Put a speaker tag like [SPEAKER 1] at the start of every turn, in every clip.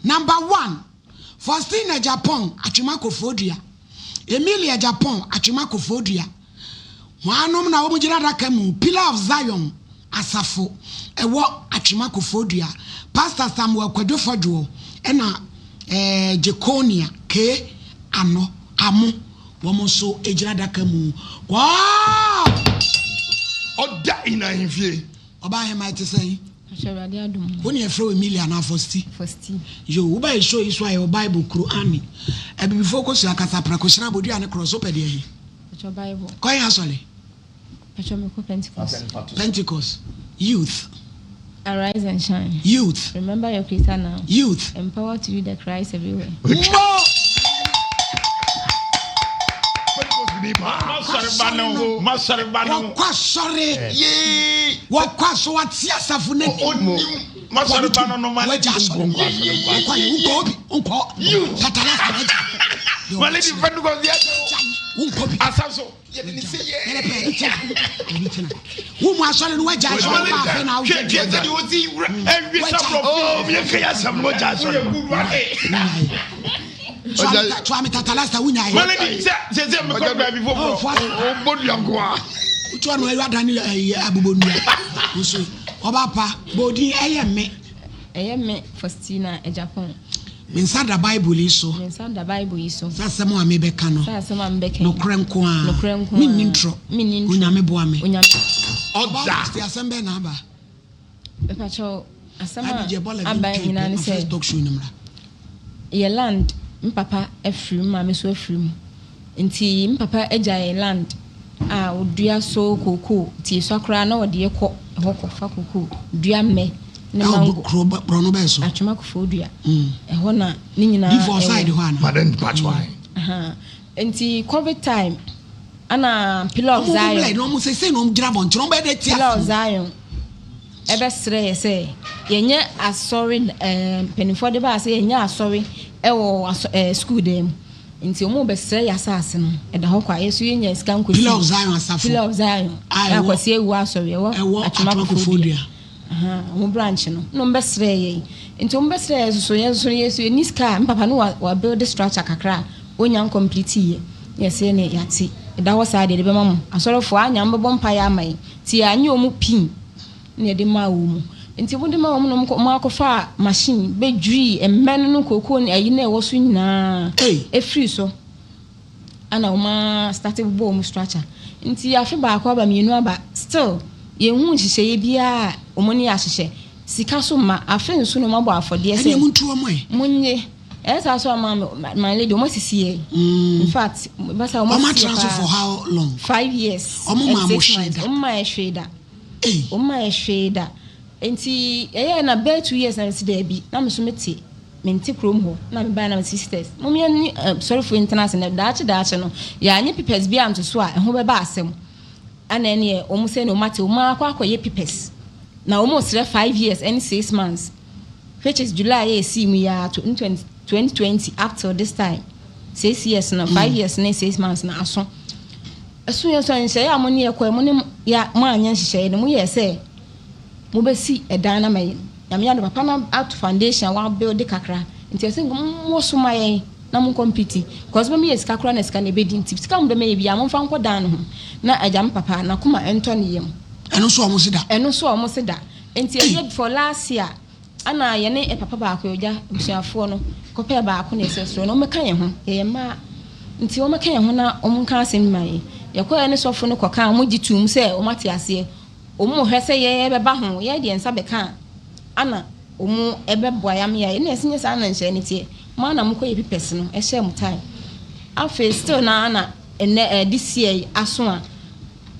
[SPEAKER 1] Number one, Faustina Agyapong, Atwema Kofoɔdua, Emilia Agyapong, Atwema Kofoɔdua. Hwannom na wɔgyina adaka mu? Pillar of Zion Asafo, ɛwɔ Atwema Kofoɔdua. Pastor Samuel Kwadwo Fɔdwoɔ ɛna eh, Jekonia K. Ano, Amo, wɔn nso gyina adaka mu. Wow!
[SPEAKER 2] Ɔda in ahemfie.
[SPEAKER 1] Ɔbaa hemaa ɛte sɛn?
[SPEAKER 3] Pacho Awurade adom o.
[SPEAKER 1] Wo ne yɛfrɛ wo Emilia anaa Fosti?
[SPEAKER 3] Fosti.
[SPEAKER 1] Yo, wo ba yɛ show yi so a yɛwɔ Bible, Qur'ani, Abibifoɔ kosua, kasaprɛko, hyena, bodua ne korɔ so wopɛ deɛ he?
[SPEAKER 3] Pacho Bible.
[SPEAKER 1] Kɔ he asɔre?
[SPEAKER 3] Pacho mekɔ Pentecost.
[SPEAKER 1] Pentecost. Youth.
[SPEAKER 3] Arise and shine.
[SPEAKER 1] Youth.
[SPEAKER 3] Remember your creator now.
[SPEAKER 1] Youth.
[SPEAKER 3] Empower to lead the Christ everywhere.
[SPEAKER 1] Mo! Wɔkɔ asɔre. Wɔkɔ asɔre. Wɔte asafo no anim. Wɔagya asɔre. Wɔkɔ ayɛ wonkɔ obi wonkɔ. Tatalasa wɔagya. Wonkɔ bi. Wo mu asɔre no wagya asɔre ba afei na wogya toa me tatalasta wonyae wotoa no ɛyɛ adane abobɔ nnua nso ɔba pa bɔɔdin ɛyɛ me
[SPEAKER 3] ɛyɛ me Faustina Agyapong
[SPEAKER 1] Me nsa da Bible yi so.
[SPEAKER 3] Me nsa da Bible yi so.
[SPEAKER 1] Sɛ asɛm a mebɛka no.
[SPEAKER 3] Sɛ asɛm a mebɛka yi.
[SPEAKER 1] Nokorɛ nko ara.
[SPEAKER 3] Nokorɛ nko ara.
[SPEAKER 1] Menni ntorɔ.
[SPEAKER 3] Menni ntorɔ.
[SPEAKER 1] Onyame boa me.
[SPEAKER 3] Onyame.
[SPEAKER 2] Ɔda.
[SPEAKER 1] Ɔba asɛm bɛn na aba?
[SPEAKER 3] Mepakyɛw, asɛm a
[SPEAKER 1] Abigye bɔ
[SPEAKER 3] aba
[SPEAKER 1] 11 twɛn
[SPEAKER 3] nyinaa
[SPEAKER 1] pɛ
[SPEAKER 3] ne
[SPEAKER 1] ma
[SPEAKER 3] sɛ
[SPEAKER 1] first talk show no mmra.
[SPEAKER 3] yɛ land me papa afiri mu, me maame nso afiri mu. Nti me papa agya yɛn land a ɔdua so kookoo nti yɛsua koraa na ɔde yɛ kɔ hɔ kɔfa kookoo dua mmɛ ne
[SPEAKER 1] Ɛwɔ
[SPEAKER 3] mango.
[SPEAKER 1] kuro borɔno bɛn so?
[SPEAKER 3] Atwema Kofoɔ dua. Ɛhɔ na ne nyinaa
[SPEAKER 1] Divoɔ side
[SPEAKER 3] ɛwɔ.
[SPEAKER 1] hɔ anaa?
[SPEAKER 2] Madam mpakyɛw ahe?
[SPEAKER 3] Ahaa. Nti covid time ana Pillar of
[SPEAKER 1] Ɔmo
[SPEAKER 3] Zion.
[SPEAKER 1] mlɛ na ɔmo sese na ɔmo gyina abɔnten ɔmo bɛyɛ dɛ ti
[SPEAKER 3] Pillar of
[SPEAKER 1] asɛm.
[SPEAKER 3] Zion ɛbɛsrɛ yɛ sɛ yɛnyɛ asɔre ɛɛ mpanimfoɔ de baa sɛ yɛnyɛ asɔre ɛwɔ asɔ ɛɛ sukuu dan mu. Nti ɔmo bɛsrɛ yɛ asaase no ɛda hɔ kwa yɛ so yɛnya sika nkosi.
[SPEAKER 1] Pillar of Zion asafo.
[SPEAKER 3] Pillar of Zion.
[SPEAKER 1] A ɛwɔ
[SPEAKER 3] Akwasi Awuah asɔre ɛwɔ
[SPEAKER 1] ɛwɔ
[SPEAKER 3] Atwema
[SPEAKER 1] Atwema
[SPEAKER 3] Kofoɔ
[SPEAKER 1] Kofoɔ
[SPEAKER 3] Dua.
[SPEAKER 1] Dua.
[SPEAKER 3] Ahaa ɔmo branch no na ɔmo bɛsrɛɛ yɛn. Nti ɔmo bɛsrɛɛ yɛn soso yɛn nso yɛ so yɛnni sika a me papa no wa wa build structure kakra a ɔnnya ncomplete yɛ. Na yɛse ɛneɛ yɛate ɛda hɔ saa deɛ yɛde bɛma mo. Asɔrefoɔ anya ɔmo bɛbɔ mpaeɛ ama yɛn. Nti yɛanye ɔmo pii na yɛde maa wɔn. Nti ɔmo de maa wɔn na ɔmo kɔ ɔmo akɔfaa machine bɛdwirii mmɛ no ne kookoo ne ayi no a ɛwɔ so nyinaa
[SPEAKER 1] Ei!
[SPEAKER 3] ɛfiri so. Ana wɔn ara starte bobɔ wɔn structure. Nti afe baako aba mmienu aba still yɛnhu nhyehyɛeɛ biara a wɔn ne yɛ ahyehyɛ. Sika so mma. Afe nso na wɔn abɔ afɔdeɛ sɛ.
[SPEAKER 1] Ɛneɛ montu wɔn ɛ.
[SPEAKER 3] Monnye. Ɛyɛ saa so ama my lady wɔn asisi yɛn. In fact basa wɔn
[SPEAKER 1] Wɔn
[SPEAKER 3] asisi yɛ
[SPEAKER 1] atena so for
[SPEAKER 3] paa.
[SPEAKER 1] how long?
[SPEAKER 3] 5 years
[SPEAKER 1] Wɔn
[SPEAKER 3] and
[SPEAKER 1] maa mo
[SPEAKER 3] 6
[SPEAKER 1] hwee
[SPEAKER 3] months.
[SPEAKER 1] da?
[SPEAKER 3] Wɔn maa yɛ hwee da.
[SPEAKER 1] Ei.
[SPEAKER 3] Wɔn maa yɛ hwee da. Nti ɛyɛɛ na bɛyɛ 2 years na mesi daabi na me so mete mente kurom hɔ na mebaeɛ na mesi sisters mom yɛne sɔrefoɔ yi ntena ase na daakye daakye no yɛanye papers bi anto so a ɛho bɛba asɛm ana ɛneɛ wɔn sɛ ne wɔn ate wɔn akɔ akɔyɛ papers na wɔn srɛ 5 years ɛne 6 months, which is July yɛ esi mu yɛ 2020 up till this time, 6 years no, 5 years ne 6 months na aso ɛso yɛ so nhyehyɛeɛ a mo ne yɛ kɔ mo ne yɛ mo anyɛ nhyehyɛeɛ no mo yɛ sɛ mo bɛsi ɛdan na ma yɛn Nyame adom papa no ato foundation a wabuild kakra nti ɛsɛ nka mo so ma yɛn na mo complete because mo yɛ sika koraa na sika na ebedi nti sika mo bɛma yɛ bi a momfa nkɔ dan no ho na agya me papa n'akoma ɛntɔ ne yam.
[SPEAKER 1] Ɛno nso ɔmo se da.
[SPEAKER 3] Ɛno nso ɔmo se da nti ɛyɛ for last year ana yɛne papa baako yɛ ogya abusuafoɔ no kɔpɛɛ baako na ɛsɛ soro na ɔmmɛka yɛn ho yɛyɛ mmaa nti ɔmmɛka yɛn ho na ɔmo nka asɛm ma yɛn. Yɛkɔɛ ne sɔfo no kɔka ɔmo gye tum sɛ ɔmo ate aseɛ ɔmo hwɛ sɛ yɛyɛ bɛba ho yɛn deɛ nsa bɛka a ana ɔmo ɛbɛboa yam yɛ ɛna ɛsɛ nyɛ saa na nhyɛn ne teɛ mo ana mo kɔ yɛ papers no ɛhyɛ mo time. Afei still na ana ɛnɛ this year yi aso a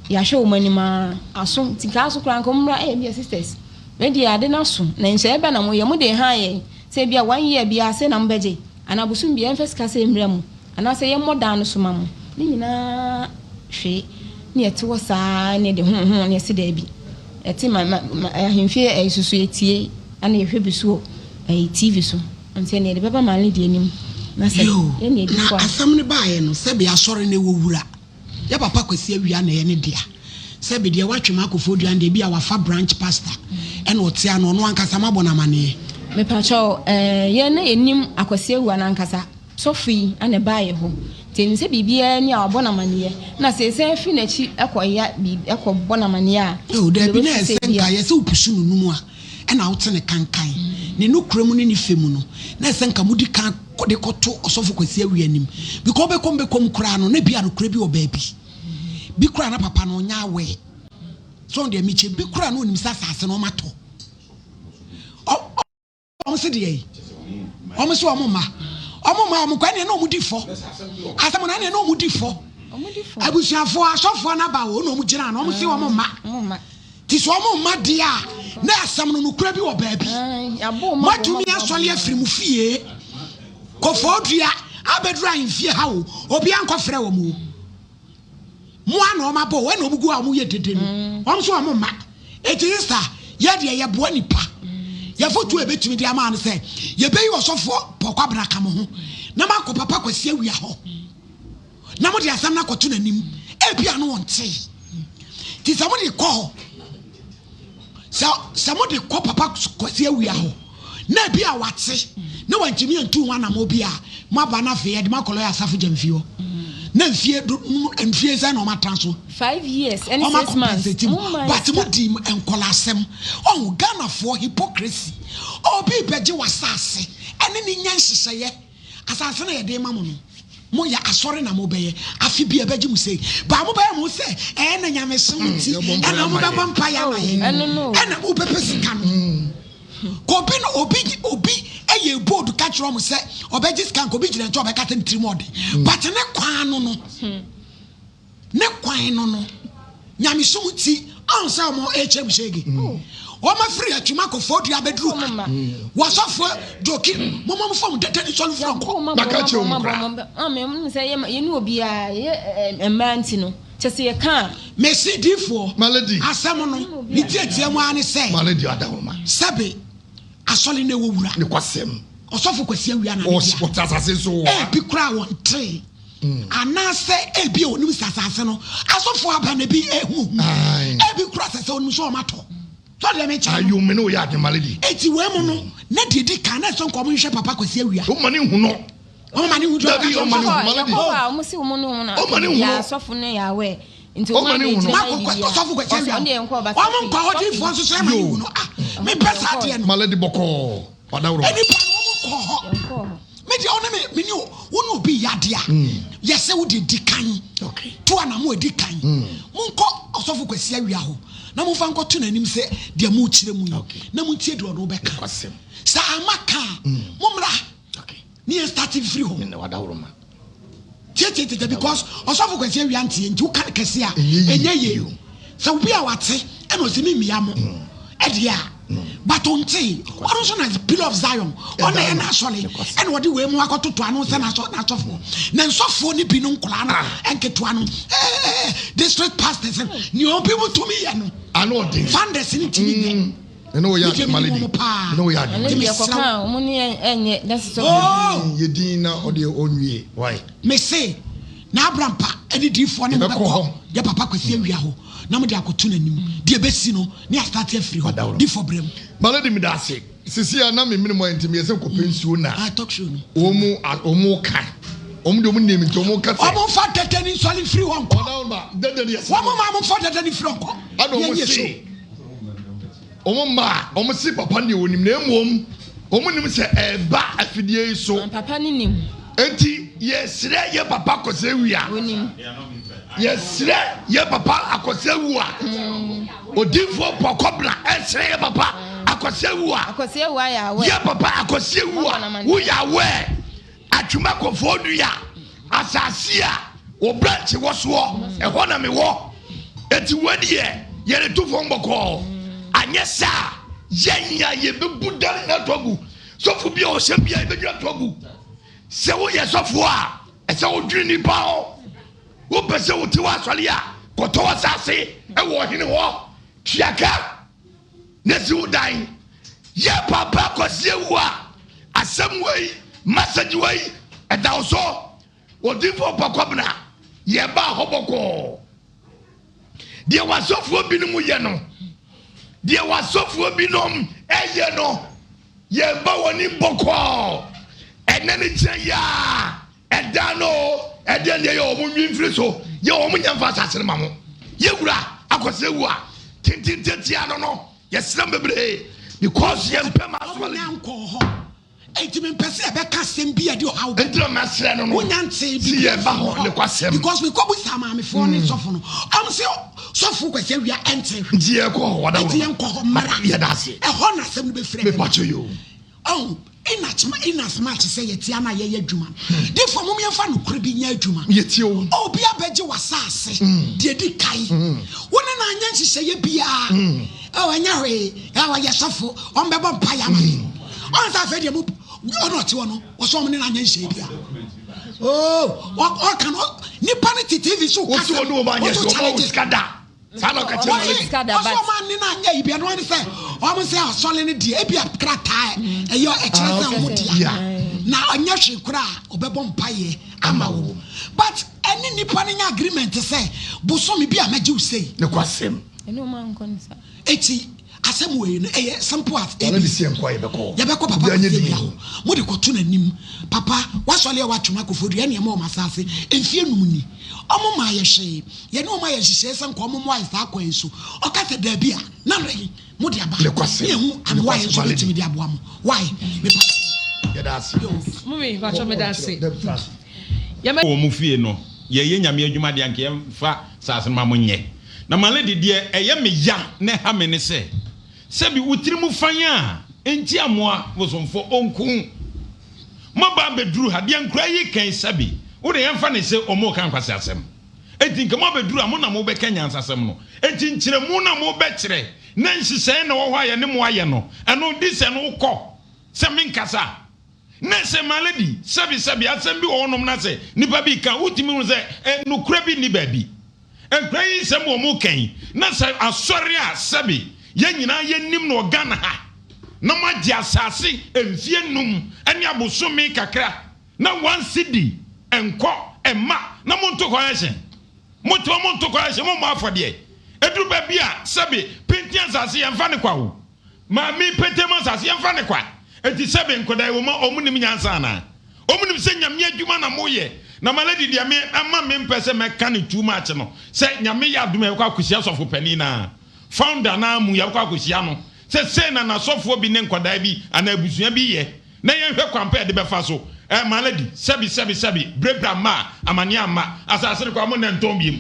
[SPEAKER 3] yɛahwɛ wɔn anim a aso nti nka aso koraa nka wɔn mmra ɛyɛ bi sisters me deɛ ade no aso na nhyɛn bɛ na mo yɛ mo de ha yɛn sɛ bi a one year bi a sɛ na mo bɛgye anaa bosom bi yɛmfa sika sɛ mmra mu anaasɛ yɛmmɔ dan no so ma mo ne nyinaa hwee ne yɛte hɔ saa ne de ho ho ne yɛsi daabi ɛte ma ma ma ahemfie ɛyi soso yɛtie ɛna yɛhwɛ bi so wɔ ɛyi TV so nti ɛna yɛde bɛba maa ne deɛ anim na sɛ
[SPEAKER 1] Yo,
[SPEAKER 3] yɛne edi
[SPEAKER 1] na
[SPEAKER 3] fo a
[SPEAKER 1] asɛm no baeɛ no sɛbe asɔre no ɛwɔ wura. Yɛ papa Kwasi Awia na ɛyɛ ne dea. Sɛbe deɛ watwe m'akɔfoɔ dua no deɛ bi a wafa branch pastor ɛna ɔte ano ɔno ankasa mabɔ no amaneɛ.
[SPEAKER 3] Mepakyɛw, eh, yɛn na yɛnim Akwasi Awuah no ankasa. Sɔfo yi na ɛbaa yɛn hɔ. Nti yɛnim sɛ biribiara ni a wabɔ no amanneɛ. Na sɛ yɛsan firi n'akyi kɔ ya biribi, kɔbɔ no amanneɛ a,
[SPEAKER 1] Oh, daabi, na
[SPEAKER 3] yɛbɛfi
[SPEAKER 1] ɛsɛ
[SPEAKER 3] sɛ bi
[SPEAKER 1] nka
[SPEAKER 3] a.
[SPEAKER 1] yɛ sɛ wopusu no num a, ɛna wote ne kankan. Ne nokorɛ mu ne ne fɛ mu no, na ɛsɛ nka modi kan de kɔto Ɔsɔfo Kwasi Awuah anim. Because wobɛkɔ mu bɛkɔ mu koraa no, na bi a nokorɛ bi wɔ baabi. Bi koraa na papa no ɔnyɛ aware. So ɔno deɛ mekyɛ, bi koraa na ɔnim sɛ asase no ɔmatɔ. Wɔn se deɛ yi, wɔn se wɔn mma, wɔn mma wɔn kɔ ɛneɛ na wɔn di fɔ. Asɛm no ɛneɛ na wɔn di fɔ. Abusuafoɔ asɔfoɔ no aba o na wɔn gyina no wɔn se wɔn mma. Ti sɛ wɔn mma deɛ a na asɛm no nokura bi wɔ baabi. Moatumi asɔre afiri mo fie kɔfɔɔ dua abɛduru ahemfie ha o, obiara nkɔfrɛ wɔn o. Mo ara na wɔn abɔ o, ɛna wɔn gu a wɔn yɛ dede no. Wɔn nso wɔn mma. Eti sista, yɛ deɛ yɛboa nipa. Yɛfotuo a yɛbɛtumi de ama no sɛ, yɛbɛyi ɔsɔfoɔ Paul Kwabena aka mo ho, na moakɔ Papa Kwasi Awia hɔ, na mode asɛm no akɔto n'anim. Ebia no ɔntee. Nti sɛ mode kɔ hɔ, Sɛ sɛ mode kɔ Papa Kwasi Awia hɔ na ebi a wate na wantumi antu ho anammɔn bi a, moaba na afei yɛde mo akɔ lɔya Asafo Gyamfi hɔ. Na mfie do mfie sɛn na wɔatra so?
[SPEAKER 3] 5 years ɛne
[SPEAKER 1] Wɔn
[SPEAKER 3] 6 months.
[SPEAKER 1] akɔmpensate mu.
[SPEAKER 3] Mo mma
[SPEAKER 1] But
[SPEAKER 3] sika.
[SPEAKER 1] mo di nkɔla asɛm. Ɔho Ghanafoɔ hypocrisy. Obi bɛgye w'asase ɛne ne nya nhyehyɛeɛ. Asase no a yɛde rema mo no, moyɛ asɔre na mobɛyɛ. Afe bi ɛbɛgye mo sei. But mobɛyɛ mo ho sɛ ɛɛ na nyamesom nti ɛna mobɛbɔ mpaeɛ ama yɛn. Ɛna mobɛpɛ sika no. Ka obi no obi obi ɛyɛ bold ka kyerɛ wɔn sɛ ɔbɛgye sika nka obi gyina nkyɛn ɔbɛka sɛ ne tirim ɔden. But ne kwan no no. Ne kwan no no, nyamesom nti, ɔn sɛ ɔmo ɛkyɛ mu hyɛge. Wɔn afiri atwuma kɔ fɔdua abɛduru ha. Wɔsɔfoɔ joki, moma mo fam dɛdɛ ne sɔre firi ɔnkɔ.
[SPEAKER 2] Maka kyerɛ wɔn koraa.
[SPEAKER 3] Ame sɛ yɛne obiara yɛyɛ mmaa nti no, kyɛ sɛ yɛka a.
[SPEAKER 1] Mese diifoɔ,
[SPEAKER 2] Malady.
[SPEAKER 1] asɛm no, ne tiatia mu ara ne sɛ,
[SPEAKER 2] Malady Adawoma.
[SPEAKER 1] sɛbe asɔre no ɛwɔ wura.
[SPEAKER 2] Ne kwasɛm.
[SPEAKER 1] Ɔsɔfo Kwasi Awia na ne dea.
[SPEAKER 2] Ɔte asase so wɔ ha.
[SPEAKER 1] Ebi koraa wɔntee. Anaasɛ ebia onim sɛ asase no asɔfo aba na ebi ehu hu. Ebi koraa sɛ sɛ onim sɛ wɔn atɔ. Sɛ ɔdeɛ mekyerɛ no.
[SPEAKER 2] Ayo me ne wo yɛ adwene my lady.
[SPEAKER 1] Eti wei mu no na deɛ edi kan na ɛsɛ nka wɔn nhwɛ papa Kwasi Awia.
[SPEAKER 2] Wɔn ma ne hu no.
[SPEAKER 1] Wɔn ma ne hu.
[SPEAKER 2] Dabi wɔn ma ne hu my lady.
[SPEAKER 3] Yɛkɔ hɔ a wɔn si wɔn ne wɔn na.
[SPEAKER 2] Wɔn ma ne hu no.
[SPEAKER 3] Yɛ asɔfo no yɛ awɛ. Nti wɔn ma ne gyina
[SPEAKER 1] na yɛ bibi a. Ɔsɔfo Kwasi Awia. Wɔn nkɔ hɔ diifoɔ nso sɛ ɛma ne hu no. Ah mepɛ saa deɛ no.
[SPEAKER 2] My lady bɔkɔɔ. Ɔdaworo.
[SPEAKER 1] Nipa no wɔn nkɔ hɔ. Me deɛ ɔne me me ne wo ne obi yɛ adeɛ a mm. yɛsɛ wo deɛ di kan to anamo adi kan mm. monkɔ ɔsɔfo Kwasi Awia hɔ na momfa nkɔto n'anim sɛ deɛ mokyerɛ mu yi na montie deɛ ɔno bɛka sɛ ama ka a mm. mommra ne yɛn start mfiri hɔ tietietietie because ɔsɔfo Kwasi Awia nteɛ nti woka no kɛse a ɛnyɛ yie sɛ obi a wate ɛna ɔsɛ me mmia mo ɛdeɛ a but ɔntee ɔno nso na pillar of Zion ɔna yɛ n'asɔre ɛna ɔde wei mu akɔtoto ano sɛ n'asɔ n'asɔfoɔ na nsɔfoɔ ne bi no nkɔla no nketewa no ɛɛ district pastors nea obi mu tumi yɛ no funders ne ntumi nyɛ.
[SPEAKER 2] Ɛne wo yɛ adwuma malady. Ɛne wo yɛ adwuma.
[SPEAKER 3] Ɛne deɛ kɔka a wɔn ne ɛnyɛ dasi sɛ.
[SPEAKER 1] Oh!
[SPEAKER 2] Yɛ din na ɔde ɔnwie why.
[SPEAKER 1] Mese na Abraham pa ɛne diifoɔ ne mo bɛkɔ yɛ papa Kwasi Awia hɔ na mo de akɔto n'anim deɛ ɛbɛsi no ne asate afiri hɔ difoɔ brɛ mu.
[SPEAKER 2] Malady meda ase. Sisi a na me mene mu ayɛ nti meyɛ sɛ nkɔpɛ nsuo na
[SPEAKER 1] Ah talk show no.
[SPEAKER 2] wɔn wɔn ka wɔn deɛ wɔn nim nti wɔn ka sɛ.
[SPEAKER 1] Wɔn nfa dɛdɛ ni nsɔre mfiri hɔ nkɔ.
[SPEAKER 2] Ɔda wɔn ba dɛdɛ ni yɛ sɛ.
[SPEAKER 1] Wɔn ma wɔn nfa dɛdɛ ni firi hɔ nkɔ.
[SPEAKER 2] Ɛna wɔn se. Wɔn mma a wɔse papa no deɛ wɔnim na mmom wɔn nim sɛ ɛreba afidie yi so.
[SPEAKER 3] Na papa no nim.
[SPEAKER 2] Enti yɛsrɛ yɛ papa Akwasi Awia.
[SPEAKER 3] Wɔnim.
[SPEAKER 2] Yɛsrɛ yɛ papa Akwasi Awua. Odiifoɔ Pɔkɔbena ɛsrɛ yɛ papa Akwasi Awua.
[SPEAKER 3] Akwasi Awua yɛ aware.
[SPEAKER 2] Yɛ papa Akwasi Awua woyɛ aware. Atwuma kɔfoɔ dua, asase a wo branch wɔ soɔ, ɛhɔ na mewɔ. Eti wei deɛ yɛreto fam bɔkɔɔ. Anyɛ saa a, yɛn a yɛbɛbu dan no ato agu. Sɔfo bi a ɔhyɛ bi a yɛbɛdwiri ato agu. Sɛ woyɛ sɔfoɔ a, ɛsɛ wodwene nnipa ho. Wopɛ sɛ wote w'asɔre a, kɔtɔ w'asase wɔ ɔhene hɔ, tua ka. Na si wo dan. Yɛ papa Kwasi awu a asɛm wei message wei ɛda wo so. Odiyifoɔ Pa Kwabena yɛ baa hɔ bɔkɔɔ. Deɛ w'asɔfoɔ binom yɛ no, deɛ w'asɔfoɔ binom ɛyɛ no. Yɛba w'anim bɔkɔɔ ɛnɛ ne kyerɛ yi a ɛda no ɛdeɛ deɛ yɛ wɔn nwi mfiri so yɛ wɔn nyɛ mfa asase no ma mo. Yɛ wura akɔsɛ wu a tintintiatia no no yɛsrɛ bebree because yɛn mpɛ ma
[SPEAKER 1] asɔre. Wɔn nkɔɔ hɔ. Enti mempɛ sɛ yɛbɛka asɛm bi a ɛde ɔhaw
[SPEAKER 2] bɛba. Enti na masrɛ no no.
[SPEAKER 1] Wonya ntee
[SPEAKER 2] biribi Si yɛba hɔ ne kwasɛm.
[SPEAKER 1] Because mekɔbisaa maamefoɔ ne sɔfo no, ɔmo se sɔfo Kwasi Awia ɛntee hwee.
[SPEAKER 2] Nti yɛkɔ hɔ, wada
[SPEAKER 1] Enti yɛnkɔ hɔ mmra.
[SPEAKER 2] Yɛda ase.
[SPEAKER 1] Ɛhɔ na asɛm no bɛfiri
[SPEAKER 2] ɛbɛba. Mepakyɛ yoo.
[SPEAKER 1] Ɔho, in as much sɛ yɛte a na yɛyɛ adwuma no, difoɔ mom yɛmfa nokorɛ bi nyɛ adwuma.
[SPEAKER 2] Yɛtie o.
[SPEAKER 1] Obi abɛgye w'asaase deɛ ɛdi kan. Wo ne no anyɛ nhyehyɛeɛ biara. Oh, ɛnyɛ hwee. Ɛ ɔyɛ sɔfo. Ɔmbɛbɔ mpaeɛ ama me. Ɔn sɛ afei deɛ mo ɔna ɔte hɔ no, ɔsɛ ɔmo ne no anyɛ nhyehyɛeɛ biara. Oh, ɔka no nipa no te TV so
[SPEAKER 2] kasa. Wosi ɔne ɔmo anyɛ
[SPEAKER 1] hwee,
[SPEAKER 2] ɔmo awo sika da. Saa na ɔka kyerɛ
[SPEAKER 1] me. Ɔsɛ ɔmo ane no anyɛ yi bi ɛno ane sɛ ɔmo sɛ asɔre no deɛ ebi a krataa ɛyɛ ɛkyerɛ sɛ ɔmo dea na ɔnyɛ hwee koraa ɔbɛbɔ mpaeɛ ama wo but ɛne nipa no nya agreement sɛ bosome bi a mɛgye wo sei.
[SPEAKER 2] Nokwasɛm.
[SPEAKER 3] Ɛne ɔmo ankɔ no saa.
[SPEAKER 1] Eti asɛm wei no ɛyɛ simple as
[SPEAKER 2] ABC. Ɔno de si yɛn kɔ a yɛbɛkɔ.
[SPEAKER 1] Yɛbɛkɔ papa
[SPEAKER 2] Obiara nyɛ
[SPEAKER 1] Kwasi
[SPEAKER 2] dinn.
[SPEAKER 1] Awia hɔ. Mo de kɔto n'anim. Papa, w'asɔre a w'atwem akɔfo dua ɛne ɛma wɔn asaase mfie num ni. Ɔmo maa yɛ hwee. Yɛne wɔn ayɛ nhyehyɛe sɛ nka ɔmo mmoa yɛ saa kwan yi so. Ɔka sɛ daabi a, na rɛn mo de aba.
[SPEAKER 2] Nokwasɛm.
[SPEAKER 1] Ne yɛhu amoa a yɛn nso
[SPEAKER 2] Nokwasɛm,
[SPEAKER 1] bɛtumi de aboa mo. Why? Mepa kyɛw.
[SPEAKER 2] Yɛda ase.
[SPEAKER 1] Yo.
[SPEAKER 4] Mummy, mpakyɛw meda ase.
[SPEAKER 2] Dabi, tena ase.
[SPEAKER 4] Yɛma.
[SPEAKER 5] Wɔ mo fie no, yɛyɛ Nyame adwuma deɛ anka yɛmfa saase no ma mo nyɛ. Na my lady deɛ ɛyɛ me ya na ɛha me ne sɛ, sɛbi wo tiri mu fann a enti amoa bosomfoɔ ɔnku wo. Moaba abɛduru ha, deɛ nkoraa yi reka yi sɛbi wo deɛ yɛmfa no se wɔn reka nkwaseasɛm. Enti nka moabɛduru ha mo na mobɛka nyansasɛm no. Enti nkyerɛmu no a mobɛkyerɛ ne nhyehyɛeɛ na ɛwɔ hɔ a yɛne mo ayɛ no, ɛno di sɛ no wokɔ sɛ menkasa. Na sɛ my lady, sɛbi sɛbi asɛm bi wɔ hɔnom na sɛ nipa bi reka a wotumi hu sɛ eh, nokorɛ bi nni baabi. Nkura yi nsɛm wɔn reka yi, na sɛ asɔre a sɛbi yɛn nyinaa yɛnim no wɔ Ghana ha, na moagye asase mfie num ne abosome kakra na one cedi nkɔ mma na monto kɔɛhyen, mote hɔ monto kɔɛhyen, mommɔ afɔdeɛ. Ɛduru baabi a sɛbi penten asase yɛmfa no kwa o. Maame petee mu asase yɛmfa no kwa. Enti sɛbe nkwadaa yi wɔn wɔn nim nyansa anaa? Wɔn nim sɛ Nyame adwuma na mo yɛ. Na my lady deɛ me ɛma me mpɛ sɛ mɛka no too much no sɛ Nyame yɛ adom a yɛbɛkɔ akɔhyia sɔfo panin no ara, founder no ara mu yɛbɛkɔ akɔhyia no sɛ sei na n'asɔfoɔ bi ne nkwadaa bi anaa abusua bi yɛ na yɛnhwɛ kwan pa a yɛde bɛfa so. Eh my lady sɛbe sɛbe sɛbe brɛbrɛ amma a amaneɛ amma asase no koraa mo nnɛ ntɔn biom.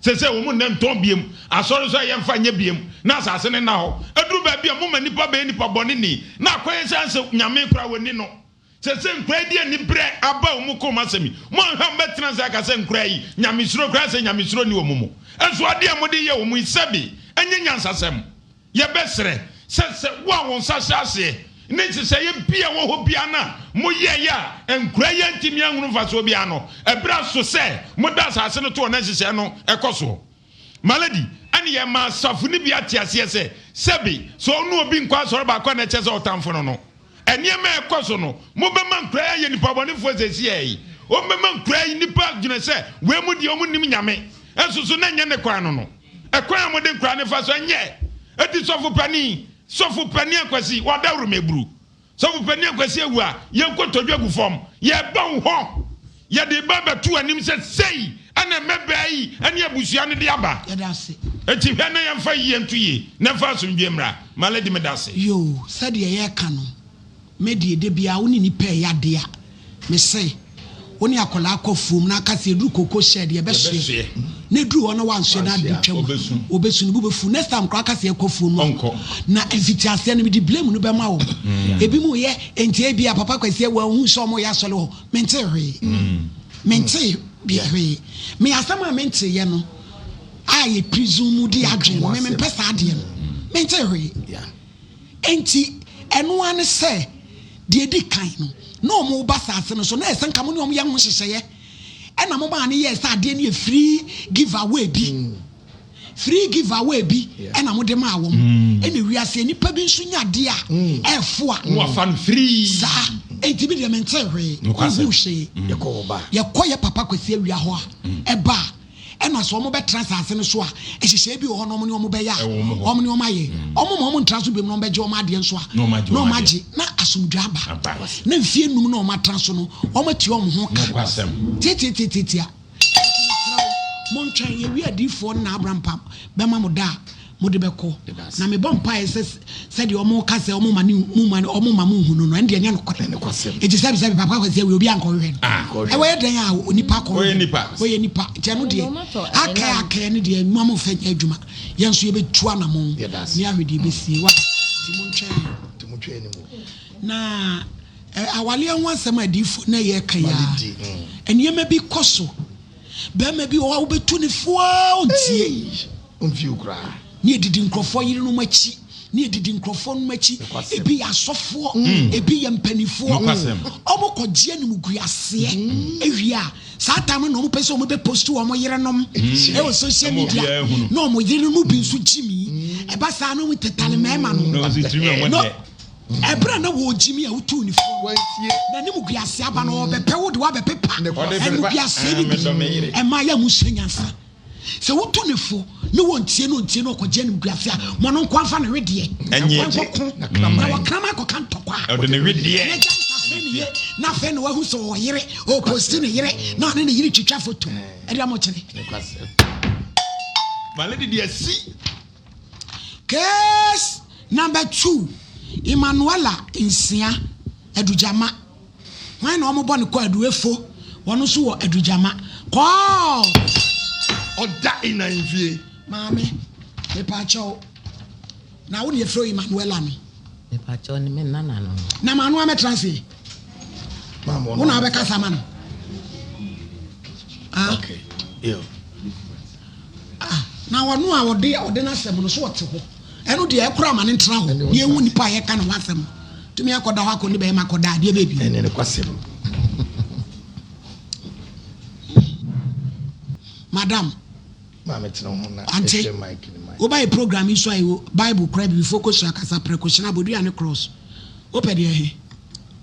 [SPEAKER 5] Seesei wɔn nna ntɔn biom, asɔre nso a yɛmfa nyɛ biom, na asase no nna hɔ. Aduru baabi a moma nnipa bɛyɛ nnipa bɔne ni, na akɔyɛ sɛ ansɛ Nyame koraa wɔnni no. Seesei nkoraa yi de anibrɛ aba wɔn kɔn mu asɛm yi, moanhwɛ a mobɛtena ase aka sɛ nkoraa yi, Nyamesuro koraa sɛ Nyamesuro nni wɔn mu. Nso adeɛ a mode yɛ wɔn yi sɛbe ɛnyɛ nyansasɛm. Yɛbɛsrɛ sɛ sɛ wo a wo nsa hyɛ aseɛ ne nhyehyɛeɛ bi a ɛwɔ hɔ biara no a moyɛeɛ a nkoraa yi antumi anhunu mfasoɔ biara no, ɛberɛ aso sɛ moda asase no toɔ na nhyehyɛeɛ no kɔ soɔ. Malady, ɛne yɛma asafo no bi ate aseɛ sɛ, sɛbe, sɛ ɔne obi nkɔ asɔre baako a na ɛkyerɛ sɛ ɔtamfo no no. Nneɛma a ɛkɔ so no, mobɛma nkoraa yi ayɛ nnipa bɔnefoɔ seesei yi. Wɔbɛma nkoraa yi nnipa adwene sɛ wei mu deɛ wɔnnim Nyame, nso so na ɛnyɛ ne kwan no no. Ɛkwan a mode nkoraa no fa so ɛnyɛ. Enti sɔfo panin, sɔfo panin Akwasi, w'adaworo meburu. Sɔfo panin Akwasi awu a, yɛn nkotodwe gu fam. Yɛreba wo hɔ. Yɛde reba abɛto w'anim sɛ sei na mmɛbaa yi ne abusua no de aba.
[SPEAKER 1] Yɛda ase.
[SPEAKER 5] Enti hwɛ na yɛmfa yie nto yie na ɛmfa asomdwoeɛ mmra. My lady meda ase.
[SPEAKER 1] Yoo, sɛdeɛ yɛreka no, me deɛ da biara wo ne nipa reyɛ adeɛ a, me se, wo ne akwadaa kɔ afuom na aka sɛ yɛduru cocoa shed yɛbɛsoɛ, na ɛduru hɔ na wansoɛ na ade twam a, ɔbɛsu, ne bo bɛfu. Next time koraa aka sɛ yɛkɔ afuom no a, na mfitiaseɛ no mede blame no bɛma wɔn. Ebinom reyɛ, enti ebia Papa Kwasi wanhu sɛ wɔreyɛ asɔre wɔ hɔ. Mentee hwee. Mentee deɛ hwee. Me asɛm a menteeɛ no a yɛ prison mu de adwene no, me mempɛ saa adeɛ no. Mentee hwee. Enti ɛno ara ne sɛ deɛ ɛdi kan no, na wɔn reba saase no so, na ɛsɛ nka mo ne wɔn yɛ ho nhyehyɛeɛ. Ɛna mo maa no yɛɛ sɛ adeɛ no yɛ free give away bi. Free give away bi ɛna mo de maa wɔn. Ɛna wiase nipa bi nso nya adeɛ a ɛfo a.
[SPEAKER 5] Na wafa no free.
[SPEAKER 1] Saa. Enti me deɛ mente hwee.
[SPEAKER 5] Nokwasɛm.
[SPEAKER 1] Nhu hwee.
[SPEAKER 2] Yɛkɔ hɔ ba.
[SPEAKER 1] Yɛkɔ yɛ papa Kwasi Awia hɔ a, ɛba a. Ɛna sɛ wɔbɛtena asase no so a, nhyehyɛe bi wɔ hɔ na wɔn ne wɔn bɛyɛ a, wɔn ne wɔn ayɛ. Wɔn ma wɔn ntra so biom na wɔbɛgye wɔn adeɛ nso a, na wɔn agye, na asomdwoe aba. Na mfie num na wɔn atra so no, wɔn atua wɔn ho ka. Tiatiatiatia. Enti mesrɛ wo, montwɛn, yɛwie adiyifoɔ no na Abraham bɛma mo da a mode bɛkɔ. Na mebɔ mpaeɛ sɛ sɛdeɛ wɔka sɛ wɔma ne mo ma wɔma mo nhu no no, ɛno deɛ ɛnyɛ nokorɛ. Enti sɛbi sɛbi Papa Kwasi awie obi ankɔhwehwɛ no. Ɛwɔ yɛ dɛn a onipa kɔhwehwɛ no? Ɔyɛ nipa. Nti ɛno deɛ akɛɛ akɛɛ no deɛ mo a momfa nyɛ adwuma. Yɛn nso yɛbɛtu anamɔn ne ahwɛ deɛ ɛbɛsie. Wa nti montwɛn. Na awaleɛ ho asɛm a adiyifoɔ na yɛreka yi ara, nneɛma bi kɔ so. Barima bi wɔ hɔ a wobɛtu ne fo ara ɔntie.
[SPEAKER 2] Ɔmfie wo koraa.
[SPEAKER 1] Ne yɛdidi nkurɔfoɔ yerenom akyi. Ne yɛdidi nkurɔfoɔ nom akyi. Ebi yɛ asɔfoɔ, mm. ebi yɛ mpanimfoɔ. Wɔn kɔgye animguaseɛ mm. ewie a saa time no na wɔn pɛ sɛ wɔn bɛ post wɔn yerenom mm. ɛwɔ social media na wɔn yerenom bi nso gyi mi. Ɛba saa na wɔn tetale mmarima no. No Ɛberɛ a na wɔregye me a wotuu ne fo no, n'animguaseɛ aba no, ɔrebɛpɛ wo de woabɛpepa animguaseɛ no bi. Ɛma yɛ mo sua nyansa. Sɛ wotu ne fo ne wɔntie no ɔntie no ɔkɔgye animguaseɛ a, ma ɔno nko amfa ne wedeɛ nkɔko na wɔkraman kɔka ntɔkwa a.
[SPEAKER 5] Ɔde ne wedeɛ.
[SPEAKER 1] Na gya afei ne ye na afei na wahu sɛ ɔwɔ yere, ɔreposti ne yere na ɔne ne yere twitwa foto. Ɛde ama ɔkyene.
[SPEAKER 5] Malady deɛ si.
[SPEAKER 1] Case number two, Emmanuella Nsia, Adugyama. Hwan na wɔbɔ no kwaadu? Efo, wɔn nso wɔ Adugyama. Call!
[SPEAKER 2] Ɔda ina mfie.
[SPEAKER 1] Maame, mepaakyɛw, na wo na yɛfrɛ wo Emmanuella no?
[SPEAKER 6] Mepaakyɛw, ne me nana no.
[SPEAKER 1] Na maano amɛtra ase? Wo na wobɛkasa ama no? Ah?
[SPEAKER 2] Okay. Yeah.
[SPEAKER 1] Ah, na ɔno a ɔde ɔde n'asɛm no so ɔte hɔ. Ɛno deɛ ɛkora ama ne ntena hɔ. Ne ehu nipa a yɛka ne ho asɛm. Tumi akɔda hɔ akɔ ne bɛrima akɔda adeɛ bɛbi.
[SPEAKER 2] Ɛne ne kwasɛm.
[SPEAKER 1] Madam.
[SPEAKER 2] Maame tena ho na
[SPEAKER 1] Ante.
[SPEAKER 2] ɛhwɛ mic ne mic.
[SPEAKER 1] Woba yɛ program yi so a ɛwɔ Bible kora bibifo kosua kasa prɛko hyena bodua ne cross. Wopɛ deɛ he?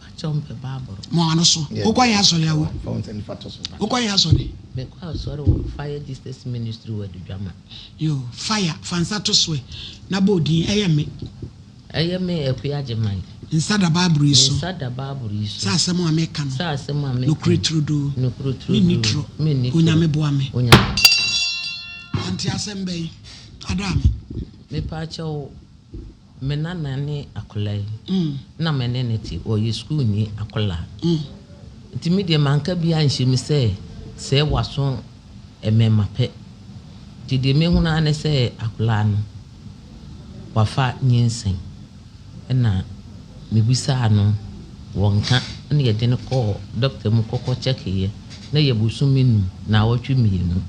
[SPEAKER 6] Pakyɛw mepɛ Bible.
[SPEAKER 1] Ma w'ano so. Wokɔ he asɔre awo? Wokɔ he asɔre?
[SPEAKER 6] Mekɔ asɔre wɔ Fire Jesus Ministry wɔ Adudwama.
[SPEAKER 1] Yo, Fire, fa nsa to so ɛ, na bɔ odin, ɛyɛ me.
[SPEAKER 6] Ɛyɛ me Akua Agyeman.
[SPEAKER 1] Nsa da Bible yi so.
[SPEAKER 6] Me nsa da Bible yi so.
[SPEAKER 1] Sɛ asɛm a meka no.
[SPEAKER 6] Sɛ asɛm a meka no.
[SPEAKER 1] Nokorɛ turodoo.
[SPEAKER 6] Nokorɛ turodoo.
[SPEAKER 1] Menni torɔ.
[SPEAKER 6] Menni torɔ.
[SPEAKER 1] Onyame boa me.
[SPEAKER 6] Onyame boa me.
[SPEAKER 1] Ante asɛm bɛn? Ada me.
[SPEAKER 6] Mepaakyɛw. Me nana ne akwadaa yi, na me ne no te, ɔyɛ sukuuni akwadaa. Nti me deɛ manka bi anhyɛ mu sɛ sɛ waso mmɛmma pɛ. Nti deɛ mehunu ara ne sɛ akwadaa no wafa nyinsɛn. Ɛna mebisaa no wɔnka, ɛna yɛde no kɔɔ dɔkta mu kɔkɔ kyɛkeeɛ, na ɛyɛ bosome num, naawɔtwe mmienu.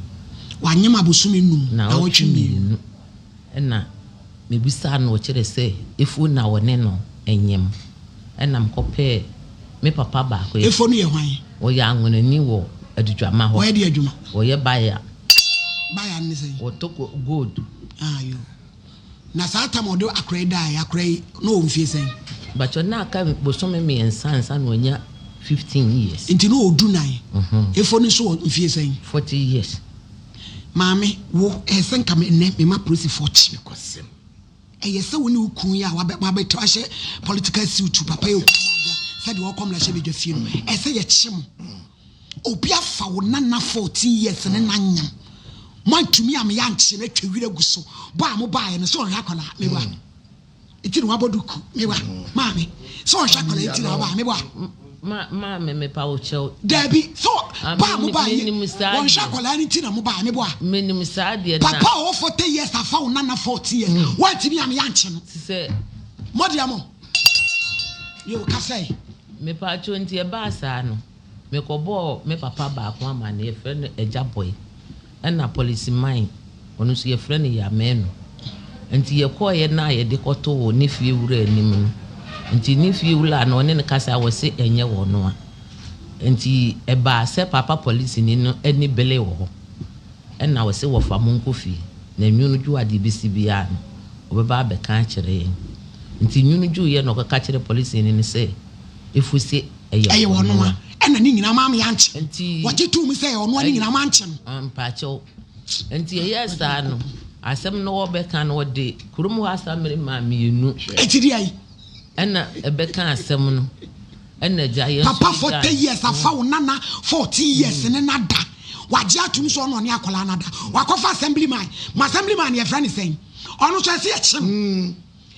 [SPEAKER 1] Wanyem abosome num, naawɔtwe mmienu.
[SPEAKER 6] Ɛna mebisaa no ɔkyerɛ sɛ Efo na ɔne no nyem. Ɛna mekɔpɛɛ me papa baako.
[SPEAKER 1] Efo no yɛ hwan?
[SPEAKER 6] Ɔyɛ anwonani wɔ Adudwama hɔ.
[SPEAKER 1] Ɔyɛ deɛ adwuma?
[SPEAKER 6] Ɔyɛ baya.
[SPEAKER 1] Baya no ne sɛn?
[SPEAKER 6] Ɔtɔ gold.
[SPEAKER 1] Ah yoo. Na saa tam a ɔde akora yi daeɛ, akora yi na ɔwɔ mfie sɛn?
[SPEAKER 6] Mpakyɛ na aka bosome mmiɛnsa ansa na wanya 15 years.
[SPEAKER 1] Nti na ɔwɔ du nan. Efo no nso wɔ mfie sɛn?
[SPEAKER 6] 40 years.
[SPEAKER 1] Maame, wo, ɛyɛ sɛ nka me nnɛ mema polisifoɔ kye me. Ɛyɛ sɛ wo ne wo kunu yi a wabɛ wabɛtɔ ahyɛ political suit papa yi okura baage a sɛdeɛ ɔkɔ mmarahyɛbadwa fie no, ɛyɛ sɛ yɛkye mo. Obi afa wo nana 14 years ne na nyem. Moantumi a meyɛ ankye no atwa wira gu so. Bɔ a mobaeɛ no sɛ ɔhwɛ akwadaa, meboa. Eti na wabɔ duku mewa maame sɛ ɔhwɛ akwadaa eti na waba mewa.
[SPEAKER 6] Ma maame mepa wo kyɛw.
[SPEAKER 1] Dabi sɛ ba a mo ba yi wɔnhwɛ akwadaa no ti na mo ba meboa.
[SPEAKER 6] Menim saa deɛ na.
[SPEAKER 1] Papa a ɔwɔ 40 years afa wo nana 14 years wantumi ame ankye no.
[SPEAKER 6] Sɛ.
[SPEAKER 1] Mo deɛ mo. Yo kasa yi.
[SPEAKER 6] Mepa kyɛw nti ɛbaa saa no mekɔbɔɔ me papa baako amaneɛ yɛfrɛ no Agya Boy. Ɛna polisiman, ɔno nso yɛfrɛ no Yamenu. Nti yɛkɔeɛ no a yɛde kɔtoo ne fie wura anim no, nti ne fie wura no ɔne no kasa a ɔse ɛnyɛ ɔno a. Nti ɛbaa sɛ papa polisini no ani bere wɔ hɔ. Ɛna ɔse wɔfa mo nkɔ fie na nwunu dwo a deɛ ɛbɛsi biara no ɔbɛba abɛka akyerɛ yɛn. Nti nwunu dwoeɛ na ɔkɔka kyerɛɛ polisini no sɛ Efuse
[SPEAKER 1] ɛyɛ
[SPEAKER 6] Ɛyɛ
[SPEAKER 1] ɔno
[SPEAKER 6] ɔno
[SPEAKER 1] a.
[SPEAKER 6] a.
[SPEAKER 1] Ɛna ne nyinaa maame ankye.
[SPEAKER 6] Nti
[SPEAKER 1] Wɔgye too mu sɛ ɛyɛ ɔno a ne
[SPEAKER 6] ɛy
[SPEAKER 1] nyinaa mankye no.
[SPEAKER 6] mpakyɛw. Nti ɛyɛɛ saa no, asɛm no wɔbɛka no wɔde kurom hɔ asammere maa mmienu.
[SPEAKER 1] Eti deɛ yi.
[SPEAKER 6] Ɛna ɛbɛka asɛm no. Ɛna agya yɛn nso
[SPEAKER 1] Papa 40 years afa wo nana 14 years ne no ada. Wagye atom sɛ ɔne ɔne akwadaa no ada. Wakɔfa assembly man. Mo assembly man yɛfrɛ no sɛn? Ɔno nso ɛsɛ yɛkye no.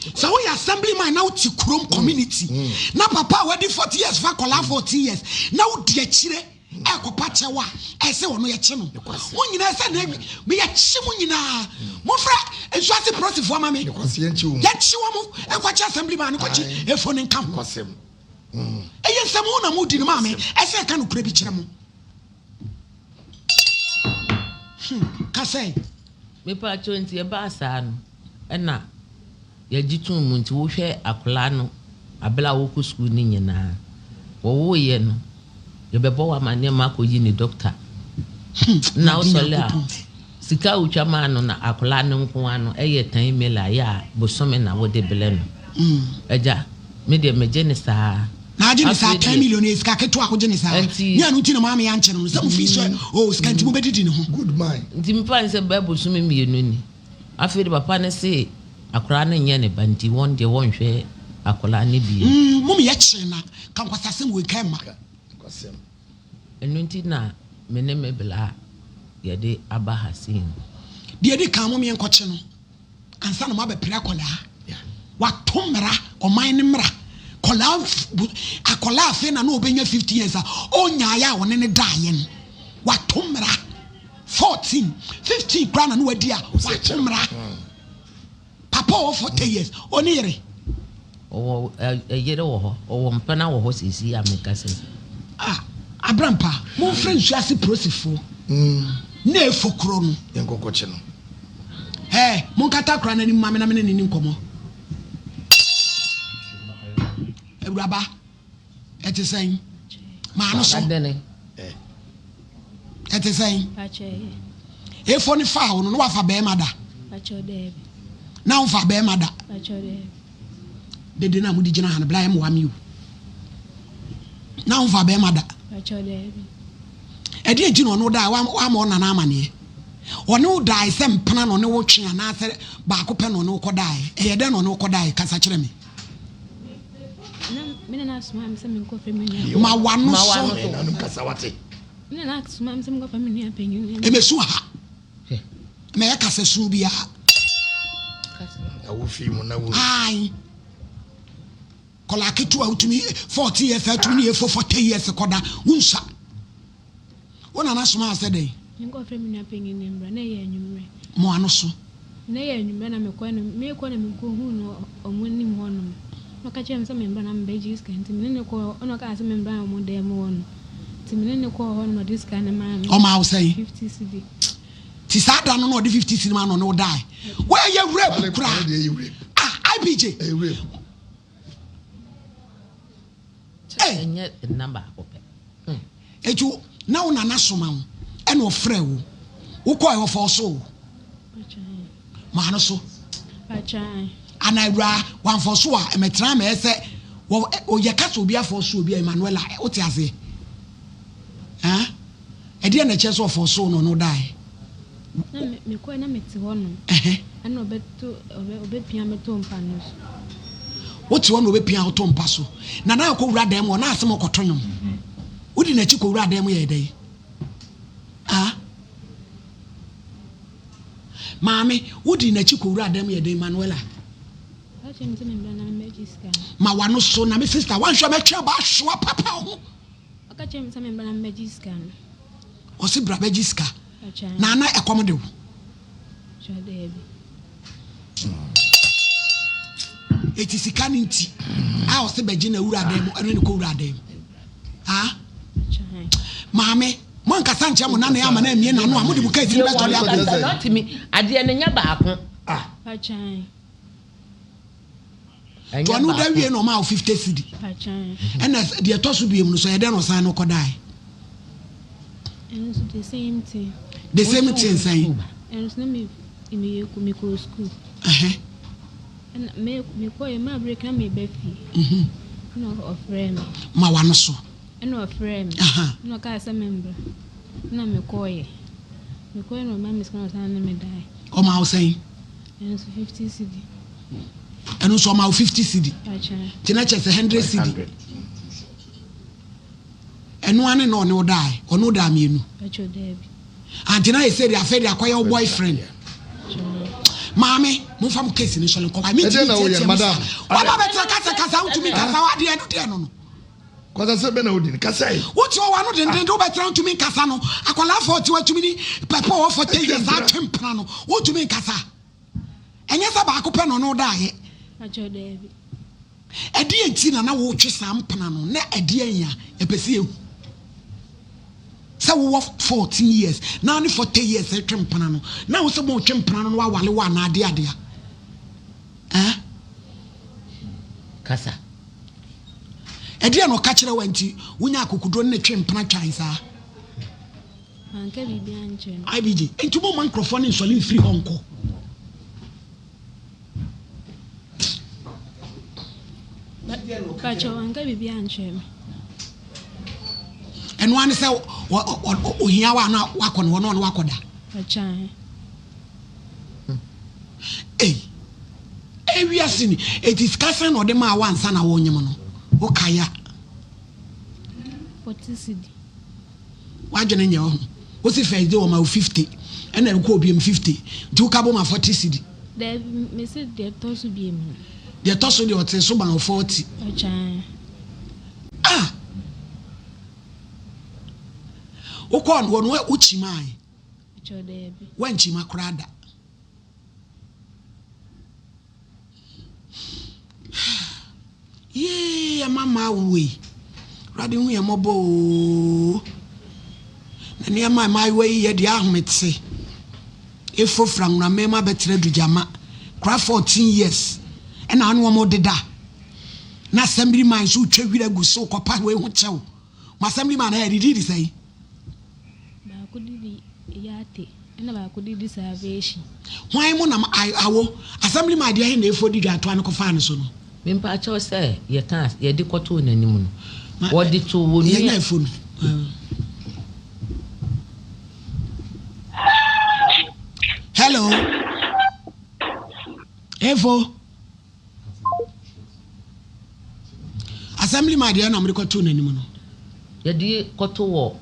[SPEAKER 1] Sɛ woyɛ assembly man na wote kurom community na papa a wadi 40 years fa akwadaa 14 years na wodi akyire ɛkɔpa kyɛw a ɛsɛ ɔno yɛkye no. Mo nyinaa sɛ na yɛkye mo nyinaa. Mofrɛ nsuase polisifoɔ ma me. Yɛkye wɔn ɛkɔkye assembly man no kɔkye efo no nka ho. Ɛyɛ nsɛm ho na modi no maame. Ɛsɛ ɛka nokorɛ bi kyerɛ mo. Hmm, ka sɛ.
[SPEAKER 6] Mepaakyɛw nti ɛbaa saa no ɛna yɛgye too mu nti wohwɛ akwadaa no abere a wɔkɔ sukuu no nyinaa wɔwoeɛ no yɛbɛbɔ wo amaneɛ ma akɔyi ne dɔkta na wosɔle a sika a wotwa maa no na akwadaa no nko ara no ɛyɛ tan mil a yɛ a bosome na wode blɛ no agya me deɛ megye ne saa
[SPEAKER 1] Na agye ne saa 10 million yɛ sika ketewa a wogye ne saa.
[SPEAKER 6] Nti
[SPEAKER 1] Nyɛ ɛno nti na maame ankye no no sɛ mofii sɛ oh sika nti mobɛdidi ne ho.
[SPEAKER 2] Good mind.
[SPEAKER 6] Nti mefa no sɛ bɛyɛ bosome mmienu ni. Afei de papa no se akwadaa no nyɛ ne ba nti wɔn deɛ wɔnhwɛ akwadaa no bio.
[SPEAKER 1] Mm mom yɛ kyee na ka nkwasasɛm wei nka ɛmma.
[SPEAKER 2] Nkwasɛm.
[SPEAKER 6] Ɛno nti na me ne me bla a yɛde aba ha sei no.
[SPEAKER 1] Deɛ ɛdi kan mom yɛnkɔkye no. ansa na moabɛpere akwadaa. Wato mmara, ɔman no mmara. Akwadaa akwadaa afei na na ɔbɛnya 50 years a ɔnyaeɛ a ɔne ne daeɛ no. Wato mmara. 14, 15 koraa na na wadi a wato mmara. Papa ɔwɔ 40 years, ɔne yere.
[SPEAKER 6] Ɔwɔ yere wɔ hɔ, ɔwɔ mpena wɔ hɔ seesei a mekasa yi.
[SPEAKER 1] Ah, Abrampa, momfrɛ nsuo ase polisifoɔ na efo kuro no.
[SPEAKER 2] Yɛnkɔkɔkye no.
[SPEAKER 1] Hɛ, monkata akora no anim ma me na me ne no nni nkɔmmɔ. Awuraba, ɛte sɛn? Maa no so. Ɛte sɛn? Efo no faa wo no, na wafa bɛrima da? Na womfa bɛrima da? Dede no a mode gyina ha no, bla ɛmmoa me o. Na womfa bɛrima da? Ɛdeɛ nti na ɔne wo dae, wamma ɔnana amaneɛ? Ɔne wo dae sɛ mpena na ɔne wo twe anaasɛ baako pɛ na ɔne wo kɔdaeɛ? Ɛyɛ dɛn na ɔne wo kɔdaeɛ? Kasa kyerɛ me. Ma w'ano so. Ɛmɛsu ha. Mɛyɛ kasa su biara. Ae. Kɔla ketewa wotumi 14 years atumi ne yɛfo 40 years kɔda wonsa. Wo nana somaa sɛ dɛn?
[SPEAKER 7] Menkɔfrɛ me nua panyin no mbra, na ɛyɛ anwummerɛ.
[SPEAKER 1] Mo ano so.
[SPEAKER 7] Na ɛyɛ anwummerɛ na mekɔɛ no, meekɔ na mekɔhuu no ɔmo anim hɔ nom. Na ɔka kyerɛɛ me sɛ membra na mebɛgye sika nti me ne no kɔɔ hɔ, ɛna ɔkaa sɛ membra ɔmo dan mu hɔ nom. Nti me ne no kɔɔ hɔ nom na ɔde sika no maa me.
[SPEAKER 1] Ɔmaa wo sɛn?
[SPEAKER 7] 50 cedi.
[SPEAKER 1] Nti saa da no na ɔde 50 cedi maa no ɔne wo dae. Woɛyɛ rape koraa. Ah, IPJ. Ei!
[SPEAKER 6] Ɛnyɛ nna baako pɛ. Hmm.
[SPEAKER 1] Eti na wo nana soma wo ɛna ɔfrɛ wo. Wokɔɛ ɔfa ɔso wo. Maa no so. Ana awura wamfa ɔso a ɛmɛtena ama ɛsɛ wɔ yɛ kasa obi afa ɔso obi a Emanuela wote aseɛ. Ah? Ɛdeɛn na ɛkyerɛ sɛ ɔfɔɔsoo no ɔne wo daeɛ?
[SPEAKER 7] Na me mekɔɛ na mete hɔ nom. Ɛna ɔbɛto ɔbɛ ɔbɛpia me to mpa no so.
[SPEAKER 1] Wote hɔ na ɔbɛpia wo to mpa so. Na na akɔ wura dan mu hɔ na asɛm ɔkɔto nwom. Wodi n'akyi kɔ wura dan mu yɛ dɛn? Ah? Maame, wodi n'akyi kɔ wura dan mu yɛ dɛn Manuela? Ma wano so na me sister wanhwɛ mɛtwe aba ahwewa papa ho.
[SPEAKER 7] Ɔka kyerɛɛ me sɛ memmra na memmɛgye sika no.
[SPEAKER 1] Ɔse bra bɛgye sika. Na na ɛkɔm de wo?
[SPEAKER 7] Daabi.
[SPEAKER 1] Eti sika no nti a ɔse bɛgye na wura dan mu ɛne ne kɔ wura dan mu. Ah? Maame, mo ankasa nkyɛn mo nana ama na amie n'ano a mo de mo kaa etiri bɛtɔre akɔ.
[SPEAKER 6] Adeɛ no nyɛ baako.
[SPEAKER 1] Ah. Nti ɔno da wie na ɔmaa wo 50 cedi. Ɛna deɛ ɛtɔ so biem no so ɛyɛ dɛn na ɔsan no kɔdae?
[SPEAKER 7] The same thing.
[SPEAKER 1] The same thing sɛn?
[SPEAKER 7] Ɛno nso na me me mekɔ school. Ɛna me mekɔ yɛ maa break na meba fie. Ɛna ɔfrɛ me.
[SPEAKER 1] Ma wano so.
[SPEAKER 7] Ɛna ɔfrɛ me. Ɛna ɔkaa sɛ membra. Ɛna mekɔɔyɛ. Mekɔɛ na ɔmaa me sika na ɔsan ne me dae.
[SPEAKER 1] Ɔmaa wo sɛn?
[SPEAKER 7] Ɛno nso 50 cedi.
[SPEAKER 1] Ɛno nso ɔmaa wo 50 cedi. Nti na kyerɛ sɛ 100 cedi. Ɛno ara ne na ɔne wo dae. Ɔne wo daa mmienu. Ante na ɛsɛ de afei de akɔyɛ wo boyfriend. Maame, momfa mo case no nsɔre nkɔ. Mentumi ntiatia mu saa. Waba bɛtena kasa kasa wontumi nkasa adeɛ no deɛ no no.
[SPEAKER 2] Kwasa sɛ bɛ na wodi no kasa yi.
[SPEAKER 1] Wote hɔ w'ano dendenden wobɛtena wontumi nkasa no. Akwadaa fɔ ɔte watumi ni pɛpɛ ɔwɔ fɔ ten years atwe mpena no wontumi nkasa. Ɛnyɛ sɛ baako pɛ na ɔne wo daeɛ. Ɛdeɛn nti na na wotwe saa mpena no? Na ɛdeɛn a yɛpɛ sɛ yɛhu? Sɛ wowɔ 14 years na ne 40 years retwe mpena no, na wo sɛ motwe mpena no na wawale wo anaa adeɛ adeɛ a? Eh?
[SPEAKER 6] Kasa.
[SPEAKER 1] Ɛdeɛn na ɔka kyerɛ wo nti wonya akokoduro ne ne twe mpena twan saa?
[SPEAKER 7] Manka biribiara nkyerɛ no.
[SPEAKER 1] IBG, nti momma nkurɔfoɔ no nsɔre mfiri hɔ nkɔ.
[SPEAKER 7] Pakyɛ wanka biribiara ankyerɛ me.
[SPEAKER 1] Ɛno ara ne sɛ ohia wa na wakɔ no hɔ na ɔne wakɔ da.
[SPEAKER 7] Ɔkyan.
[SPEAKER 1] Ei, ewiase ni eti sika sɛn na ɔde maa wa ansa na wɔnyem no wokae a.
[SPEAKER 7] 40 cedi.
[SPEAKER 1] W'adwene nyɛ ɔho. Wosi first day wɔma wo 50 ɛna ɛkɔ obiem 50 nti woka bom a 40 cedi.
[SPEAKER 7] Daabi mese deɛ ɛtɔ so biem no.
[SPEAKER 1] Deɛ ɛtɔ so deɛ ɔtee so ma wo 40.
[SPEAKER 7] Ɔkyaa.
[SPEAKER 1] Ah! Wokɔɔ no hɔ no wokyimae?
[SPEAKER 7] Ɔkyɛw daabi.
[SPEAKER 1] Woankyima koraa da. Yee ɛma mmaa awoɔ yi. Awurade hu yɛn mmɔbɔ oo. Na nneɛma a mmaayewa yi yɛ deɛ ahomete. Efo fra nwura mmarima bɛtena dugyama. Kora 14 years ɛna ano wɔn deda. Na assembly man nso retwa wira gu so kɔpa wei ho kyɛw. Mo assembly man ɛyɛ didi di sɛn?
[SPEAKER 7] Baako didi yate ɛna baako didi salvation.
[SPEAKER 1] Hwan mo na awo assembly man deɛ he na efo di dwatoa no kɔfaa ne so no?
[SPEAKER 6] Me mpakyɛw sɛ yɛka yɛde kɔtoo n'anim no wɔde too wɔn nua.
[SPEAKER 1] Yɛnya efo no. Hello. Efo. Assembly man deɛ na wɔde kɔtoo n'anim no.
[SPEAKER 6] Yɛde kɔto wɔ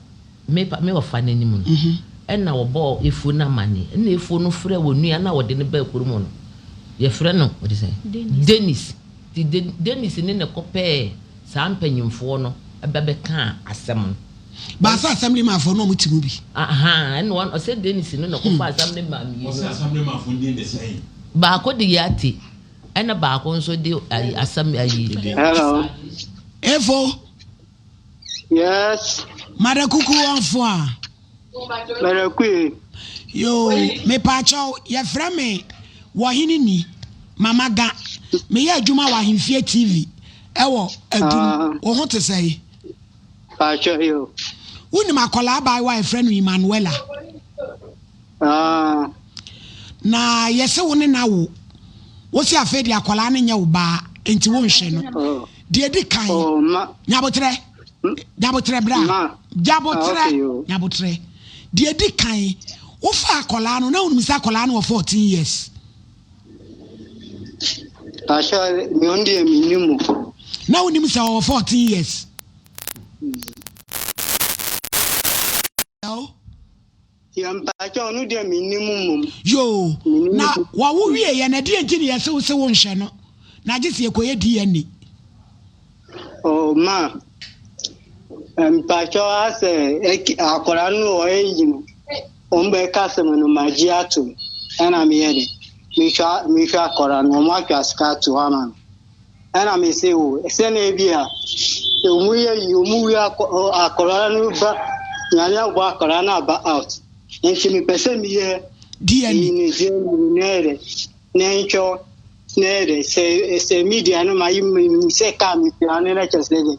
[SPEAKER 6] me pa me ɔfa n'anim no.
[SPEAKER 1] Mhm.
[SPEAKER 6] Ɛna wɔbɔɔ efuo no amane. Ɛna efuo no frɛ wɔn nua no a wɔde no baa kurom no. Yɛfrɛ no wɔde sɛn?
[SPEAKER 7] Dennis.
[SPEAKER 6] Dennis. Nti De Dennis ne na kɔpɛɛ saa mpanyinfoɔ no ba bɛkaa asɛm no.
[SPEAKER 1] Baasa assembly man foɔ no wɔn te mu bi.
[SPEAKER 6] Ahaa ɛna wɔn ɔsɛ Dennis no na kɔfa assembly man mmienu.
[SPEAKER 5] Ɔsɛ assembly man foɔ din de sɛn?
[SPEAKER 6] Baako de Yate. Ɛna baako nso de ayi asɛm ayi.
[SPEAKER 8] Hello.
[SPEAKER 1] Efo.
[SPEAKER 8] Yes.
[SPEAKER 1] Mada kuku ɔnfo a.
[SPEAKER 8] Mada kuye.
[SPEAKER 1] Yoo, mepaakyɛw, yɛfrɛ me Wɔhene ni, Mama Ga. Meyɛ adwuma wɔ Ahemfie TV ɛwɔ Adum.
[SPEAKER 8] Ah.
[SPEAKER 1] Wo ho te sɛn?
[SPEAKER 8] Paakyɛw yo.
[SPEAKER 1] Wonim akwadaa abaayewa a yɛfrɛ no Emmanuela?
[SPEAKER 8] Ah.
[SPEAKER 1] Na yɛse wo ne no awo. Wose afei deɛ akwadaa no nyɛ wo ba nti wonhwɛ no.
[SPEAKER 8] Oh.
[SPEAKER 1] Deɛ di kan,
[SPEAKER 8] Oh, ma.
[SPEAKER 1] nyabotrɛ, nyabotrɛ bra,
[SPEAKER 8] Ma.
[SPEAKER 1] nyabotrɛ,
[SPEAKER 8] Ah, okay, oh.
[SPEAKER 1] nyabotrɛ. Deɛ di kan, wofa akwadaa no na wonim sɛ akwadaa no wɔ 14 years.
[SPEAKER 8] Ahyɛ, me ɔno deɛ mennim o.
[SPEAKER 1] Na wonim sɛ ɔwɔ 14 years. Hello?
[SPEAKER 8] Yɛ mpakyɛ ɔno deɛ mennim mmom.
[SPEAKER 1] Yoo,
[SPEAKER 8] Mennim
[SPEAKER 1] na
[SPEAKER 8] bi.
[SPEAKER 1] wɔwo wie yɛ na ɛdeɛ nti na yɛse wo se wo nhwɛ no na gye sɛ yɛkɔyɛ DNA.
[SPEAKER 8] Oh ma, mpakyɛ asɛ ɛki akwadaa no wɔ eyi no, wɔn bɛ ka asɛm no ma gye atom ɛna meyɛ de mehwɛ mehwɛ akwadaa no wɔn atwa sika ato hɔ ama me. Ɛna me se o, sɛnea ebi a ɔmu yɛ yi, ɔmu wie akɔraa no ba, nyame abɔ akɔraa no aba out. Nti mepɛ sɛ meyɛ
[SPEAKER 1] DNA.
[SPEAKER 8] Ne DNA na ɛyɛ dɛ, na ɛntwɛ na ɛyɛ dɛ, sɛ sɛ media no ma yi mi sɛ kaa mi pira no na kyɛ sɛ dɛ,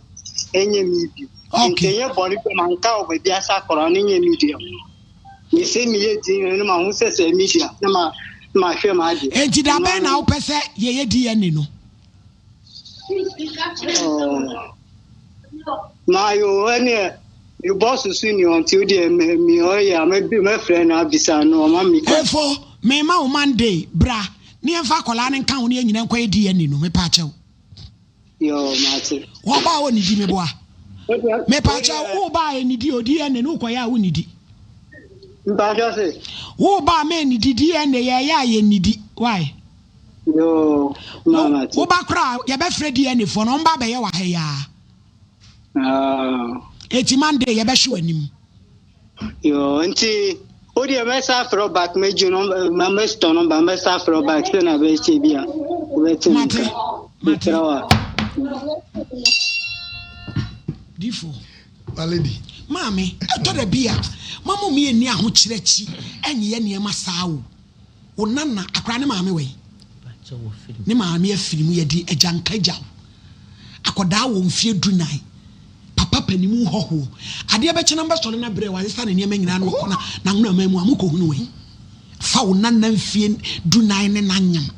[SPEAKER 8] ɛnyɛ mi bi. Nti ɛnyɛ bɔne bi ma nka wɔ baabi asa akɔraa no nyɛ media. Mese meyɛ DNA no ma ho sɛ sɛ media na ma ma hwɛ ma ade.
[SPEAKER 1] Enti da bɛn na wopɛ sɛ yɛyɛ DNA no?
[SPEAKER 8] Mayo ɛneɛ. Me boss nso nni hɔ nti wodeɛ me me ɔyɛ a mɛfrɛ no abisa no ɔma me kwan.
[SPEAKER 1] Efo, mema wo Monday, bra ne yɛmfa akwadaa no nka ho ne yɛn nyinaa nkɔyɛ DNA no, mepaakyɛw.
[SPEAKER 8] Yoo, mate.
[SPEAKER 1] Wɔba a ɔnnidi meboa. Mepaakyɛw, woba a ɛnnidi o, DNA no wokɔyɛ a wonnidi.
[SPEAKER 8] Mpaakyɛw se.
[SPEAKER 1] Woba a mennidi, DNA yɛyɛ a yɛnnidi, why?
[SPEAKER 8] Yoo, ma mate.
[SPEAKER 1] Woba koraa yɛbɛfrɛ DNA foɔ no, wɔn ba abɛyɛ wɔ ha yi ara. Eti Monday yɛbɛhwe w'anim.
[SPEAKER 8] Yoo nti o deɛ mɛsa afrɛ back mɛgye no ma mɛsitɔ no ba mɛsa afrɛ back sɛ na bɛkyɛ bi a wobɛte me
[SPEAKER 1] Mate mate. Difo.
[SPEAKER 2] My lady.
[SPEAKER 1] Maame ɛtɔ da bi a ma mo mi ɛni ahokyerɛ akyi ɛnyeyɛ nneɛma saa o. Wo nana akora ne maame wɔ yi. Ne maame afiri mu yɛde agyanka gyaw akɔdaa wɔ mfeɛ dunan. Papa panimu hɔhoɔ. Adeɛ bɛkye na mbɛsɔre na brɛ wasesa ne nneɛma nyinaa na ɔkɔ na n'ahonaman mu a mokɔhunu wɛn? Fa wo nana mfeɛ dunan ne n'anyem.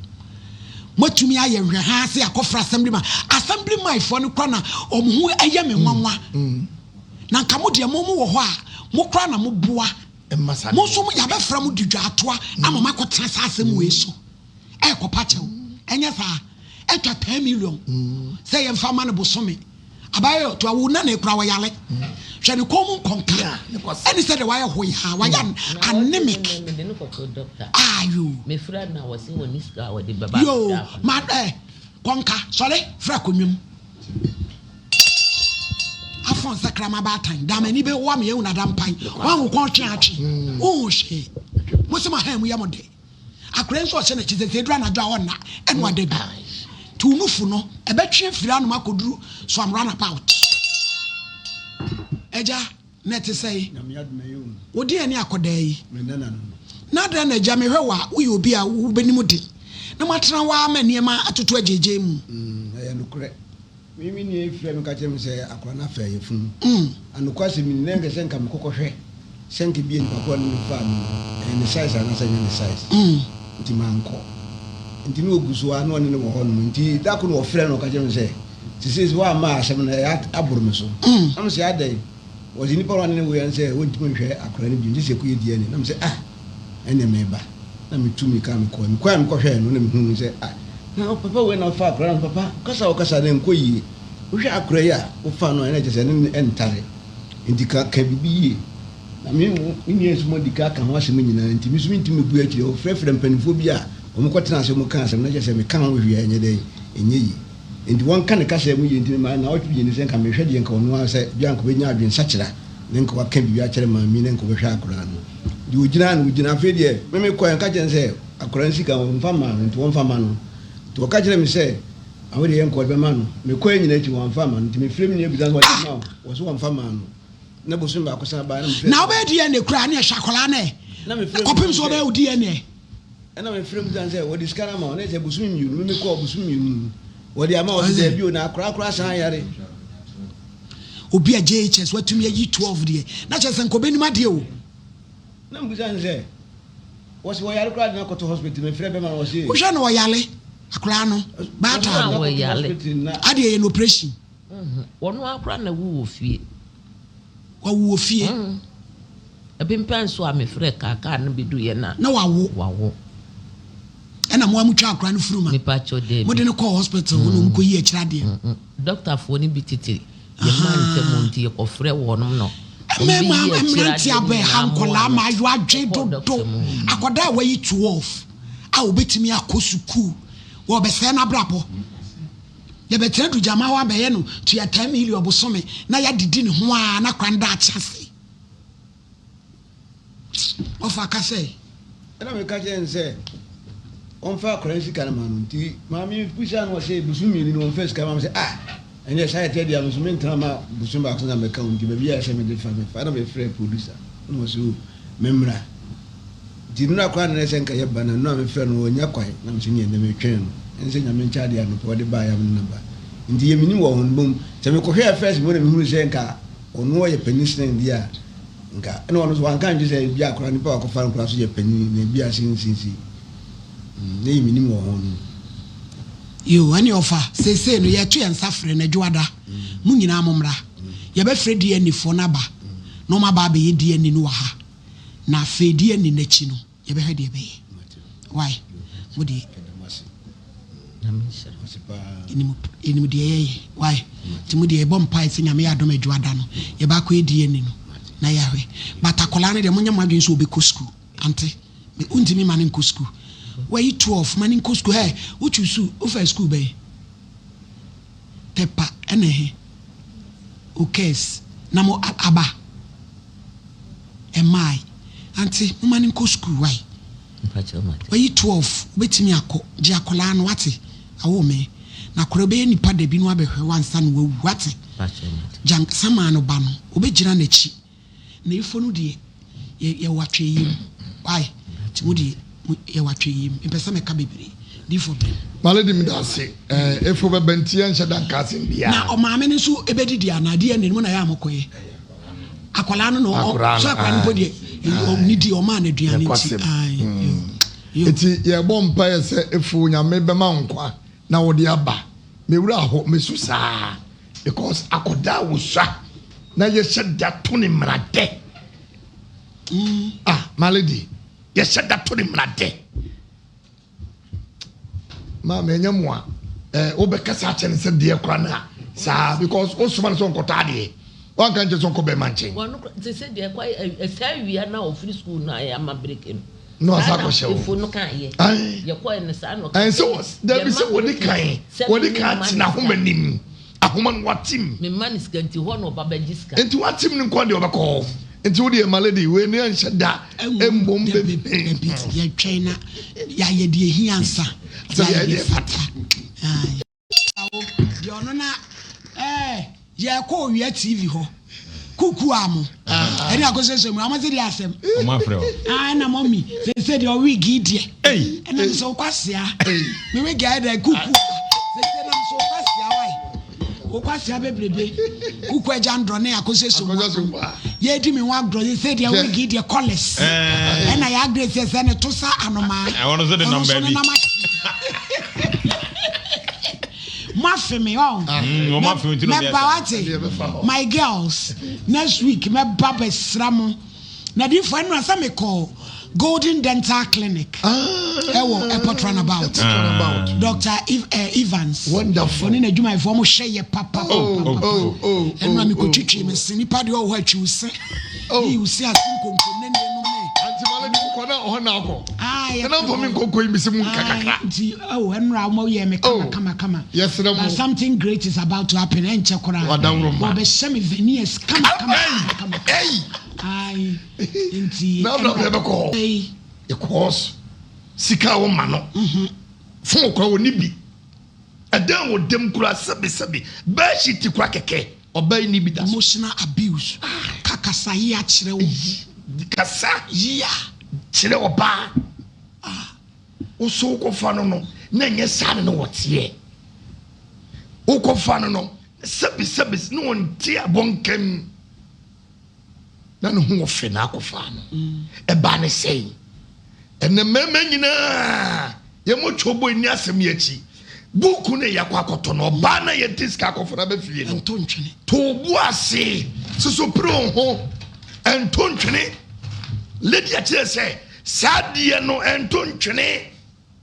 [SPEAKER 1] Moatumi ayɛ nhwɛhaa se akɔfra assembly man. Assembly man foɔ no kora na wɔn ho ɛyɛ me nwanwa. Na nka mo deɛ mo mo wɔ hɔ a mo kora na mo boa. Mo nso yɛabɛfrɛ mo de dwaatoa ama moakɔtena saa asɛm wei so ɛrekɔpa kyɛw. Ɛnyɛ saa? Atwa 10 million sɛ yɛmfa ma no bosome. Abayewa to awo na na ekura ɔyare. Hwɛ ne kɔn mu nkɔnka. Ɛne sɛ deɛ wayɛ hɔ yi ha wayɛ anemic. Ayo. Yo ma ɛ kɔnka sɔre frɛ akonnwa mu. Afɔn sɛ kraman baatan, da m'ani bɛ wa me ehun adampan, wɔn ho kɔn twe atwe, wohu hwee. Mo se mo ahan mu yɛ mo dɛ. Akora nso ɔhyɛ n'akyi sɛ sɛ eduru anadwo a ɔnna, ɛna wada bi. Nti wo nufu no, ɛbɛtwe afiri anom akɔduru so am run about. Agya, na ɛte sɛn? Wo deɛ ne akɔdaa yi. Na adɛn na agya mehwɛ wo a, woyɛ obi a wobɛnim de, na moatena hɔ ara ma nneɛma atoto agyeegyee mu.
[SPEAKER 9] Ɛyɛ nokorɛ. Me me nua yi frɛɛ me ka kyerɛɛ me sɛ akwadaa no afa yafunu. Anokwasɛm ni, na ɛnkɛ sɛ nka mekɔ kɔhwɛ sɛ nka ebia nipa korɔ no ne faa me no, ɛyɛ ne size anaasɛ ɛnyɛ ne size. Nti mankɔ. Nti na ɔgu so ara na ɔne no wɔ hɔnom. Nti da koro na ɔfrɛɛ me na ɔka kyerɛɛ me sɛ, sesei sɛ woamma a asɛm no ɛyɛ aboro me so. Na mese adɛn? Wɔse nipa no a ɔne no woeɛ no sɛ wɔntumi nhwɛ akwadaa no bio nti sɛ ɛkɔyɛ DNA. Na mese ah! Ɛnneɛ mereba. Na metu mmirika a mekɔe. Mekɔe a mekɔhwɛɛ no na mehuu no sɛ, ah, na papa wei na wofaa akwadaa no? Papa, kasa a wokasa no ɛnkɔ yie. Wohwɛ akwadaa yi a wofaa no a, ɛna kyerɛ sɛ ɛne no ɛntare. Enti ka ka biribi yie. Na me me nua nso moadi ka aka ho asɛm nyinaa nti, me nso mentumi mebue akyire. Wɔfrɛfrɛ mpanimfoɔ bi a wɔkɔtena ase wɔkaa asɛm no, na kyerɛ sɛ meka ho hwee a ɛnyɛ dɛn, ɛnyɛ yie. Enti wɔnka ne kasa mu yie nti memaa nnawɔtwe mmienu sɛ nka mehwɛ deɛ nka ɔno ara sɛ bia nka ɔbɛnya adwensakyera na nka waka biribi akyerɛ maame na nka ɔbɛhwɛ akwadaa no. Deɛ ɔgyina no ɔgyina afei deɛ me mekɔɛ nka kyerɛ no sɛ akwadaa no sika wɔmfa mmaa no nti wɔmfa mma no. Nti ɔka kyerɛ me sɛ awo deɛ yɛnkɔ ɔde bɛma no. Mekɔɛ nyina akyi wɔamfa amma no nti mefrɛ me nua bisa no sɛ ɔde ama wo? Ɔse wɔmfa mmaa no. Na bosome baako san baeɛ na mefrɛ
[SPEAKER 1] Na wobɛyɛ DNA koraa ne ɛhwɛ akwadaa no ɛ
[SPEAKER 9] na mefrɛ
[SPEAKER 1] kɔpem sɛ wobɛyɛ wo DNA.
[SPEAKER 9] Ɛna mefrɛ mu bisa no sɛ wɔde sika no ama wo? Na ɛsɛ bosome mmienu me mekɔɔ bosome mmienu mu wɔde ama wo? Ɔse daabi o na akwadaa koraa san yare.
[SPEAKER 1] Obi a JHS watumi ayi 12 deɛ na kyerɛ sɛ nka ɔbɛnim adeɛ o.
[SPEAKER 9] Na mebisa no sɛ wɔse wɔyare koraa de no akɔto hospital mefrɛ bɛma no wɔse.
[SPEAKER 1] Wohwɛ no ɔyare akwadaa no baatan no adeɛ yɛ no operation.
[SPEAKER 6] Wɔn ara koraa na awu wɔ fie.
[SPEAKER 1] Wawu wɔ fie.
[SPEAKER 6] Ɛpempɛn so a mefrɛ kaa kaa no bɛduiɛ na.
[SPEAKER 1] Na wawo.
[SPEAKER 6] Wawo.
[SPEAKER 1] Ɛna mo a motwa akora no firi ma.
[SPEAKER 6] Mepa kyɛw daabi.
[SPEAKER 1] Mode no kɔɔ hospital hɔ na wɔn kɔyi akyire adeɛ.
[SPEAKER 6] Dɔktafoɔ no bi tete yɛn mma ntam nti yɛkɔfrɛ wɔnom no.
[SPEAKER 1] Mmarima mmeranteɛ abɛ ha nkɔlaa maayewa adwen dodo akɔdaa a wayi 12 a obetumi akɔ sukuu wɔbɛsɛe n'abrabɔ. Yɛbɛtena Dugyama hɔ abɛyɛ no tua 10 million bosome na yɛadidi ne ho ara na kwan daakye ase. Ɔfa ka sɛ.
[SPEAKER 9] Ɛna meka kyerɛɛ no sɛ ɔmfa akwadaa no sika no ma no nti maame bisa no ɔsɛ bosom mmienu no ɔmfa sika ma me sɛ ah ɛnɛ saa ɛteɛ deɛ me nso mentena ma bosom baako na mɛka wo nti baabi a ɛsɛ mede fa mefa ɛna mefrɛ producer na ɔsɛ o memmra nti nnora koraa na ɛsɛ nka yɛba na nnora mefrɛ no ɔnya kwan na mesɛ neɛ ɛnɛ metwɛn no ɛne sɛ nyame nkyɛ adeɛ anɔpa ɔde baeɛ amene no ba nti yɛ menim wɔ ho no mmom sɛ mekɔhwɛɛ first mu na mehunu sɛ nka ɔno ɔyɛ panin sene deɛ a Nka ɛna ɔno nso wanka ankyerɛ sɛ ebi akora nipa a wakɔfa no koraa so yɛ panyin na ebi ase nsinsi mm, na yɛ menim wɔ ho no.
[SPEAKER 1] Yoo, ɛne ɔfa, seesei no yɛto yɛn nsa frɛ no Adwoada, mo nyinaa mommra. Yɛbɛfrɛ DNA foɔ no aba. Na wɔn aba abɛyɛ DNA no wɔ ha. Na afei DNA no akyi no, yɛbɛhwɛ deɛ ɛbɛyɛ. Why? Mo deɛ. Yɛnim deɛ yɛyɛ. Why? Nti mo deɛ yɛbɔ mpae sɛ Nyame yɛ adom adwuada no, yɛbɛ akɔyɛ DNA no na yɛahwɛ. But akwadaa no deɛ monyɛ mo adwene sɛ ɔbɛkɔ school. Ante? Me wontumi ma no nkɔ school. Wayi 12 ma no nkɔ school. Hey, wo choose wofa school bɛn? Tɛpa ɛna ɛhe? Okes na mo aba ɛmaae. Ante moma no nkɔ school wai. Wayi 12 wobɛtumi akɔ. Gye akwadaa no wate. Awo me. Na akwadaa bɛyɛ nipa dabi no abɛhwɛ wansa na wawu wate. Gya samaa no ba no wobɛgyina n'akyi. Na efo no deɛ yɛ yɛwɔ atwɛyie mu why nti mo deɛ mo yɛwɔ atwɛyie mu mepɛ sɛ mɛka bebree diifo brɛ.
[SPEAKER 2] Malady meda ase eh efo bɛba nti yɛnhyɛ da nka asɛm biara.
[SPEAKER 1] Na ɔmaame no nso ɛbɛdidi anaa DNA no mo na yɛ a mokɔyɛ akwadaa no na ɔ so akwadaa no mpo deɛ ɔnidi ɔmaa no aduane nti ae yo.
[SPEAKER 2] Eti yɛbɔ mpaeɛ sɛ efo Nyame bɛma nkwa na wɔde aba me werɛ aho mesu saa. Because akɔdaa wosua na yɛhyɛ da to ne mmara dɛ. Mm. Ah, my lady, yɛhyɛ da to ne mmara dɛ. Maame ɛnyɛ mo a, eh, wobɛkasa akyɛ ne sɛ deɛ kora no a saa because wosoma no sɛ ɔnkɔtɔ adeɛ. Wanka nkyɛ sɛ ɔnkɔ bɛrima nkyɛn.
[SPEAKER 6] Wɔn te sɛ deɛ kɔ ɛsɛ awia na ɔfiri sukuu na ɛyɛ ama break no.
[SPEAKER 2] Na ɔsa akɔhyɛ
[SPEAKER 6] wo. Efo no kan yɛ. Yɛkɔɛ no saa na ɔka
[SPEAKER 2] sɛ dabi sɛ wɔde kan wɔde kan atena ahoma nim ahoma no watim.
[SPEAKER 6] Mema no sika nti hɔ na ɔba bɛgye sika.
[SPEAKER 2] Nti watim no nko deɛ ɔbɛkɔ hɔ. Nti wo deɛ ma lady wei ne ɛnhyɛ da mbom
[SPEAKER 1] bɛ. Dabi yɛtwɛn na yɛayɛ deɛ ehia ansa yɛayɛ deɛ fata. Awo deɛ ɔno na ɛɛ yɛkɔ owia TV hɔ kuku a mo ɛne akɔsɛsɛ mu amase deɛ asɛm
[SPEAKER 5] ɔmo afrɛ o
[SPEAKER 1] ah na mɔmi sɛsɛ deɛ ɔwe gi deɛ ɛna mi sɛ ɔkɔ asia mi we gi ayɛ dɛ kuku sɛsɛ na mi sɛ ɔkɔ asia wae ɔkɔ asia bebrebe kuku agya ndrɔ ne akɔsɛsɛ mu yɛdi mi ho agorɔ sɛsɛ deɛ ɔwe gi deɛ kɔlɛs ɛna yɛ agorɔ sɛsɛ ne to sa anomaa
[SPEAKER 5] ɔno nso de nam baabi.
[SPEAKER 1] Moafe me ɔn. Mɛba wate. My girls, next week mɛba bɛsra mo. Na diifo ɛnora sɛ mekɔ Golden Dental Clinic ɛwɔ airport runabout. Dr. Evans.
[SPEAKER 2] Wonderful.
[SPEAKER 1] Ɔne n'adwumayɛfoɔ mo hwɛ yɛ papa. Ɛnora mekɔtwitwi me se nipa deɛ ɔwɔ hɔ atwi wo se. Yi wo se ase nkonko ne ne nom ne.
[SPEAKER 2] Anti male de wokɔ na ɔhɔ na akɔ. Nana nfa mi nkɔnkɔ yi mi se mu nka kakra.
[SPEAKER 1] Nti oh ɛnora wɔn yɛ me kama kama kama.
[SPEAKER 2] Yɛsrɛ mo.
[SPEAKER 1] But something great is about to happen ɛnkyɛ koraa.
[SPEAKER 2] Wadaworo ma.
[SPEAKER 1] Wɔbɛhyɛ me veneers kama kama kama. Ayi nti.
[SPEAKER 2] Na abira bɛ bɛkɔ hɔ. Because sika a wɔma no. Fon kora wɔ ne bi. Ɛdan wɔ dɛm kura sɛbi sɛbi. Bɛɛhyit kura kɛkɛ. Ɔbaa yi ni bi da so.
[SPEAKER 1] Emotional abuse. Ka kasa yia kyerɛ wo ho.
[SPEAKER 2] Kasa
[SPEAKER 1] yia
[SPEAKER 2] kyerɛ ɔbaa. Wo so wokɔfa no no, na ɛnyɛ saa na na wɔteɛ. Wokɔfa no no, sɛbi sɛbi na ɔnte abɔnkan. Na ne ho wɔ fɛ na akɔfa no. Ɛbaa ne sɛn? Ɛnɛ mmarima nyinaa yɛn twɛ bɔ nni asɛm yi akyi. Buuku no yɛakɔ akɔtɔ no, ɔbaa no a yɛde sika akɔfa no aba fie no, to bo ase, soso pere wo ho, ɛnto ntwene. Lydia kyerɛ sɛ saa adeɛ no ɛnto ntwene.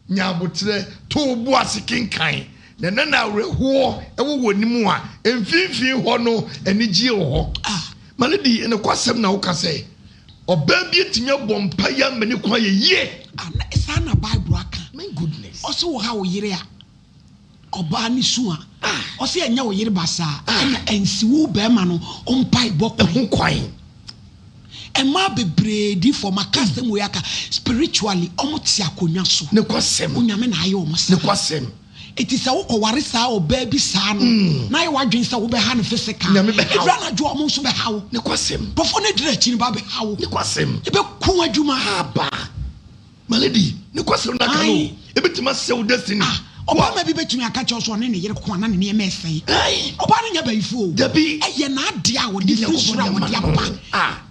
[SPEAKER 2] Nya aboterɛ, to wo bo ase kenkan, na ɛna na awerɛhoɔ wɔ w'anim a, mfimfini hɔ no anigyeɛ wɔ hɔ. Ma no di nokwasɛm na woka sɛ, Ɔbaa bi atumi abɔ mpaeɛ ama ne kunu ayɛ yie.
[SPEAKER 1] Ah, na saa na Bible aka.
[SPEAKER 2] My goodness.
[SPEAKER 1] Ɔse wo ha wo yere a, ɔbaa ne su a, ɔse ɛnyɛ wo yere basaa, ɛna ɛnsi wo bɛrima no mpaebɔ kwan.
[SPEAKER 2] Ɛho kwan.
[SPEAKER 1] Mmaa bebree difoɔ maka asɛm wei aka spiritually ɔmo te akonnwa so.
[SPEAKER 2] Nokwasɛm.
[SPEAKER 1] Onyame na ayɛ ɔmo saa.
[SPEAKER 2] Nokwasɛm.
[SPEAKER 1] Eti sɛ wokɔ ware saa ɔbaa bi saa no na ayɛ w'adwene sɛ wobɛha no physical.
[SPEAKER 2] Nyame bɛha wo.
[SPEAKER 1] Ɛduru anadwo a ɔmo nso bɛha wo.
[SPEAKER 2] Nokwasɛm.
[SPEAKER 1] Nkurɔfoɔ no aduru akyi no ba bɛha wo.
[SPEAKER 2] Nokwasɛm.
[SPEAKER 1] Ɛbɛku w'adwuma.
[SPEAKER 2] Aba. My lady, nokwasɛm no aka no o. Ebetumi asɛe wo destiny.
[SPEAKER 1] Ah, ɔbarima bi betumi aka kyerɛ wo sɛ ɔne ne yere ko a na ne nneɛma resɛe. Ɔbaa no nyɛ bayifo o.
[SPEAKER 2] Dabi.
[SPEAKER 1] Ɛyɛ n'ade a ɔde firi soro a ɔde aba.
[SPEAKER 2] Ah.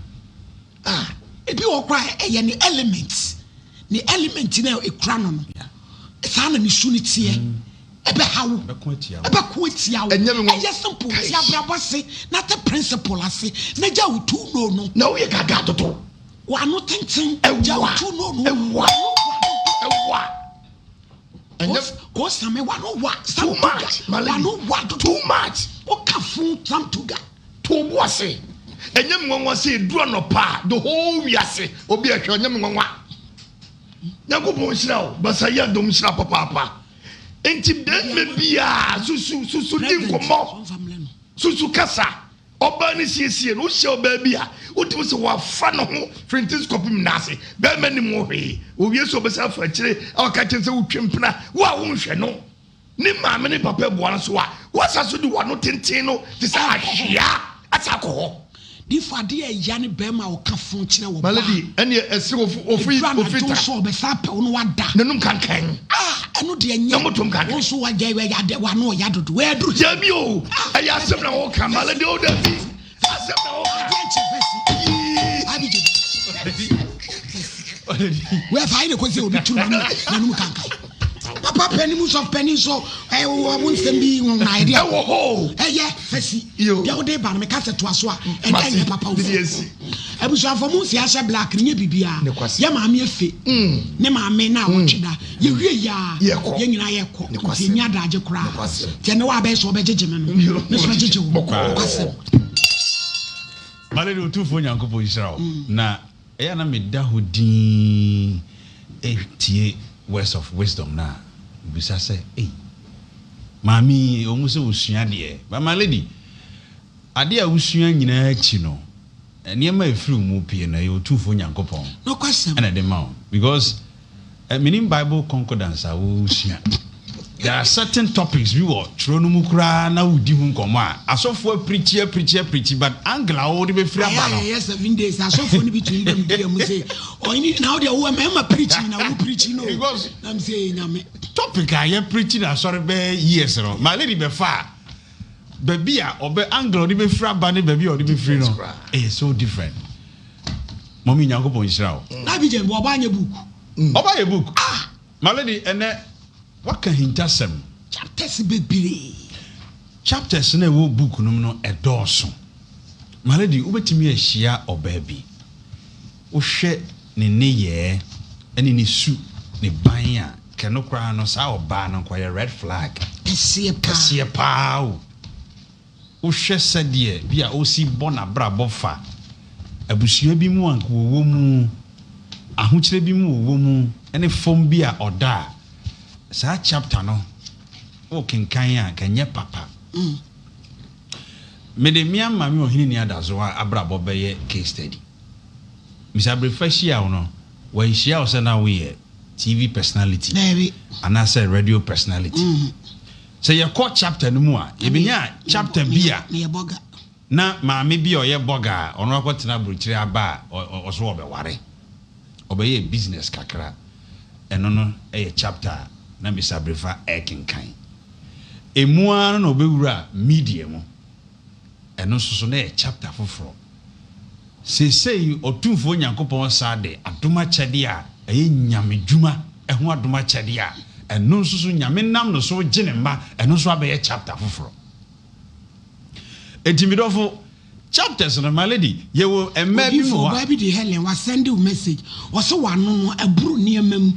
[SPEAKER 2] Ah.
[SPEAKER 1] Ebi wɔ hɔ koraa a ɛyɛ ne element. Ne element no a ekura no no. Saa na ne su no teɛ. Ɛbɛha wo.
[SPEAKER 5] Ɛbɛko atia wo.
[SPEAKER 1] Ɛbɛko atia wo.
[SPEAKER 2] Ɛnyɛ me nwanwa.
[SPEAKER 1] Ɛyɛ simple.
[SPEAKER 2] Kai.
[SPEAKER 1] Te abrabɔ ase na te principle ase na gya wo tu no no.
[SPEAKER 2] Na woyɛ gaga dodo.
[SPEAKER 1] W'ano tenten.
[SPEAKER 2] Ɛwa.
[SPEAKER 1] Gya wo tu no no.
[SPEAKER 2] Ɛwa.
[SPEAKER 1] W'ano wa dodo.
[SPEAKER 2] Ɛwa. Ɛnyɛ.
[SPEAKER 1] Ko same w'ano wa.
[SPEAKER 2] Too much. My lady.
[SPEAKER 1] W'ano wa dodo.
[SPEAKER 2] Too much.
[SPEAKER 1] Woka fun samtuga.
[SPEAKER 2] To wo bo ase. Ɛnyɛ me nwanwa sɛ ɛduru anɔpa a the whole wiase obi ɛhwɛ ɛnyɛ me nwanwa. Nyankopɔn nhyira wo. Basayi adom nhyira papaapa. Nti bɛrima biara susu susu di nkɔmmɔ susu kasa ɔbaa no siesie no wohyia ɔbaa bi a wotumi sɛ wafa ne ho firi nti kɔpem n'ase bɛrima nim wo hwee owie sɛ ɔbɛsa afa akyire a ɔka kyerɛ sɛ wotwe mpena wo a wonhwɛ no ne maame ne papa boa no so a woasa so de wano tenten no te sɛ ahwea asa akɔ hɔ.
[SPEAKER 1] Difo adeɛ a ɛya ne bɛɛma a ɔka fon kyerɛ wɔ baa.
[SPEAKER 2] My lady ɛneɛ ɛse ofi ofi
[SPEAKER 1] Ɛduru
[SPEAKER 2] ofi
[SPEAKER 1] anadwo
[SPEAKER 2] ta.
[SPEAKER 1] nso ɔbɛsan apɛ wo na wada.
[SPEAKER 2] N'anum kankan.
[SPEAKER 1] Ah ɛno deɛ nyɛ.
[SPEAKER 2] Na motom kankan.
[SPEAKER 1] Wo nso wagya ɛyɛ adeɛ wano ɔya dodo ɛduru.
[SPEAKER 2] Dabi o ɛyɛ asɛm na wɔka my lady o dabi asɛm na wɔka.
[SPEAKER 1] Adeɛ nkyɛ fɛsi.
[SPEAKER 2] Yii.
[SPEAKER 1] Abi gye. Wɛfa ayi na kɔsi obi turu n'anum kankan. Papa panin mu sɔfo panin nso ɛwɔ mo nsɛm bi wɔn na ɛdeɛ.
[SPEAKER 2] Ɛwɔ hɔ o.
[SPEAKER 1] Ɛyɛ fɛsi.
[SPEAKER 2] Yo.
[SPEAKER 1] Deɛ wode ba no meka sɛ toa so a ɛnɛ
[SPEAKER 2] Mate.
[SPEAKER 1] nyɛ papa wo
[SPEAKER 2] Mede asi.
[SPEAKER 1] Abusuafo mo nsi ahyɛ black no nyɛ biribiara.
[SPEAKER 2] Nokwasɛm.
[SPEAKER 1] Yɛ maame efe. Ne maame na awɔtwe da. Yɛwie yɛ a
[SPEAKER 2] Yɛkɔ.
[SPEAKER 1] yɛn nyinaa yɛkɔ. Nti
[SPEAKER 2] Nokwasɛm.
[SPEAKER 1] ɛni adagye koraa.
[SPEAKER 2] Nokwasɛm.
[SPEAKER 1] Nti ɛnɛ wabɛyɛ sɛ ɔbɛgyegye me no.
[SPEAKER 2] Yo.
[SPEAKER 1] Me nso mɛgyegye wo.
[SPEAKER 2] Bɔkɔɔ.
[SPEAKER 1] Nokwasɛm.
[SPEAKER 5] My lady Otumfoɔ Nyankopɔn nhyira wo. Na Ɛyɛ a na meda hɔ dinn tie Words of Wisdom no a, mebisa sɛ, Ei, maame yi, ɛwɔ mu sɛ ɔsua deɛ, but my lady, adeɛ a wosua nyinaa akyi no, nneɛma a ɛfiri wo mu pue no, ɛyɛ Otumfoɔ Nyankopɔn
[SPEAKER 1] Nokwasɛm.
[SPEAKER 5] na ɛde ma wo. Because Eh, menim Bible concordance a wosua. There are certain topics bi wɔ twerɛ no mu koraa na wodi ho nkɔmmɔ a, asɔfoɔ apirikyi apirikyi apirikyi but angle a wode bɛfiri aba no.
[SPEAKER 1] Ayɛ a yɛyɛ 7 days, asɔfoɔ no bi tumi ba me dua mu se, ɔhene na wo deɛ wo mmarima pirikyi na wo pirikyi no.
[SPEAKER 5] Because
[SPEAKER 1] Na me se nyame.
[SPEAKER 5] Topic a yɛpirikyi na asɔre bɛyɛ years no, my lady bɛfa a, baabi a ɔbɛ angle a ɔde bɛfiri aba ne baabi a ɔde bɛfiri no, ɛyɛ so different. Mummy Nyankopɔn nhyira wo.
[SPEAKER 1] Na Abidjan bu ɔba anyɛ book.
[SPEAKER 5] Ɔba yɛ book.
[SPEAKER 1] Ah!
[SPEAKER 5] My lady ɛnɛ waka hintasɛm.
[SPEAKER 1] Chapters bebree.
[SPEAKER 5] Chapters na ɛwɔ book no mu no ɛdɔɔso. My lady wobɛtumi ahyia ɔbaa bi. Wohwɛ ne nneyɛɛ ɛne ne su ne ban a kɛno koraa no saa ɔbaa no nka ɔyɛ red flag.
[SPEAKER 1] Kɛseɛ paa.
[SPEAKER 5] Kɛseɛ paa o. Wohwɛ sɛdeɛ bi a ɔsi bɔ n'abrabɔ fa abusua bi mu a anka ɔwɔ mu, ahokyerɛ bi mu ɔwɔ mu ne fam bi a ɔda a, saa chapter no wokenkan a anka ɛnyɛ papa. Mede me ara Maame Ɔheneni Adazoa abrabɔ bɛyɛ case study. Mister Abrefa hyia wo no, wanhyia wo sɛ na woyɛ TV personality
[SPEAKER 1] Daabi.
[SPEAKER 5] anaasɛ radio personality. Sɛ yɛkɔ chapter no mu a, yɛbɛnya chapter bi a na maame bi a ɔyɛ bɔga a ɔno akɔtena aburokyire aba a ɔso ɔbɛware. Ɔbɛyɛɛ business kakra. Ɛno no yɛ chapter a na Mister Abrefa rekenkan. Ɛmu ara no na ɔbɛwura media mu. Ɛno nso so na ɛyɛ chapter foforɔ. Seesei Ɔtumfoɔ Nyankopɔn san de adom akyɛdeɛ a ɛyɛ Nyame dwuma ho adom akyɛdeɛ a ɛno nso so Nyame nam no so regye ne mma, ɛno nso abɛyɛ chapter foforɔ. Enti me dɔfo, chapters no, my lady, yɛwɔ mmaa bi mu
[SPEAKER 1] Odiyifo,
[SPEAKER 5] hɔ a.
[SPEAKER 1] ɔbaa bi de Helen, wa send wo message, ɔse w'ano no ɛboro nneɛma mu,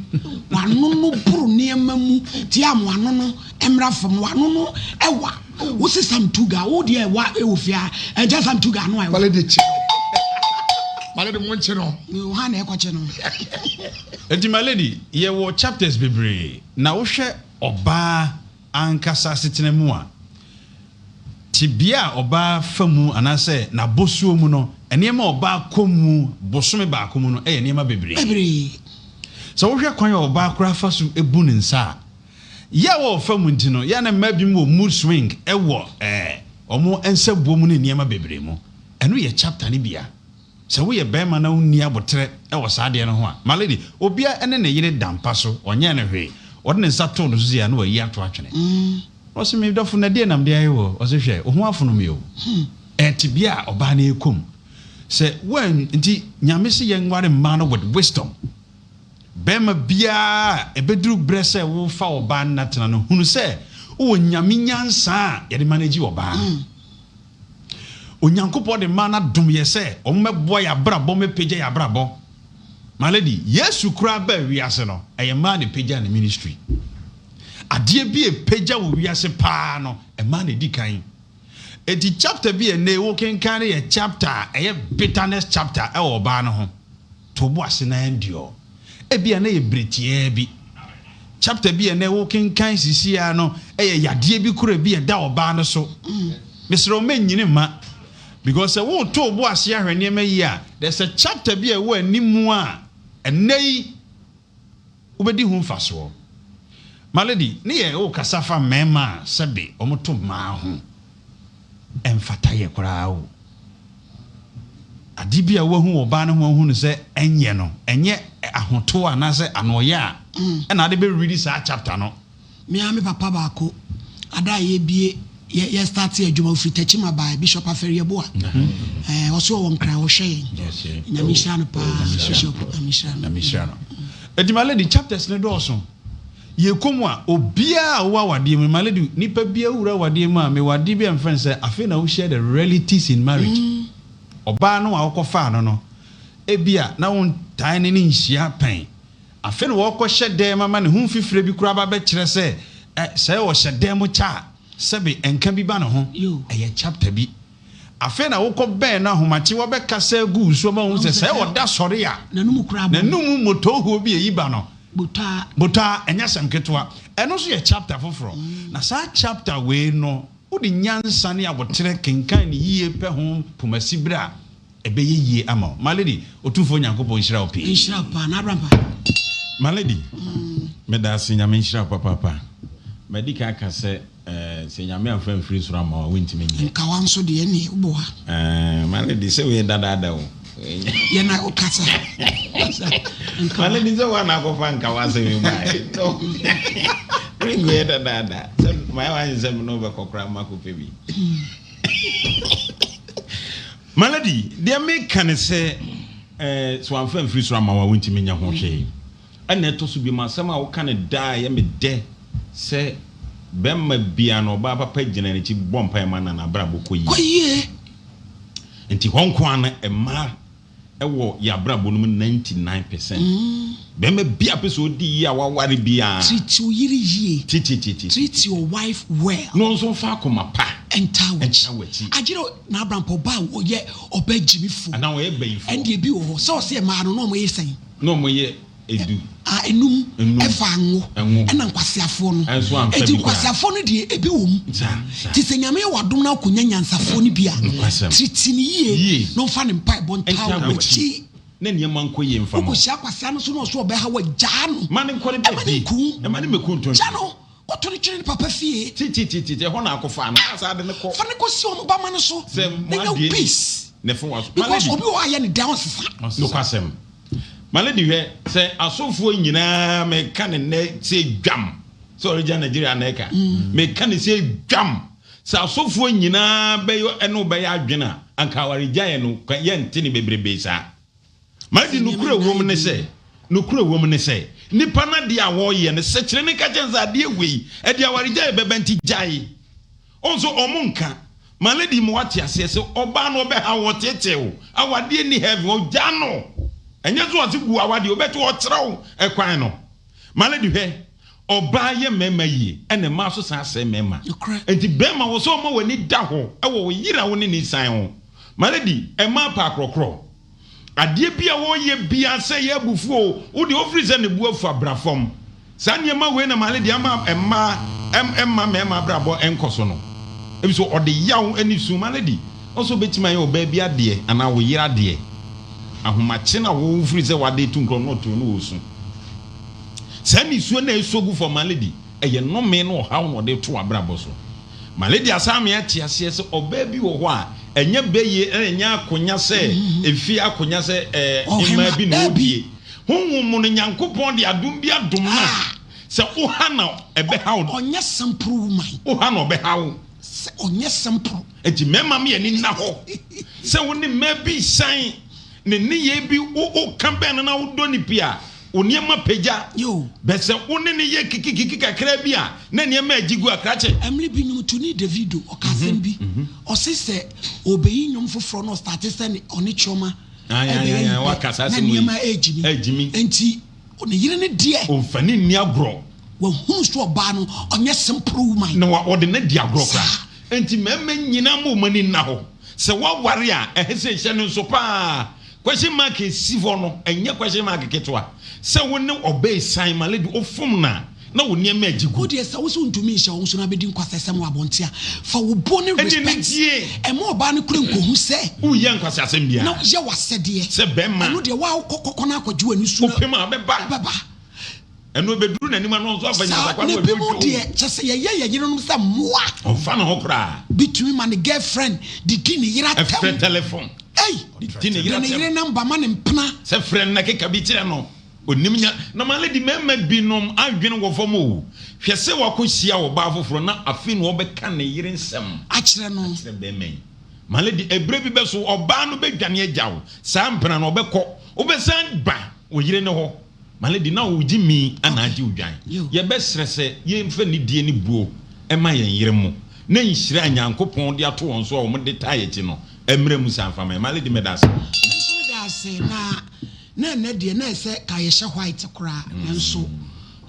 [SPEAKER 1] w'ano no boro nneɛma mu, ti a w'ano no mmra fam, w'ano no ɛwa. Wo se Sam Tuga, wo deɛ ɛwa ɛwɔ fie a, ɛnkyɛ Sam Tuga ano a ɛwa.
[SPEAKER 2] Male de kye no. Male de mo nkye no.
[SPEAKER 1] Hwan na ɛkɔkye no?
[SPEAKER 5] Enti my lady, yɛwɔ chapters bebree, na wohwɛ ɔbaa ankasa asetena mu a, tebea a ɔbaa fa mu anaasɛ n'abɔsuo mu no, nneɛma a ɔbaa kɔ mu bosome baako mu no yɛ nneɛma bebree.
[SPEAKER 1] Bebree.
[SPEAKER 5] Sɛ wohwɛ kwan a ɔbaa koraa fa so bu ne nsa a, Yaw a ɔfa mu nti no, yɛ a na mmaa binom wɔ mood swing wɔ wɔn nsabuo mu ne nneɛma bebree mu. Ɛno yɛ chapter no bi a. Sɛ woyɛ barima na wonni aboterɛ wɔ saa adeɛ no ho a, my lady, obiara ne ne yere da mpa so, ɔnyɛɛ no hwee, ɔde ne nsa too no so sei a na wayi ato atwene. Na ɔse, me dɔfo, na deɛn na mede ayɛ wo? Ɔse, hwɛ, wo ho afono me o. Ɛyɛ tebea a ɔbaa no rekɔ mu. Sɛ woan, nti Nyame se yɛnware mmaa no with wisdom. Barima biara a ɛbɛduru berɛ sɛ worefa ɔbaa nna tena no, hunu sɛ Wowɔ Nyame nyansa a yɛde manage ɔbaa. Onyankopɔn de mmaa no adom yɛ sɛ wɔn mɛboa yɛ abrabɔ, mɛpagya yɛ abrabɔ. My lady, Yesu koraa baa wiase no, ɛyɛ mmaa na ɛpagyaa ne ministry. Adeɛ bi a ɛpagya wɔ wiase paa no, mmaa na ɛdi kan. Enti chapter bi a ɛnnɛ yi wokenkan no yɛ chapter a ɛyɛ bitterness chapter ɛwɔ ɔbaa no ho. To wo bo ase na endure. Ebia na ɛyɛ bere tiaa bi. Chapter bi a ɛnnɛ wokenkan sisi ara no yɛ yadeɛ bi koro bi a ɛda ɔbaa no so. Mesrɛ wo mɛnyini mma. Because sɛ woreto wo bo ase ahwɛ nneɛma yie a, there's a chapter bi a ɛwɔ anim a ɛnnɛ yi wobɛdi ho mfasoɔ. My lady, ne yɛ wokasa fa mmarima a sɛbe wɔto mmaa ho. Ɛmfata yɛ koraa o. Ade bi a woahu wɔ ɔbaa no ho ahu no sɛ ɛnyɛ no, ɛnyɛ ahotoɔ anaasɛ anoɔyɛ a ɛna ade bɛ read saa chapter no.
[SPEAKER 1] Me ara me papa baako, ada a yɛbie yɛ yɛ starte adwuma ofiri Techiman baeɛ, Bishop Aferi Yeboah, ɛɛ ɔso ɔwɔ Nkran ɔhwɛ yɛn, Nyame nhyira no paa, Bishop Nyame nhyira no.
[SPEAKER 5] Nyame nhyira no. Enti my lady chapters no dɔɔso. Yɛkɔ mu a, obiara a ɔwɔ awadeɛ mu, my lady, nipa biara wura awadeɛ mu a, mewɔ adeɛ bi a mefrɛ no sɛ afei na wohyia the realities in marriage. Ɔbaa no a wokɔfaa no no, ebia na wontae ne no nhyia pɛn. Afei na wɔrekɔhyɛ dan mu ama ne ho mfifire bi koraa aba abɛkyerɛ sɛ ɛ, sɛ ɔhyɛ dan mu kyɛ a, sɛbe nka bi ba ne ho. Ɛyɛ chapter bi. Afei na wokɔbɛn no ahomakye, wabɛkasa agu wo so ama woahu sɛ, sɛ ɔda sɔre a,
[SPEAKER 1] N'anum koraa bɔ.
[SPEAKER 5] n'anum mmotoohuo bi a ɛyi ba no,
[SPEAKER 1] Botaa.
[SPEAKER 5] botaa, ɛnyɛ asɛm ketewa. Ɛno nso yɛ chapter foforɔ. Na saa chapter wei no, wode nyansa ne aboterɛ kenkan no yie pɛ ho pomasiberɛ a, Ɛbɛyɛ yie ama wo. My lady, Otumfoɔ Nyankopɔn nhyira wo pii.
[SPEAKER 1] Nhyira wo paa, N'Abrampa.
[SPEAKER 5] My lady, medaase, Nyame nhyira wo papaapa. Madi kan aka sɛ, sɛ Nyame amfa amfiri soro amma wo a, wontumi nyɛ.
[SPEAKER 1] Nkawa nso deɛ ɛneɛ woboa.
[SPEAKER 5] My lady, sɛ wei yɛ dadaada o.
[SPEAKER 1] Yɛ na wokasa.
[SPEAKER 5] Nkawa. My lady, sɛ woa na akɔfa nkawa asɛm yi baeɛ. No. Ringo yɛ dadaada. Sɛ mayɛ w'adwene sɛ me ne wo bɛkɔ koraa makɔpɛ bi. My lady, deɛ meka ne sɛ, eh, sɛ wamfa amfiri soro amma wo a, wontumi nyɛ ho hwee. Ɛna ɛtɔ so biom, asɛm a woka no daa ɛyɛ me dɛ sɛ bɛrima biara no, ɔbaa papa gyina n'akyi bɔ mpaeɛ ma no na n'abrabɔ kɔ yie.
[SPEAKER 1] Kɔ yie.
[SPEAKER 5] Nti hɔ nko ara no, mmaa wɔ yɛn abrabɔ no mu 99%. Bɛrima biara pɛ sɛ ɔdi yie a waware biara.
[SPEAKER 1] Treat wo yere yie.
[SPEAKER 5] Titititi.
[SPEAKER 1] Treat your wife well.
[SPEAKER 5] Na ɔno nso mfa akoma pa.
[SPEAKER 1] Ntaa
[SPEAKER 5] w'akyi. Ntaa w'akyi.
[SPEAKER 1] Agyere n'abrampɔ ɔbaa a ɔyɛ ɔbaa gyimifo.
[SPEAKER 5] Anaa ɔyɛ bayifoɔ.
[SPEAKER 1] Ɛnde ebi wɔ hɔ sɛ ɔsɛ mmaa no na wɔyɛ sɛn?
[SPEAKER 5] Na wɔyɛ edu.
[SPEAKER 1] A enum.
[SPEAKER 5] Enum.
[SPEAKER 1] Ɛfa ngo.
[SPEAKER 5] Ngo.
[SPEAKER 1] Ɛna nkwaseafoɔ no.
[SPEAKER 5] Ɛnso amfa
[SPEAKER 1] Enti
[SPEAKER 5] bi koraa.
[SPEAKER 1] nkwaseafoɔ no deɛ ebi wɔ mu.
[SPEAKER 5] Saa, saa.
[SPEAKER 1] Nti sɛ Nyame yɛ w'adom na wokɔnya nyansafoɔ no bi a,
[SPEAKER 5] Nokwasɛm.
[SPEAKER 1] treat no yie
[SPEAKER 5] Yie.
[SPEAKER 1] na ɔmfa ne mpaebɔ ntaa
[SPEAKER 5] Ntaa
[SPEAKER 1] w'akyi.
[SPEAKER 5] w'akyi. Na nneɛma nkɔ yie mfa ma wo.
[SPEAKER 1] Wokɔhyia kwasea no nso na ɔso ɔbɛha wo a, gyaa no.
[SPEAKER 5] Ma no nkɔ ne
[SPEAKER 1] Ɛma no
[SPEAKER 5] baabi.
[SPEAKER 1] nku wo.
[SPEAKER 5] Ɛma no mmɛku ntonto.
[SPEAKER 1] Gya no. Kɔto no twene ne papa fie.
[SPEAKER 5] Titititi, ɛhɔ na akɔfa no. Na saa de no kɔ.
[SPEAKER 1] Fa no kɔsi wɔn bamma no so.
[SPEAKER 5] Sɛ
[SPEAKER 1] Na
[SPEAKER 5] mo
[SPEAKER 1] nya wo
[SPEAKER 5] adeɛ ni
[SPEAKER 1] peace.
[SPEAKER 5] na ɛfa w'aso. My
[SPEAKER 1] Because
[SPEAKER 5] lady.
[SPEAKER 1] obi wɔ hɔ a yɛ ne dɛn ɔnsesa.
[SPEAKER 5] Nokwasɛm. My lady hwɛ, sɛ asɔfoɔ nyinaa meka ne nnɛ sɛ dwam, sɛ ɔregya Nigeria na ɛka, meka ne sɛ dwam, sɛ asɔfoɔ nyinaa bɛyɔ ɛne wo bɛyɛ adwene a, anka awaregyaeɛ no yɛnte ne bebrebe saa. My lady nokorɛ wom ne sɛ, nokorɛ wom ne sɛ, nipa no adeɛ a wɔreyɛ no, sɛkyerɛ no ka kyerɛ no sɛ adeɛ wei, ɛde awaregyaeɛ bɛba nti gyae. Ɔn so ɔmo nka. Ma lady ma wate aseɛ sɛ ɔbaa no ɔbɛha wo ɔteetee wo awadeɛ nni heaven ɔgyaa no ɛnyɛ sɛ ɔse gu awadeɛ ɔbɛte ɔkyerɛ wo ɛkwan no ma lady hwɛ ɔbaa yɛ mmarima yie ɛna mmaa so san sɛe mmarima nti bɛrima wɔ sɛ ɔma w'ani da hɔ ɛwɔ wo yere a wo ne ne san ho ma lady ɛmaa pɛ akorɔkorɔ Adeɛ bi a wɔyɛ biara sɛ ɛyɛ abufuo o, wo deɛ wofiri sɛ ne bo afu a bra fam. Saa nneɛma wei na maale deɛ ama mmaa ɛmma mmarima abrabɔ nkɔ so no. Ebi so ɔde yaw ne su. Maale di, ɔsɛ obetumi ayɛ ɔbaa bi adeɛ anaa wo yere adeɛ. Ahomakye na wo wofiri sɛ wade tu nkorɔ no ɔte hɔ na ɔresu. Saa nisuo no a ɛsɔ gu fam maale di, ɛyɛ nnome ne ɔhaw na ɔde to w'abrabɔ so. Ma Lady Asame ate aseɛ sɛ ɔbaa bi wɔ hɔ a, ɛnyɛ bɛyie na ɛnyɛ akonya sɛ efie akonya sɛ ɛɛ hemaa bi na ɔredie. Honhom mu no, Nyankopɔn de adom bi adom no a, sɛ woha no a, ɛbɛha wo.
[SPEAKER 1] Ɔnyɛ simple woman.
[SPEAKER 5] Woha no a, ɔbɛha wo.
[SPEAKER 1] Sɛ ɔnyɛ simple.
[SPEAKER 5] Enti mmarima ma yɛn ani nna hɔ sɛ wo ne mmaa bi resan, ne nneyɛɛ bi, wo woka bɛn no na wodɔ no pii a. Wo nneɛma pagya. Bɛ sɛ wo ne no yɛ kikikiki kakra bi a, na nneɛma agyi gu a, krakye.
[SPEAKER 1] Mmere bi nnwomtoni Davido ɔka asɛm bi, ɔse sɛ ɔrebeyi nnwom foforɔ na ɔstarte sɛ ɔne Chioma ɛbɛyɛ yi pɛ na nneɛma ɛregyimi. Enti ne yere no deɛ.
[SPEAKER 5] Ɔmfa no nni agorɔ.
[SPEAKER 1] Wahunu sɛ ɔbaa no ɔnyɛ simple woman.
[SPEAKER 5] Na ɔde no adi agorɔ koraa. Enti mmarima nyinaa mma wɔn ani nna hɔ. Sɛ woaware a, ɛhe sɛ hyɛ no nso paa. Question mark a ɛsi hɔ no, ɛnyɛ question mark ketewa. Sɛ wo ne ɔbaa esian ma lady wofom no a, na wo nneɛma agye gu.
[SPEAKER 1] Wo deɛ sɛ wo se wontumi nhyɛ wo ho so na abɛdi nkwasasɛm wɔ abɔnten a, fa wo bo ne
[SPEAKER 5] Ɛnneɛ
[SPEAKER 1] respect
[SPEAKER 5] ne tie.
[SPEAKER 1] Ɛmma ɔbaa no kora nkɔhu sɛ.
[SPEAKER 5] Woreyɛ nkwaseasɛm biara.
[SPEAKER 1] Na yɛ w'asɛdeɛ.
[SPEAKER 5] Sɛ bɛrima.
[SPEAKER 1] Ɛno deɛ wo a wokɔ kɔkɔ no akɔgye w'ani so na.
[SPEAKER 5] Wopem a, wobɛba.
[SPEAKER 1] Wobɛba.
[SPEAKER 5] Ɛno ɛbɛduru n'anim a na ɔnso afa
[SPEAKER 1] Saa,
[SPEAKER 5] nyansakwan
[SPEAKER 1] na
[SPEAKER 5] na
[SPEAKER 1] ebinom
[SPEAKER 5] wadwodwo.
[SPEAKER 1] deɛ, kyerɛ sɛ yɛyɛ yɛn yerenom sɛ mmoa.
[SPEAKER 5] Ɔmfa ne ho koraa.
[SPEAKER 1] Bi tumi ma ne girlfriend de di ne yere atɛm.
[SPEAKER 5] Ɛfrɛ telefon.
[SPEAKER 1] Ei!
[SPEAKER 5] Di ne yere
[SPEAKER 1] De ne
[SPEAKER 5] atɛm.
[SPEAKER 1] yere namba ma ne mpena.
[SPEAKER 5] Sɛ frɛ no na keka bi kyerɛ no. Ɔnim nya. Na my lady, mmarima binom adwene wɔ fam o. Hwɛ sɛ wakɔhyia ɔbaa foforɔ na afei na ɔbɛka ne yere nsɛm
[SPEAKER 1] Akyerɛ no.
[SPEAKER 5] akyerɛ barima yi. My lady, ɛberɛ bi bɛso, ɔbaa no bɛdwane agya wo. Saa mpena no, ɔbɛkɔ. Wobɛsan ba wo yere no hɔ. My lady, na wo gye mi anaa gye odwan? Yɛbɛsrɛ sɛ yɛmfa nidie ne buo mma yɛn yere mo, na nhyira a Nyankopɔn de ato wɔn so a wɔn de taa yɛn akyi no mmra mu saa mfa ma yɛn. My lady, meda ase.
[SPEAKER 1] Me nso meda ase, na na ɛnnɛ deɛ na ɛsɛ ka yɛhyɛ white koraa, nanso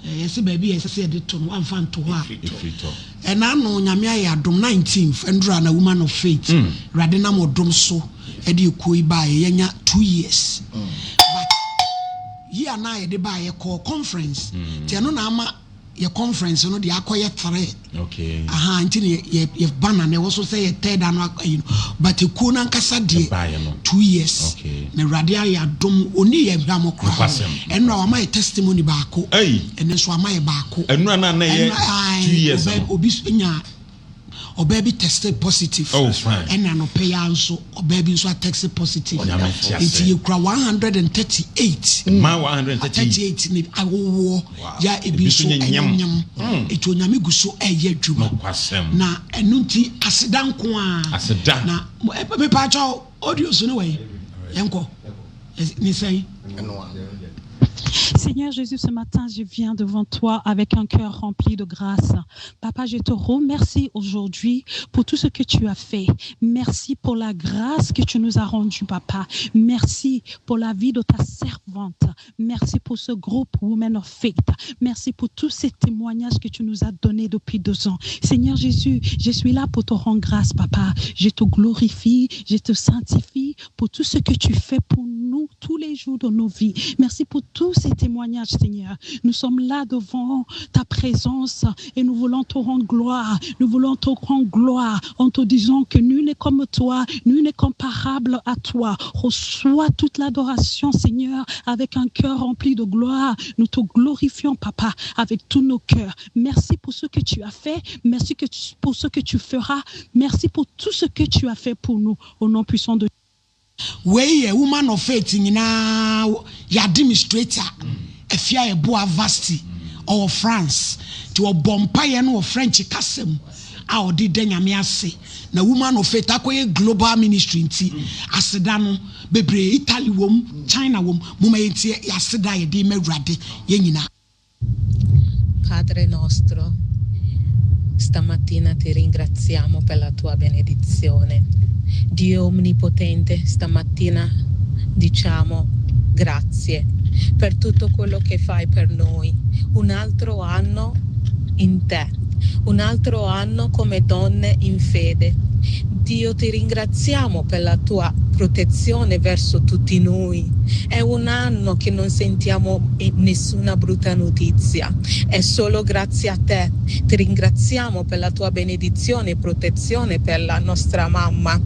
[SPEAKER 1] yɛse baabi a ɛsɛ sɛ yɛde to no wamfa anto hɔ a, ɛna ano Nyame ayɛ adom 19th ɛndura na Woman of Faith, Awurade nam ɔdom so ɛde ekuo yi baeɛ, yɛanya 2 years, but Year no a yɛde baeɛ yɛkɔɔ conference nti ɛno na ama yɛ conference no deɛ akɔyɛ three.
[SPEAKER 5] Okay.
[SPEAKER 1] Aha nti na yɛ yɛ banner na ɛwɔ so sɛ yɛ third ano ayi no but ekuo no ankasa deɛ 2 years.
[SPEAKER 5] Okay.
[SPEAKER 1] Na Awurade ayɛ adom oni yɛ hwamɔ koraa.
[SPEAKER 5] Nokwasɛm.
[SPEAKER 1] Ɛnora wama yɛ testimony baako.
[SPEAKER 5] Ɛyi.
[SPEAKER 1] Ɛno nso ama yɛ baako.
[SPEAKER 5] Ɛnora na na yɛ 2 years no.
[SPEAKER 1] Obi nya ɔbaa bi tested positive.
[SPEAKER 5] Oh, fine.
[SPEAKER 1] Ɛna anɔpɛ yi ara nso ɔbaa bi nso atexted positive.
[SPEAKER 5] Onyame te ase.
[SPEAKER 1] Nti yɛkura 138.
[SPEAKER 5] Mmaa 138.
[SPEAKER 1] 38 ne awowoɔ ya ebi
[SPEAKER 5] Ebi nso
[SPEAKER 1] nso
[SPEAKER 5] nyɛ nyam.
[SPEAKER 1] nyam. Nti Onyame gu so ɛyɛ adwuma.
[SPEAKER 5] Nokwasɛm.
[SPEAKER 1] Na ɛno nti aseda nko ara.
[SPEAKER 5] Aseda.
[SPEAKER 1] Na mepaakyɛw audio so ne wɔ yi. Yɛnkɔ. Ne sɛn?
[SPEAKER 10] Seigneur Jésus, ce matin, je viens devant toi avec un cœur rempli de grâce. Papa, je te remercie aujourd'hui pour tout ce que tu as fait. Merci pour la grâce que tu nous as rendue, Papa. Merci pour la vie de ta servante. Merci pour ce groupe Women of Faith. Merci pour tous ces témoignages que tu nous as donnés depuis 2 ans. Seigneur Jésus, je suis là pour te rendre grâce, Papa. Je te glorifie, je te sanctifie pour tout ce que tu fais pour nous tous les jours de nos vies. Merci pour tous ces témoignages, Seigneur. Nous sommes là devant ta présence et nous voulons te rendre gloire. Nous voulons te rendre gloire en te disant que nul n'est comme toi, nul n'est comparable à toi. Reçois toute l'adoration, Seigneur, avec un cœur rempli de gloire. Nous te glorifions, Papa, avec tous nos cœurs. Merci pour ce que tu as fait. Merci pour ce que tu feras. Merci pour tout ce que tu as fait pour nous. Au nom puissant de
[SPEAKER 1] Wei yɛ Woman of Faith nyinaa yɛ administrator Afia Yeboah Vasti ɔwɔ France nti ɔbɔ mpaeɛ no wɔ French kasa mu a ɔde da Nyame ase na Woman of Faith akɔyɛ global ministry nti aseda no bebree Italy wom China wom moma yɛntie yɛ aseda a yɛde ma Awurade yɛn nyinaa.
[SPEAKER 11] Padre nostro, stamattina ti ringraziamo per la tua benedizione. Dio Onnipotente, stamattina diciamo grazie per tutto quello che fai per noi. Un altro anno in te, un altro anno come donne in fede. Dio, ti ringraziamo per la tua protezione verso tutti noi. È un anno che non sentiamo nessuna brutta notizia. È solo grazie a te. Ti ringraziamo per la tua benedizione e protezione per la nostra mamma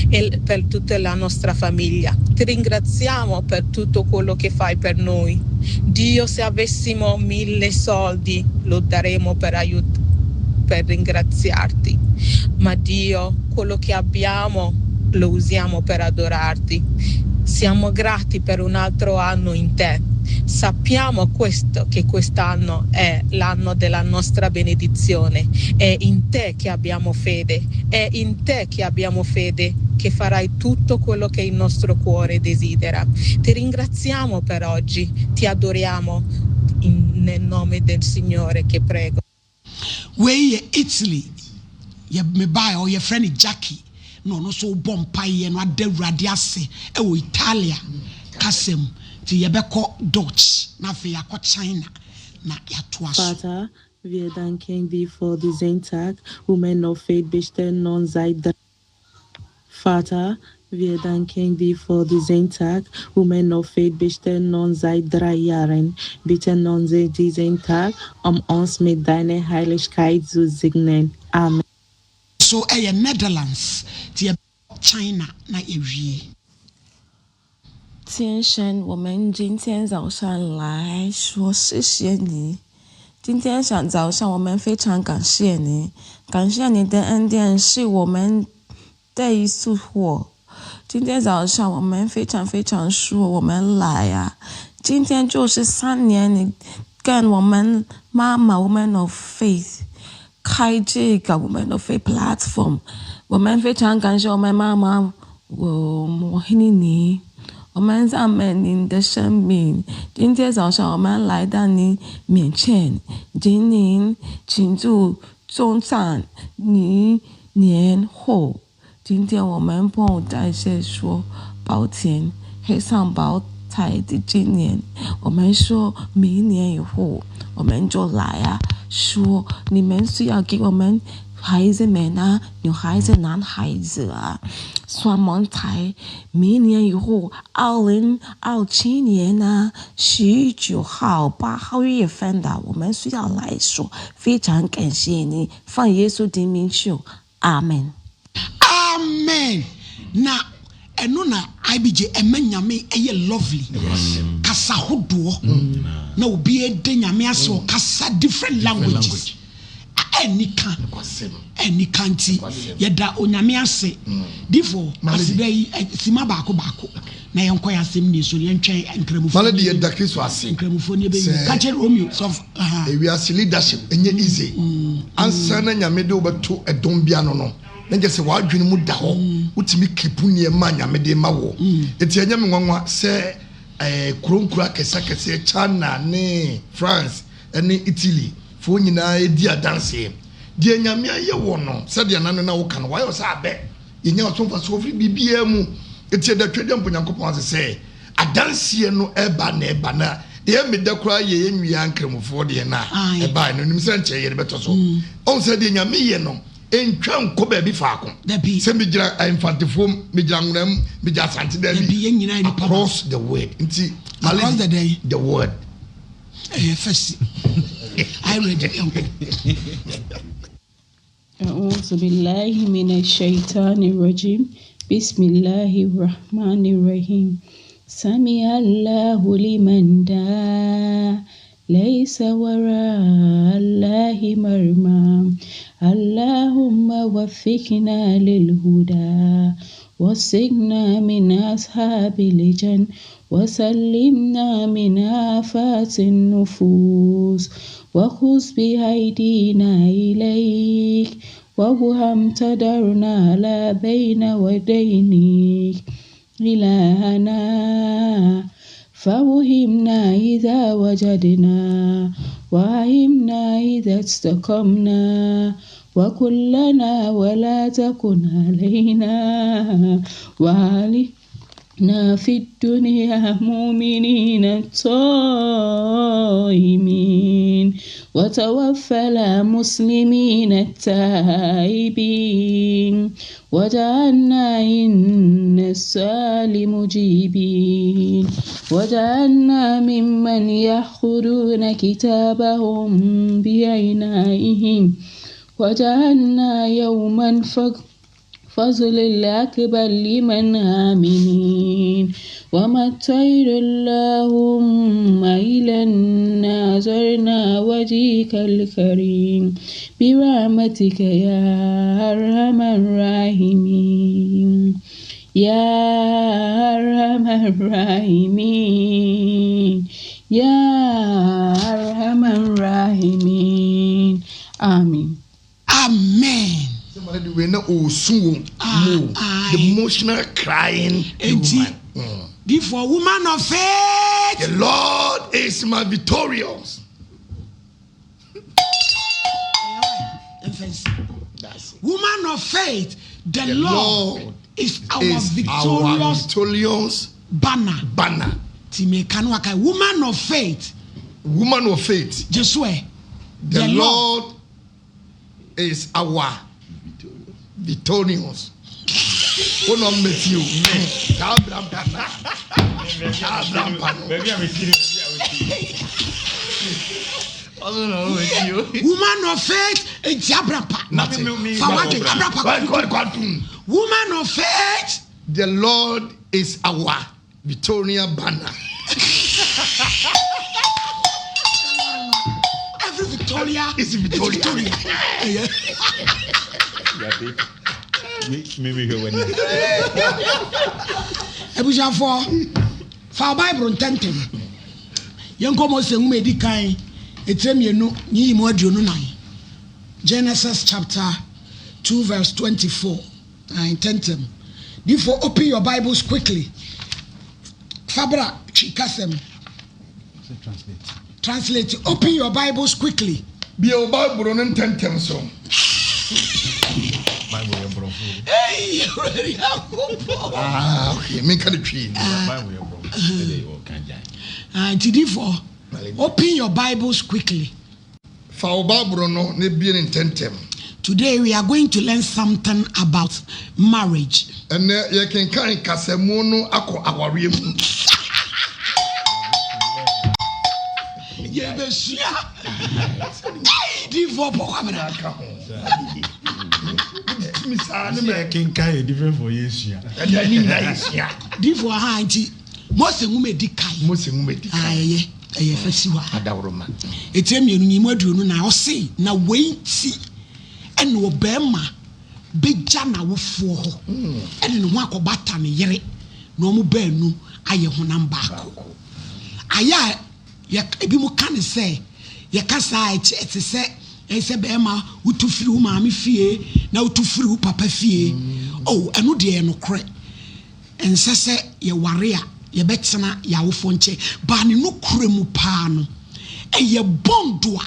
[SPEAKER 11] e per tutta la nostra famiglia. Ti ringraziamo per tutto quello che fai per noi. Dio, se avessimo 1000 soldi, lo daremo per aiut- per ringraziarti. Ma Dio, quello che abbiamo lo usiamo per adorarti. Siamo grati per un altro anno in te. Sappiamo questo, che quest'anno è l'anno della nostra benedizione. È in te che abbiamo fede, è in te che abbiamo fede che farai tutto quello che il nostro cuore desidera. Ti ringraziamo per oggi, ti adoriamo in, nel nome del Signore che prego.
[SPEAKER 1] Wei yɛ Italy yɛ me bae ɔ yɛfrɛ no Jackie na ɔno nso bɔ mpaeɛ no ada Awurade ase wɔ Italia kasa mu nti yɛbɛkɔ Dutch na afei yɛakɔ China na yɛatoa so.
[SPEAKER 12] Vater, wir danken dir für diesen Tag, Women of Faith bestehen nun seit Vater, wir danken dir für diesen Tag, Women of Faith bestehen nun seit drei Jahren. Bitte nutze diesen Tag, um uns mit deiner Heiligkeit zu segnen. Amen.
[SPEAKER 1] So ɛyɛ Netherlands nti yɛbɛkɔ China na yɛawie.
[SPEAKER 13] 天神，我们今天早上来说谢谢你。今天上早上，我们非常感谢你，感谢你的恩典是我们得以复活。今天早上，我们非常非常说我们来啊！今天就是三年，你跟我们妈妈 Women of Faith 开这个 Women of Faith platform，我们非常感谢我们妈妈，我我欢迎你。我们赞美您的生命。今天早上，我们来到您面前，请您庆祝终战你年后。今天我们不再是说抱歉，黑上宝彩的今年，我们说明年以后我们就来啊，说你们是要给我们孩子们啊，女孩子、男孩子啊，双胞胎。明年以后，2027年呢，19号、8号月份的，我们需要来说，非常感谢你，奉耶稣的名求，阿门。
[SPEAKER 1] Amen na ɛno na IBJ ɛma Nyame ɛyɛ lovely kasa hodoɔ na obi ɛde Nyame ase ɔkasa different languages ɛnika ɛnika nti yɛda Onyame ase difo aseda yi sima baako baako na yɛnkɔ yɛ asɛm ni so yɛntwɛn nkramofoɔ.
[SPEAKER 2] Malady yɛda Kristo ase.
[SPEAKER 1] Nkramofoɔ ni ɛbɛyi kakyɛ Romeo sɔf.
[SPEAKER 2] Ewiase leadership ɛnyɛ easy. Ansa na Nyame de wobɛto ɛdɔm bi ano no na nkyɛ sɛ w'adwene mu da hɔ, wotumi keep nneɛma a Nyame de ma wɔ. Eti ɛnyɛ me nwanwa sɛ kuro nkuro akɛse akɛseɛ, China ne France ɛne Italy foɔ nyinaa edi adanseɛ deɛ Nyame ayɛ wɔ no. Sɛdeɛ nano na woka no, wayɛ sɛ abɛ yɛnya ɔso mfasoɔ firi biribiara mu. Eti ɛda twɛ dɛ mpo Nyankopɔn ase sɛ adanseɛ no ɛba na ɛba na deɛ mmeda koraa yɛ yɛn nwia nkramofoɔ deɛ na ɛbaa no nim sɛ nkyɛn yɛde bɛtɔ so. Ɔn sɛ deɛ Nyame yɛ no ntwa nkɔ baabi faako sɛ megyina Mfantefoɔ mu, megyina Nwona mu, megyina Asante, daabi, across the world. Nti
[SPEAKER 1] across the day
[SPEAKER 2] the world.
[SPEAKER 1] Ɛyɛ fɛsi ayɛ ready, yɛnkɔ.
[SPEAKER 12] أعوذ بالله من الشيطان الرجيم بسم الله الرحمن الرحيم سمع الله لمن دعا ليس وراء الله مرمى اللهم وفقنا للهدى وسقنا من أصحاب الجنة وسلمنا من آفات النفوس وخذ بأيدينا إليك ووهم تدرنا لا بين ودينك إلهنا فوهمنا إذا وجدنا وهمنا إذا استقمنا وكلنا ولا تكن علينا وعلينا في الدنيا مؤمنين الطائمين وتوفنا مسلمين التائبين وجعلنا إن السؤال مجيبين وجعلنا ممن يأخذون كتابهم بأينائهم وجعلنا يوما فضل الأكبر لمن آمنين ومتعر اللهم إلى ناظرنا وجهك الكريم برحمتك يا أرحم الراحمين يا أرحم. Arrahimin. Ya Arhamar Rahimin. Amen.
[SPEAKER 1] Amen.
[SPEAKER 2] Sɛ ma de wei na ɔresu wo mu the emotional crying
[SPEAKER 1] Enti,
[SPEAKER 2] woman.
[SPEAKER 1] Difoɔ, woman of faith.
[SPEAKER 2] The Lord is my victorious.
[SPEAKER 1] Woman of faith, the,
[SPEAKER 2] The
[SPEAKER 1] Lord,
[SPEAKER 2] Lord
[SPEAKER 1] is our
[SPEAKER 2] is
[SPEAKER 1] victorious,
[SPEAKER 2] our victorious
[SPEAKER 1] banner.
[SPEAKER 2] Banner.
[SPEAKER 1] Ti meka no aka woman of faith.
[SPEAKER 2] Woman of faith.
[SPEAKER 1] Jesu ɛ.
[SPEAKER 2] The, Lord, is our victorious. Wo na ɔmmɛti o. Saa abira mpa na. Saa abira mpa no.
[SPEAKER 5] Baabi a meti no, baabi a woti. Ɔno na ɔmmɛti o.
[SPEAKER 1] Woman of faith, enti abrampa.
[SPEAKER 2] Nothing.
[SPEAKER 1] Fa wadwen abrampa.
[SPEAKER 2] Kwan kwan tum.
[SPEAKER 1] Woman of faith.
[SPEAKER 2] The Lord is our Victoria banner.
[SPEAKER 1] Every Victoria
[SPEAKER 2] is Victoria.
[SPEAKER 1] Victoria.
[SPEAKER 5] Yate. Me me me hwɛ w'anim.
[SPEAKER 1] Abusuafoɔ, fa wo Bible ntɛntɛm. Yɛnkɔ Mose nwoma edi kan, etire mmienu, nyiyi mu 24. Genesis chapter 2 verse 24. Na ntɛntɛm. Therefore, open your Bibles quickly. Fabra, twi kasɛm. Translate. Open your Bibles quickly.
[SPEAKER 2] Bie wo Bible no ntɛntɛm so.
[SPEAKER 5] Bible yɛ borɔfo.
[SPEAKER 1] Hey, Awurade Nyankopɔn.
[SPEAKER 2] Ah, okay. Menka ne twi.
[SPEAKER 5] Bible yɛ borɔfo. Ɛde ɔka gyae.
[SPEAKER 1] Ah, nti therefore, open your Bibles quickly.
[SPEAKER 2] Fa wo Bible no na bie ne ntɛntɛm.
[SPEAKER 1] Today we are going to learn something about marriage.
[SPEAKER 2] Ɛnɛ yɛkenkan kasamu no akɔ awareɛ mu.
[SPEAKER 1] Yɛbɛsua. Hey, difoɔ pɔ kwamina.
[SPEAKER 2] Aka ho. Tumi saa ne
[SPEAKER 5] Sɛ
[SPEAKER 2] mɛ.
[SPEAKER 5] yɛkenkan yɛ different from yɛsua.
[SPEAKER 2] Ɛdeɛ ne nyinaa yɛsua.
[SPEAKER 1] Difoɔ ha nti Mose nwoma edi kan.
[SPEAKER 2] Mose nwoma edi kan.
[SPEAKER 1] Ah, ɛyɛ ɛyɛ fɛ si hɔ a.
[SPEAKER 2] Adaworoma.
[SPEAKER 1] Etire mmienu nyimu 20 na ɔse na wei nti ɛna ɔbɛrima bɛgya n'awofoɔ hɔ ɛde ne ho akɔbata ne yere na wɔn baanu ayɛ honam baako. Ayɛ a yɛ ebi mu ka ne sɛ yɛka saa ɛkyɛ ɛte sɛ ɛyɛ sɛ bɛrima wotu firi wo maame fie na wotu firi wo papa fie. Oh, ɛno deɛ yɛ nokorɛ. Ɛnsɛ sɛ yɛware a yɛbɛtena yɛawofoɔ nkyɛn baa ne no kura mu paa no ɛyɛ bond a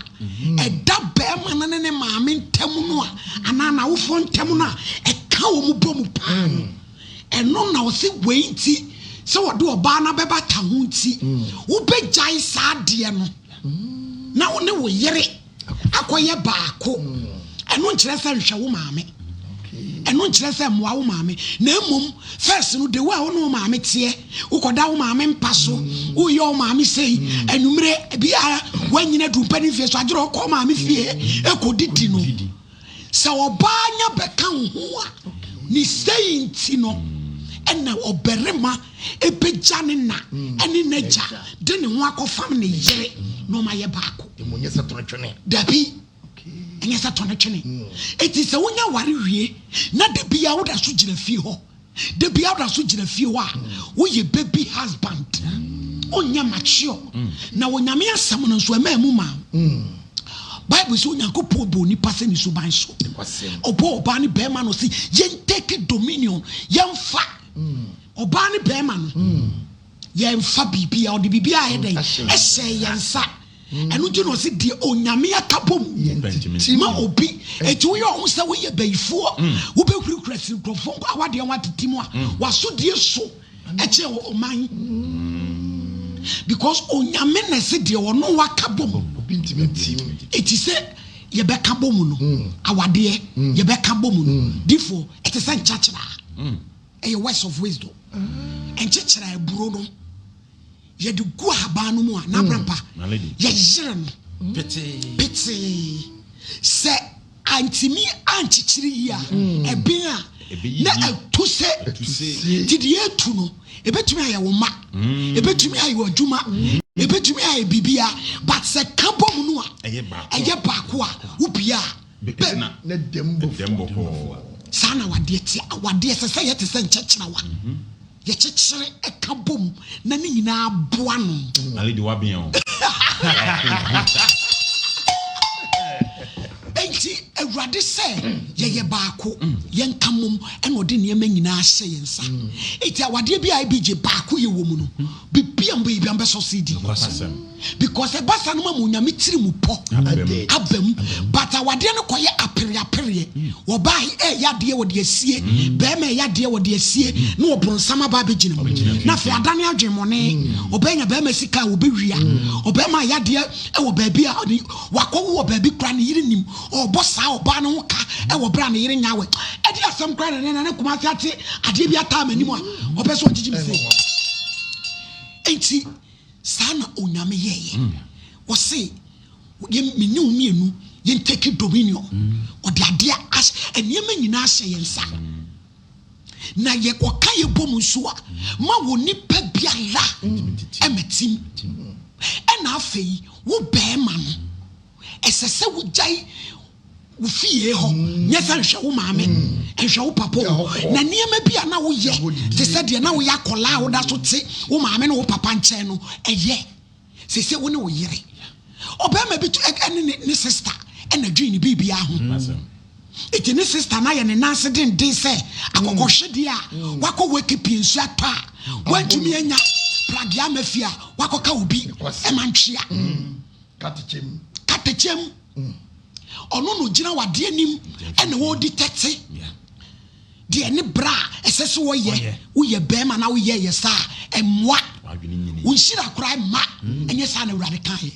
[SPEAKER 1] ɛda bɛrima no ne ne maame ntam no a anaa n'awofoɔ ntam no a ɛka wɔn mu bɔ mu paa no ɛno na ɔsi wei nti sɛ wɔde ɔbaa no abɛbata ho nti wobɛgyae saa adeɛ no na wo ne wo yere akɔyɛ baako. Ɛno nkyerɛ sɛ nhwɛ wo maame, ɛno nkyerɛ sɛ mmoa wo maame, na mmom first no de wo a wo ne wo maame teɛ wokɔda wo maame mpa so woyɛ wo maame sei anwummerɛ biara woanyina duru mpa ne fie so agyerɛ ɔkɔ maame fie ɛkɔdidi no sɛ ɔbaa nya bɛka wo ho a ne sei nti no ɛna ɔbarima ɛbɛgya ne na ɛne n'agya de ne ho akɔfam ne yere na ɔma yɛ baako.
[SPEAKER 2] Emu nyɛ sɛ tɔnɔ twene.
[SPEAKER 1] Dabi, ɛnyɛ sɛ tɔne twene. Eti sɛ wonya ware wie na da bia woda so gyina fie hɔ, da bia woda so gyina fie hɔ a woyɛ baby husband, wonyɛ mature. Na Onyame asɛm no nso ɛma mu ma wo. Bible sɛ Onyankopɔn bɔ onipa sɛ ne suban so, ɔbɔ ɔbaa ne bɛrima no sɛ yɛn take dominion, yɛmfa ɔbaa ne bɛrima no, yɛmfa biribi a ɔde biribi a ayɛ dɛn ɛhyɛ yɛn nsa. Ɛno nti na ɔse deɛ Onyame aka bɔ mu ma obi eti woyɛ ɔho sɛ woyɛ bayifoɔ wobɛhurihura si nkurɔfoɔ nkɔ awadeɛ ho atete mu a wasodie so ɛkyɛ wɔ ɔman because Onyame na ɛse deɛ ɔno waka bɔ mu.
[SPEAKER 2] Obi ntumi ntim.
[SPEAKER 1] Eti sɛ yɛbɛka bɔ mu no awadeɛ yɛbɛka bɔ mu no difoɔ ɛte sɛ nkyakyera ɛyɛ words of wisdom. Nkyekyera aburo no yɛde gu ahaban no mu a n'abrampa
[SPEAKER 5] My lady.
[SPEAKER 1] yɛyere no
[SPEAKER 5] Petee.
[SPEAKER 1] petee sɛ antimi ankyekyere yi a ɛben a
[SPEAKER 5] Ɛbɛyiyi.
[SPEAKER 1] na ɛtu sɛ
[SPEAKER 5] Ɛtu se.
[SPEAKER 1] nti deɛ ɛtu no ɛbɛtumi ayɛ wo ma, ɛbɛtumi ayɛ wo adwuma, ɛbɛtumi ayɛ biribia, but sɛ ka bɔ mu no a
[SPEAKER 5] Ɛyɛ baako.
[SPEAKER 1] ɛyɛ baako a wobia a bɛ
[SPEAKER 5] Na
[SPEAKER 2] Ne dɛm bɔ
[SPEAKER 5] dɛm bɔkɔɔ.
[SPEAKER 1] saa na wadeɛ te. Awadeɛ sɛ sɛ yɛte sɛ nkyɛkyerɛwa. Yɛkyekyere ka bom na ne nyinaa boa ano.
[SPEAKER 5] Na lady wabea o.
[SPEAKER 1] Enti Awurade sɛ yɛyɛ baako, yɛnka mmom, ɛna ɔde nneɛma nyinaa ahyɛ yɛn nsa. Enti awadeɛ bi a ABJ baako yɛ wɔ mu no, biribi a mobɛyɛ biara mobɛsɔ CD. Because ɛba saa no ma mo Onyame tiri mu pɔ aba mu. But awadeɛ no kɔyɛ apereapereɛ. Ɔbaa ɛyɛ adeɛ wɔde asie, bɛrima ɛyɛ adeɛ wɔde asie, na ɔbronsam aba abɛgyina mu. Na afei adane adwemmɔne. Ɔbaa nya bɛrima sika a ɔbɛwia. Ɔbɛrima ayɛ adeɛ wɔ baabi a ɔde wakɔwo wɔ baabi koraa ne yere nim. Ɔrebɔ saa ɔbaa no ho ka wɔ berɛ a ne yere nyɛ awɛ. Ɛde asɛm koraa na ɛnɛ Nana Kumasi ate adeɛ bi ataa m'anim a ɔpɛ sɛ ɔgyegye me sei. Enti Saa na Onyame yɛeɛ. Ɔse yɛn, me ne wo mmienu, yɛn take dominion. Ɔde adeɛ ahyɛ, nneɛma nyinaa ahyɛ yɛn nsa. Na yɛ, ɔka yɛ bom nso a, ma wɔ nipa biara ɛmɛtim. Ɛna afei, wo bɛɛma no, ɛsɛ sɛ wogyae wo fie hɔ, nyɛ sɛ nhwɛ wo maame, nhwɛ wo papa o, na nneɛma bi a na woyɛ te sɛ deɛ na woyɛ akwadaa a woda so te wo maame ne wo papa nkyɛn no, ɛyɛ. Seesei wo ne wo yere. Ɔbarima bi ɛne ne ne sista ɛna dwen ne biribiara ho. Eti ne sista no ayɛ ne nan ase denden sɛ akɔkɔhwedeɛ a wakɔ wake pii nsuo atɔ a wantumi anya pragea ama fie a wakɔka obi ɛma ntwea.
[SPEAKER 2] Katekyem.
[SPEAKER 1] Katekyem. Ɔno na ɔgyina w'adeɛ anim ɛna ɔredi tɛte. Deɛ ne bra a ɛsɛ sɛ wɔyɛ, woyɛ bɛrima na woyɛ yɛ saa a, ɛmmoa. Wo nhyira koraa mma. Ɛnyɛ saa na Awurade kaeɛ.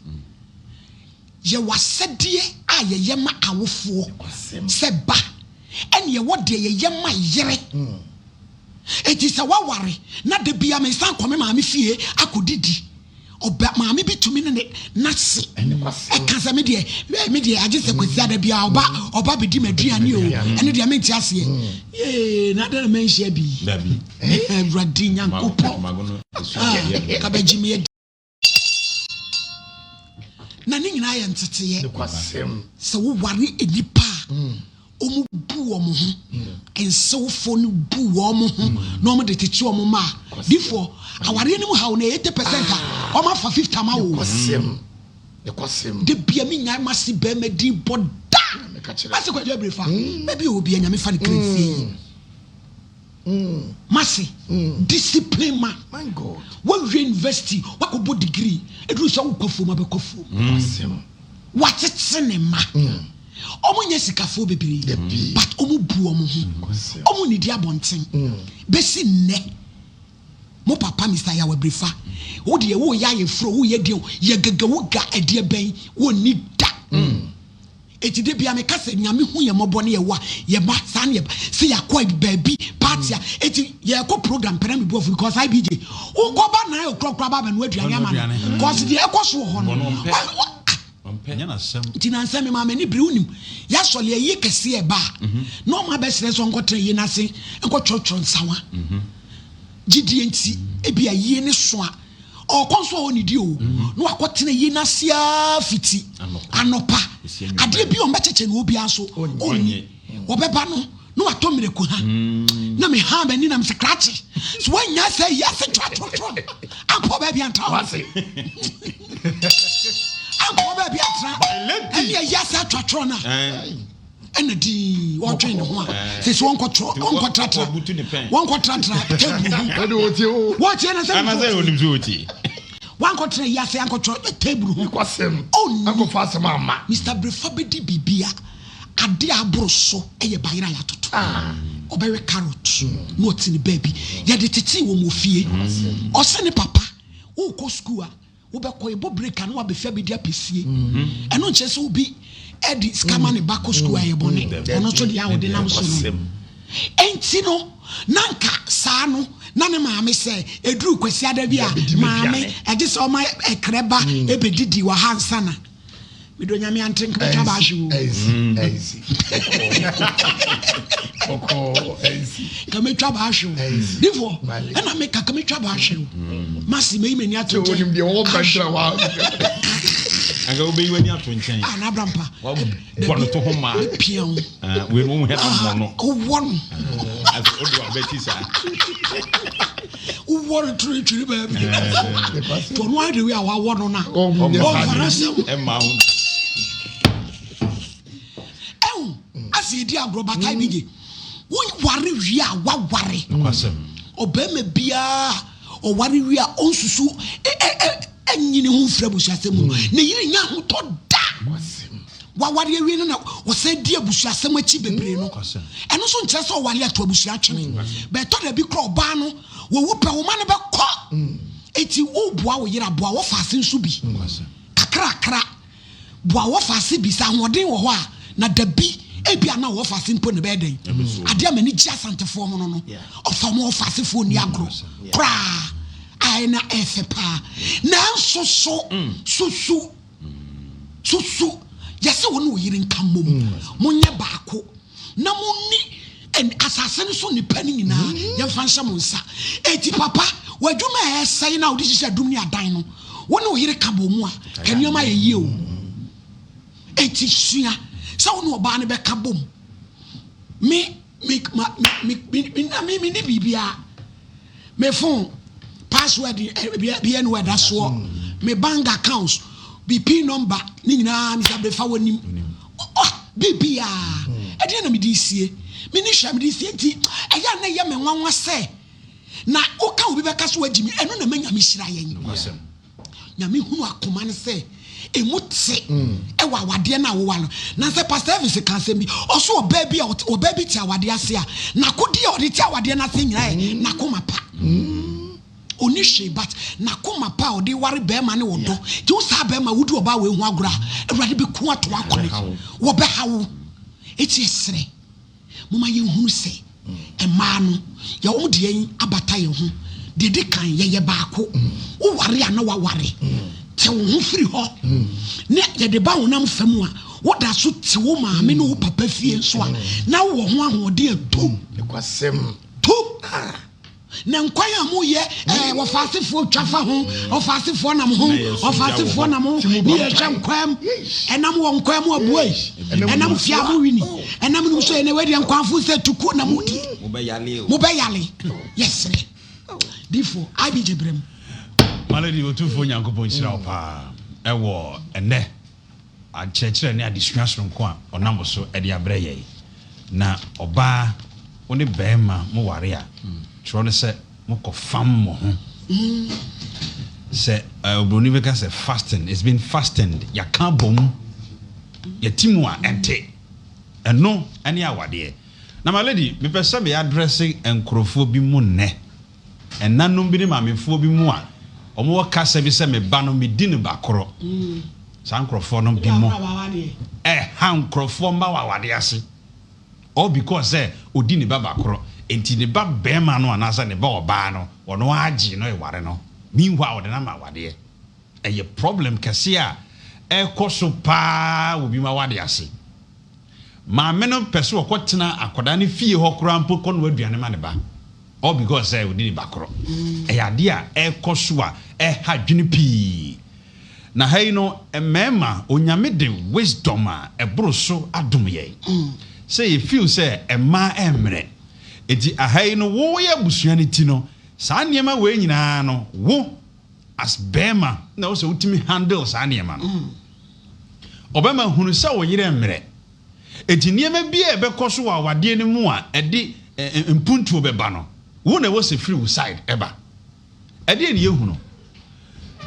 [SPEAKER 1] Yɛwɔ asɛdeɛ a yɛyɛ ma awofoɔ sɛ ba, ɛne yɛwɔ deɛ yɛyɛ ma yere. Enti sɛ woaware na da biara mesan kɔ me maame fie akɔdidi, ɔba maame bi tumi ne ne n'ase ɛka sɛ me deɛ me deɛ agye sɛ kwasi ada biara ɔba ɔba bɛdi m'aduane o ɛne deɛ mente aseɛ yee na adɛn na manhyia bi awurade nyankopɔn kabɛgye me adi na ne nyinaa yɛ nteteeɛ sɛ woware nnipa a wɔn bu wɔn ho nsewfoɔ no bu wɔn ho na wɔn de tete wɔn mma a difoɔ awareɛ no mu haw no 80% a wɔn afa 50 ama wo de bia me nyae mase bɛrima din bɔ da mase kwadwo abirifa baabi a obi anyame fa ne kra nsie yi mase discipline man wawie university wakɔbɔ degree ɛduru sɛ wokɔ afuom abɛkɔ afuom Watete ne mma. Ɔmo nyɛ sikafoɔ bebree but ɔmo bu ɔmo ho. Ɔmo nnidi abɔnten. Bɛsi nnɛ mo papa Mister Yaw Abirifa wo deɛ wo yɛ ayeforo wo yɛ deɛ o yɛ gagawu ga ɛdeɛ bɛn wo nni da. Eti da bia meka sɛ Nyame hu yɛn mmɔbɔ ne yɛwɔ a yɛba saa ne yɛba sɛ yɛakɔ baabi party a eti yɛkɔ program pɛ na me bu afu because IBJ wokɔ ba 9 o'clock koraa ba abɛnoa aduane ama no cause deɛ ɛkɔ so wɔ hɔ no nti nansɛ me maa m'ani bere wonim yɛasɔle ayie kɛseɛ ɛba a na ɔma abɛsrɛ sɛ ɔnkɔtena yie no ase nkɔtwerɛtwerɛ nsawa gyidie nti ebi ayie ne so a Ɔkɔ nso a ɔnnidi o, na wakɔtena yie no ase ara fiti anɔpa. Adeɛ bi a ɔmbɛkyekyɛ no obiara nso ɔnni. Ɔbɛba no na watɔ mmiriko ha. Na mehaa m'ani na mesɛ krakye, so woanya sɛ yi ase twatwatwa ankɔ baabi antra hɔ. Ankɔ baabi antra. Ɛne ayi ase atwatwerɛ no a. ɛna dii ɔdwen ne ho a sɛ sɛ wɔnkɔtrɔ wɔnkɔtratra wɔnkɔtratra table ho
[SPEAKER 2] ɛde wɔtie o
[SPEAKER 1] wɔtie na sɛ
[SPEAKER 5] anasɛ onim sɛ wɔtie
[SPEAKER 1] wankɔtra yi ase ankɔtrɔ table ho
[SPEAKER 2] kwasɛm
[SPEAKER 1] ɔnni
[SPEAKER 2] ankɔfa asɛm ama
[SPEAKER 1] Mr. Brefa bɛdi biribi a ade a aboro so yɛ bayerɛ a yɛatoto ah. ɔbɛwe carrot na ɔte ne baabi yɛde tetee wɔn wɔ fie ɔse ne papa wokɔ sukuu a Wobɛkɔ, yɛbɔ break a na wabɛfi abɛdi apɛsie. Ɛno nkyerɛ sɛ obi de sika ma ne ba kɔ sukuu a ɛyɛ bɔne. Ɔno nso deɛ a ɔde nam so no. Enti no, na nka saa no, na ne maame sɛ ɛduru Kwasiada bi a, maame, ɛgye sɛ ɔma ɛkrɛ ba ɛbɛdidi wɔ ha ansa na. Medɔ Nyame ante nka bɛtwa baahye o.
[SPEAKER 2] Ɛnsi, ɛnsi. Bɔkɔɔ, ɛnsi.
[SPEAKER 1] Nka mɛtwa baahye o. Difoɔ, ɛna meka ka mɛtwa baahye o. Masi mɛyi m'ani ato nkyɛn.
[SPEAKER 2] Onim deɛ wɔwɔ bɛntra wa.
[SPEAKER 5] Anka wobɛyi w'ani ato nkyɛn.
[SPEAKER 1] Ah, na abrampa.
[SPEAKER 5] Bɔ no to ho ma.
[SPEAKER 1] Pia wo.
[SPEAKER 5] Wei no wohu hɛ na mmɔ no.
[SPEAKER 1] Wɔ no.
[SPEAKER 5] Asɛ wode wabɛti saa.
[SPEAKER 1] Wowɔ no toro twiri baabi. Nti ɔno ara de wei a wawɔ no na ɔmfa no asɛm. Ɛho asɛ yɛdi agorɔ batae bi gye. Woware wie a waware. Ɔbarima biara ɔware wie a ɔnsusu ɛnyi ne ho mfiri abusuasɛm mu. Ne yere nya ahotɔ da. Waware awie no na ɔsan di abusuasɛm akyi bebree no. Ɛno nso nkyerɛ sɛ ɔware ato abusua atwene. Bɛtɔ da bi kora ɔbaa no wɔwu pɛ wo ma no bɛkɔ. Eti woboa wo yere aboa wɔfa ase nso bi. Kakrakra. Boa wɔfa ase bi sɛ ahoɔden wɔ hɔ a na da bi ebi a na wɔfa ase mpo na ɛbɛyɛ dɛn. Adeɛ a m'ani gye asantefoɔ ho no no ɔfa wɔn wɔfa asefoɔ nni agorɔ koraa a ɛna ɛfɛ paa. Nanso so susu Susu, yɛse wo ne wo yere nka mmom, monyɛ baako, na monni asase no so nnipa no nyinaa, yɛmfa nhyɛ mo nsa. Enti papa, w'adwuma a ɛresɛe no a wode hyehyɛ adum ne adan no, wo ne wo yere ka bɔ mu a, ka nneɛma ayɛ yie o. Enti sua sɛ wo ne ɔbaa no bɛka bom. Me, me, ma, me, me, me, me, me, me ne biribiara. Me phone password bia ni ɛda soɔ, me bank accounts, me pin number ne nyinaa misa befa w'anim. Oh, biribiara. Ɛdeɛ na mede sie. Me ni hwɛ mede sie nti ɛyɛ a na ɛyɛ me nwanwa sɛ na woka obi bɛka so wagyi me ɛno na ma Nyame hyira yɛn. Nyame hunu akoma no sɛ emu te ɛwɔ awadeɛ no a wowa no. Na sɛ Pastor Elvis ka asɛm bi, ɔso ɔbaa bi a ɔbaa bi te awadeɛ ase a, n'akodeɛ a ɔde te awadeɛ no ase nyinaa yɛ n'akoma pa. Ɔni hwee but n'akoma pa a ɔde ware bɛrima ne ɔdɔ. Nti wo saa bɛrima wodi ɔbaa wei ho agorɔ a, Awurade bɛku ato akɔne. Wɔbɛha wo. Eti ɛserɛ. Momma yɛnhunu sɛ mmaa no, yɛ wɔn de yɛn abata yɛn ho. Deɛ ɛdi kan, yɛyɛ baako. Woware a na waware. Te wo ho firi hɔ. Ne yɛde ba honam fam a, woda so te wo maame ne wo papa fie nso a, na wowɔ ho ahoɔden a tu. Tu. Na nkwan a moyɛ ɛɛ wɔfaasefoɔ twa fa ho, ɔfaasefoɔ nam ho, ɔfaasefoɔ nam ho, ne yɛhwɛ nkwan mu, ɛnam wɔ nkwan mu abua yi, ɛnam fie a mowini, ɛnam nom so ɛnɛ wei deɛ nkwanfo sɛ tukuo na modi, mobɛyale, yɛsrɛ difo IBJ brɛ mu.
[SPEAKER 5] Malady Otumfoɔ Nyankopɔn nhyira wo paa ɛwɔ ɛnɛ Akyerɛkyerɛ ne adesua soronko a ɔnam so de abrɛ yɛn. Na ɔbaa, wo ne barima mo ware a, twerɛ no sɛ mokɔ fam mo ho. Sɛ obroni bɛka sɛ fasting, it's been fastened, yɛaka abom, yɛte mu a ɛnte. Ɛno ne awadeɛ. Na my lady, mepɛ sɛ me address nkorɔfoɔ bi mo nnɛ. Ɛnanom bi ne maamefoɔ bi mu a wɔwɔ kasa bi sɛ me ba no medi no ba korɔ. Saa nkorɔfoɔ no bi mo ɛha nkorɔfoɔ mma wɔ awadeɛ ase all because sɛ ɔdi ne ba ba korɔ nti ne ba bɛɛma no anaasɛ ne ba ɔbaa no ɔno ara gyee no ɛware no meanwhile ɔde no ama awadeɛ. Ɛyɛ problem kɛseɛ a ɛrekɔ so paa wɔ bi mo awadeɛ ase. Maame no pɛ sɛ ɔkɔtena akwadaa no fie hɔ koraa mpo kɔnoa aduane ma ne ba. All because sɛ ɔdi ne ba korɔ. Ɛyɛ adeɛ a ɛrekɔ so a ɛha adwene pii. Na ha yi no, mmarima, Onyame de wisdom a ɛboro so adom yɛn. Sɛ yɛ feel sɛ mmaa ɛmmerɛ. Enti aha yi no, wo yɛ abusua no ti no, saa nneɛma wei nyinaa no, wo as barima na ɛwɔ sɛ wotumi handle saa nneɛma no. Ɔbarima hunu sɛ wo yere mmerɛ. Enti nneɛma bi a ɛbɛkɔ so wɔ awadeɛ no mu a ɛde mpuntuo bɛba no, wo na ɛwɔ sɛ firi wo side ɛba. Ɛdeɛn na yɛhunu?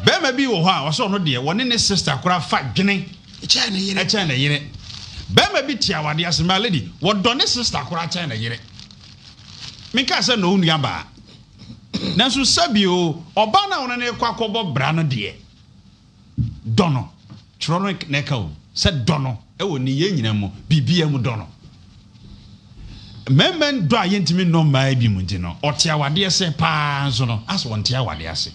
[SPEAKER 5] Barima bi wɔ hɔ a ɔsɛ ɔno deɛ wɔne ne sister koraa fa dwene ɛkyɛn ne yere. Barima bi te awadeɛ ase, my lady, wɔdɔ ne sister koraa kyɛn ne yere. Menkaa sɛ nnɔ wo nua baa. Nanso sɛbi o, ɔbaa no a wo ne no rekɔ akɔbɔ bra no deɛ, Dɔ no. Twerɛ no na ɛka o, sɛ dɔ no wɔ nneyɛɛ nyinaa mu, biribiara mu dɔ no. Mmarima dɔ a yɛntumi nnɔ mmaa bi mu nti no, ɔte awadeɛ sɛ paa nso no, asɛ ɔnte awadeɛ ase.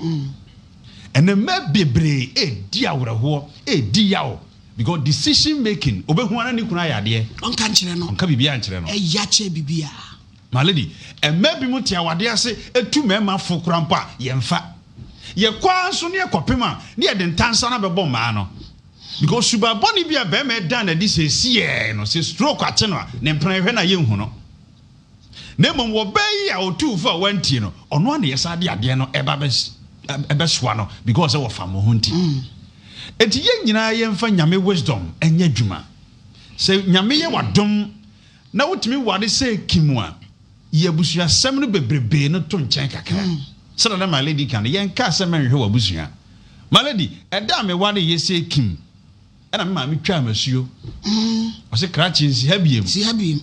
[SPEAKER 5] Ɛnɛ mmaa bebree ɛredi awerɛhoɔ, ɛredi yaw because decision making, ɔbɛhu ara ne kunu ayɛ adeɛ.
[SPEAKER 1] Ɔnka nkyerɛ no.
[SPEAKER 5] Ɔnka biribiara nkyerɛ no.
[SPEAKER 1] Ɛya kyɛn biribiara.
[SPEAKER 5] My lady, mmaa binom te awadeɛ ase tu mmarima fo koraa mpo a, yɛmfa. Yɛkɔ ara nso ne yɛkɔpem a, ne yɛde ntansa no abɛbɔ mmaa no. Because suban bɔne bi a barima da no adi seesei no, sɛ stroke akye no a, ne mpena yɛhwɛ no a yɛnhu no. Na mmom ɔbaa yi a ɔtuu fo a wantie no, ɔno ara na yɛsan de adeɛ no ɛba bɛsoa no because sɛ wɔfam wo ho nti. Enti yɛn nyinaa yɛmfa Nyame wisdom nyɛ adwuma. Sɛ Nyame yɛ w'adom na wotumi ware sɛ Kim a, yi abusuasɛm no bebrebee no to nkyɛn kakra. Sɛdeɛ na my lady ka no, yɛnkaa sɛ mɛnhwɛ w'abusua. My lady, ɛda a mewareeɛ sɛ Kim, ɛna me maame twaa m'asuo. Ɔse krakye nsi ha biem.
[SPEAKER 1] Si ha biem.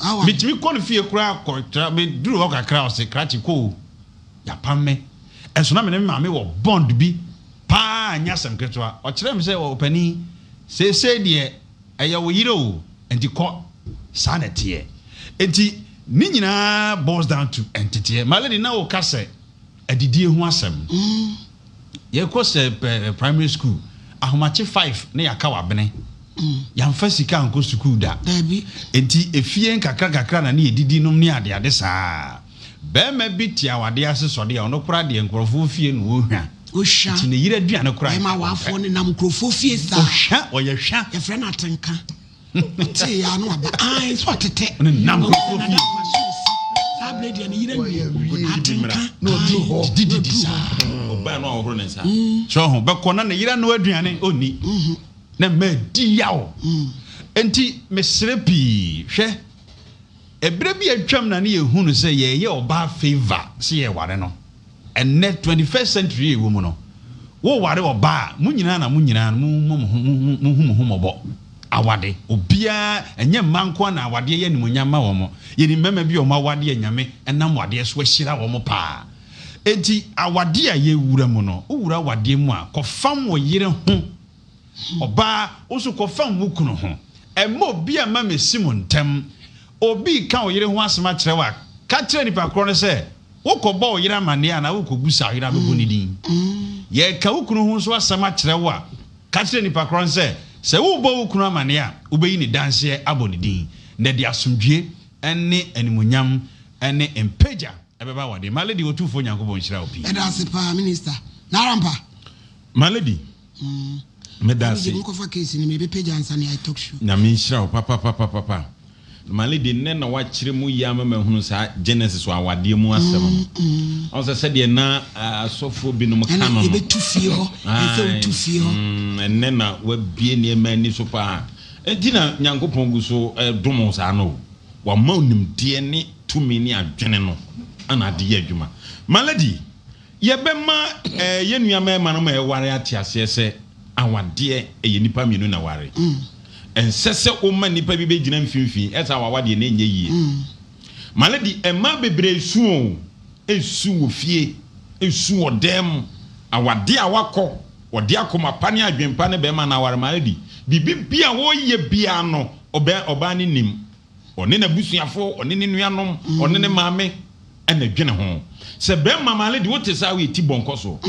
[SPEAKER 1] Awa.
[SPEAKER 5] Metumi kɔ no fie koraa kɔtra, meduru hɔ kakra ɔse krakye kɔ o. Yapam me. Ɛnso na me ne me maame wɔ bond bi paa nyɛ asɛm ketewa. Ɔkyerɛɛ me sɛ ɔpanin, seesei deɛ ɛyɛ wo yere o, nti kɔ. Saa na ɛteɛ. Nti ne nyinaa boils down to nteteɛ. My lady na woka sɛ adidie ho asɛm. Yɛkɔ sɛ primary school, ahomakye five na yɛaka wabene. Yɛamfa sika ankɔ sukuu da. Enti efie nkakra nkakra na ne yɛdidi nom ne adeade saa. Barima bi te awadeɛ ase sɔde a ɔno koraa deɛ nkurɔfoɔ fie na ɔhwa.
[SPEAKER 1] Ɔhwa.
[SPEAKER 5] Nti ne yere aduane koraa
[SPEAKER 1] Bɛrima
[SPEAKER 5] nka ɔmpɛ.
[SPEAKER 1] awafoɔ nenam nkurɔfoɔ fie saa.
[SPEAKER 5] Ɔhwa, ɔyɛ hwa.
[SPEAKER 1] Yɛfrɛ no atenka. Ɔtee ya no aba. Ae, sɛ ɔtetɛ.
[SPEAKER 5] Ɔnenam nkurɔfoɔ fie.
[SPEAKER 1] Saa berɛ deɛ ne yere awie. Atenka.
[SPEAKER 5] Na ɔduru hɔ. Didididi saa.
[SPEAKER 14] Ɔbaa no a ɔhoro ne nsa.
[SPEAKER 5] So ho bɛkɔ na ne yere anoa aduane ɔnni. Na mma adi yaw. Enti mesrɛ pii, hwɛ, ɛberɛ bi a atwam na ne yɛhu no sɛ yɛreyɛ ɔbaa favour sɛ yɛreware no. Ɛnnɛ 21st century a yɛwɔ mu no, woware ɔbaa a, mo nyinaa na mo nyinaa no mommɔ mo ho, monhu mo ho mmɔbɔ. Awade, obiara, ɛnyɛ mmaa nko ara na awadeɛ yɛ animuonyam ma wɔn. Yɛnim mmarima bi a wɔn awadeɛ Nyame nam wadeɛ so ahyira wɔn paa. Enti awadeɛ a yɛwura mu no, wowura awadeɛ mu a, kɔfam wo yere ho. Ɔbaa, wo nso kɔfam wo kunu ho. Mma obi mma mmɛsi mo ntam. Obi reka wo yere ho asɛm akyerɛ wo a, ka kyerɛ nipa korɔ no sɛ, wokɔbɔ wo yere amanneɛ anaa wokɔbusa wo yere abɛbɔ ne din. Yɛreka wo kunu ho nso asɛm akyerɛ wo a, ka kyerɛ nipa korɔ no sɛ, sɛ worebɔ wo kunu amanneɛ a, wobɛyi ne danseɛ abɔ ne din, na ɛde asomdwoeɛ ne animuonyam ne mpagya bɛba w'adeɛ. My lady, Otumfoɔ Nyankopɔn nhyira wo pii.
[SPEAKER 1] Yɛda ase paa minister. Narampa.
[SPEAKER 14] My lady, meda ase.
[SPEAKER 1] Nkɔfa case no mebɛpagya ansa ne I talk show.
[SPEAKER 14] Nyame nhyira wo papapapapa. My lady, nnɛ na woakyerɛ mu yie ama mahunu saa Genesis wɔ awadeɛ mu asɛm no. Ɔhu sɛ sɛdeɛ na asɔfoɔ binom ka no no.
[SPEAKER 1] Yɛbɛtu fie hɔ, ɛsɛ wotu fie hɔ.
[SPEAKER 14] Ɛnnɛ na woabue nneɛma ani so paa. Enti na Nyankopɔn gu so dom wo saa no o. Wama wo nimdeɛ ne tumi ne adwene no na ade yɛ adwuma. My lady, Yɛbɛma yɛn nua mmarima a ɛware ate aseɛ sɛ awadeɛ ɛyɛ nnipa mmienu na ɛware. Ɛnsɛ sɛ woma nnipa bi bɛgyina mfimfini, ɛsɛ a w'awadeɛ no ɛnyɛ yie. My lady, mmaa bebree su o, ɛsu wɔ fie, ɛsu wɔ dan mu, awadeɛ a wakɔ, ɔde akoma pa ne adwene pa ne bɛrima no aware, my lady, biribi bi a wɔyɛ biara no, ɔbaa no nim. Ɔne n'abusuafoɔ, ɔne ne nuanom, ɔne ne maame na ɛdwene ho. Sɛ bɛrima maale de wote saa woyɛ ti bɔnkɔ so.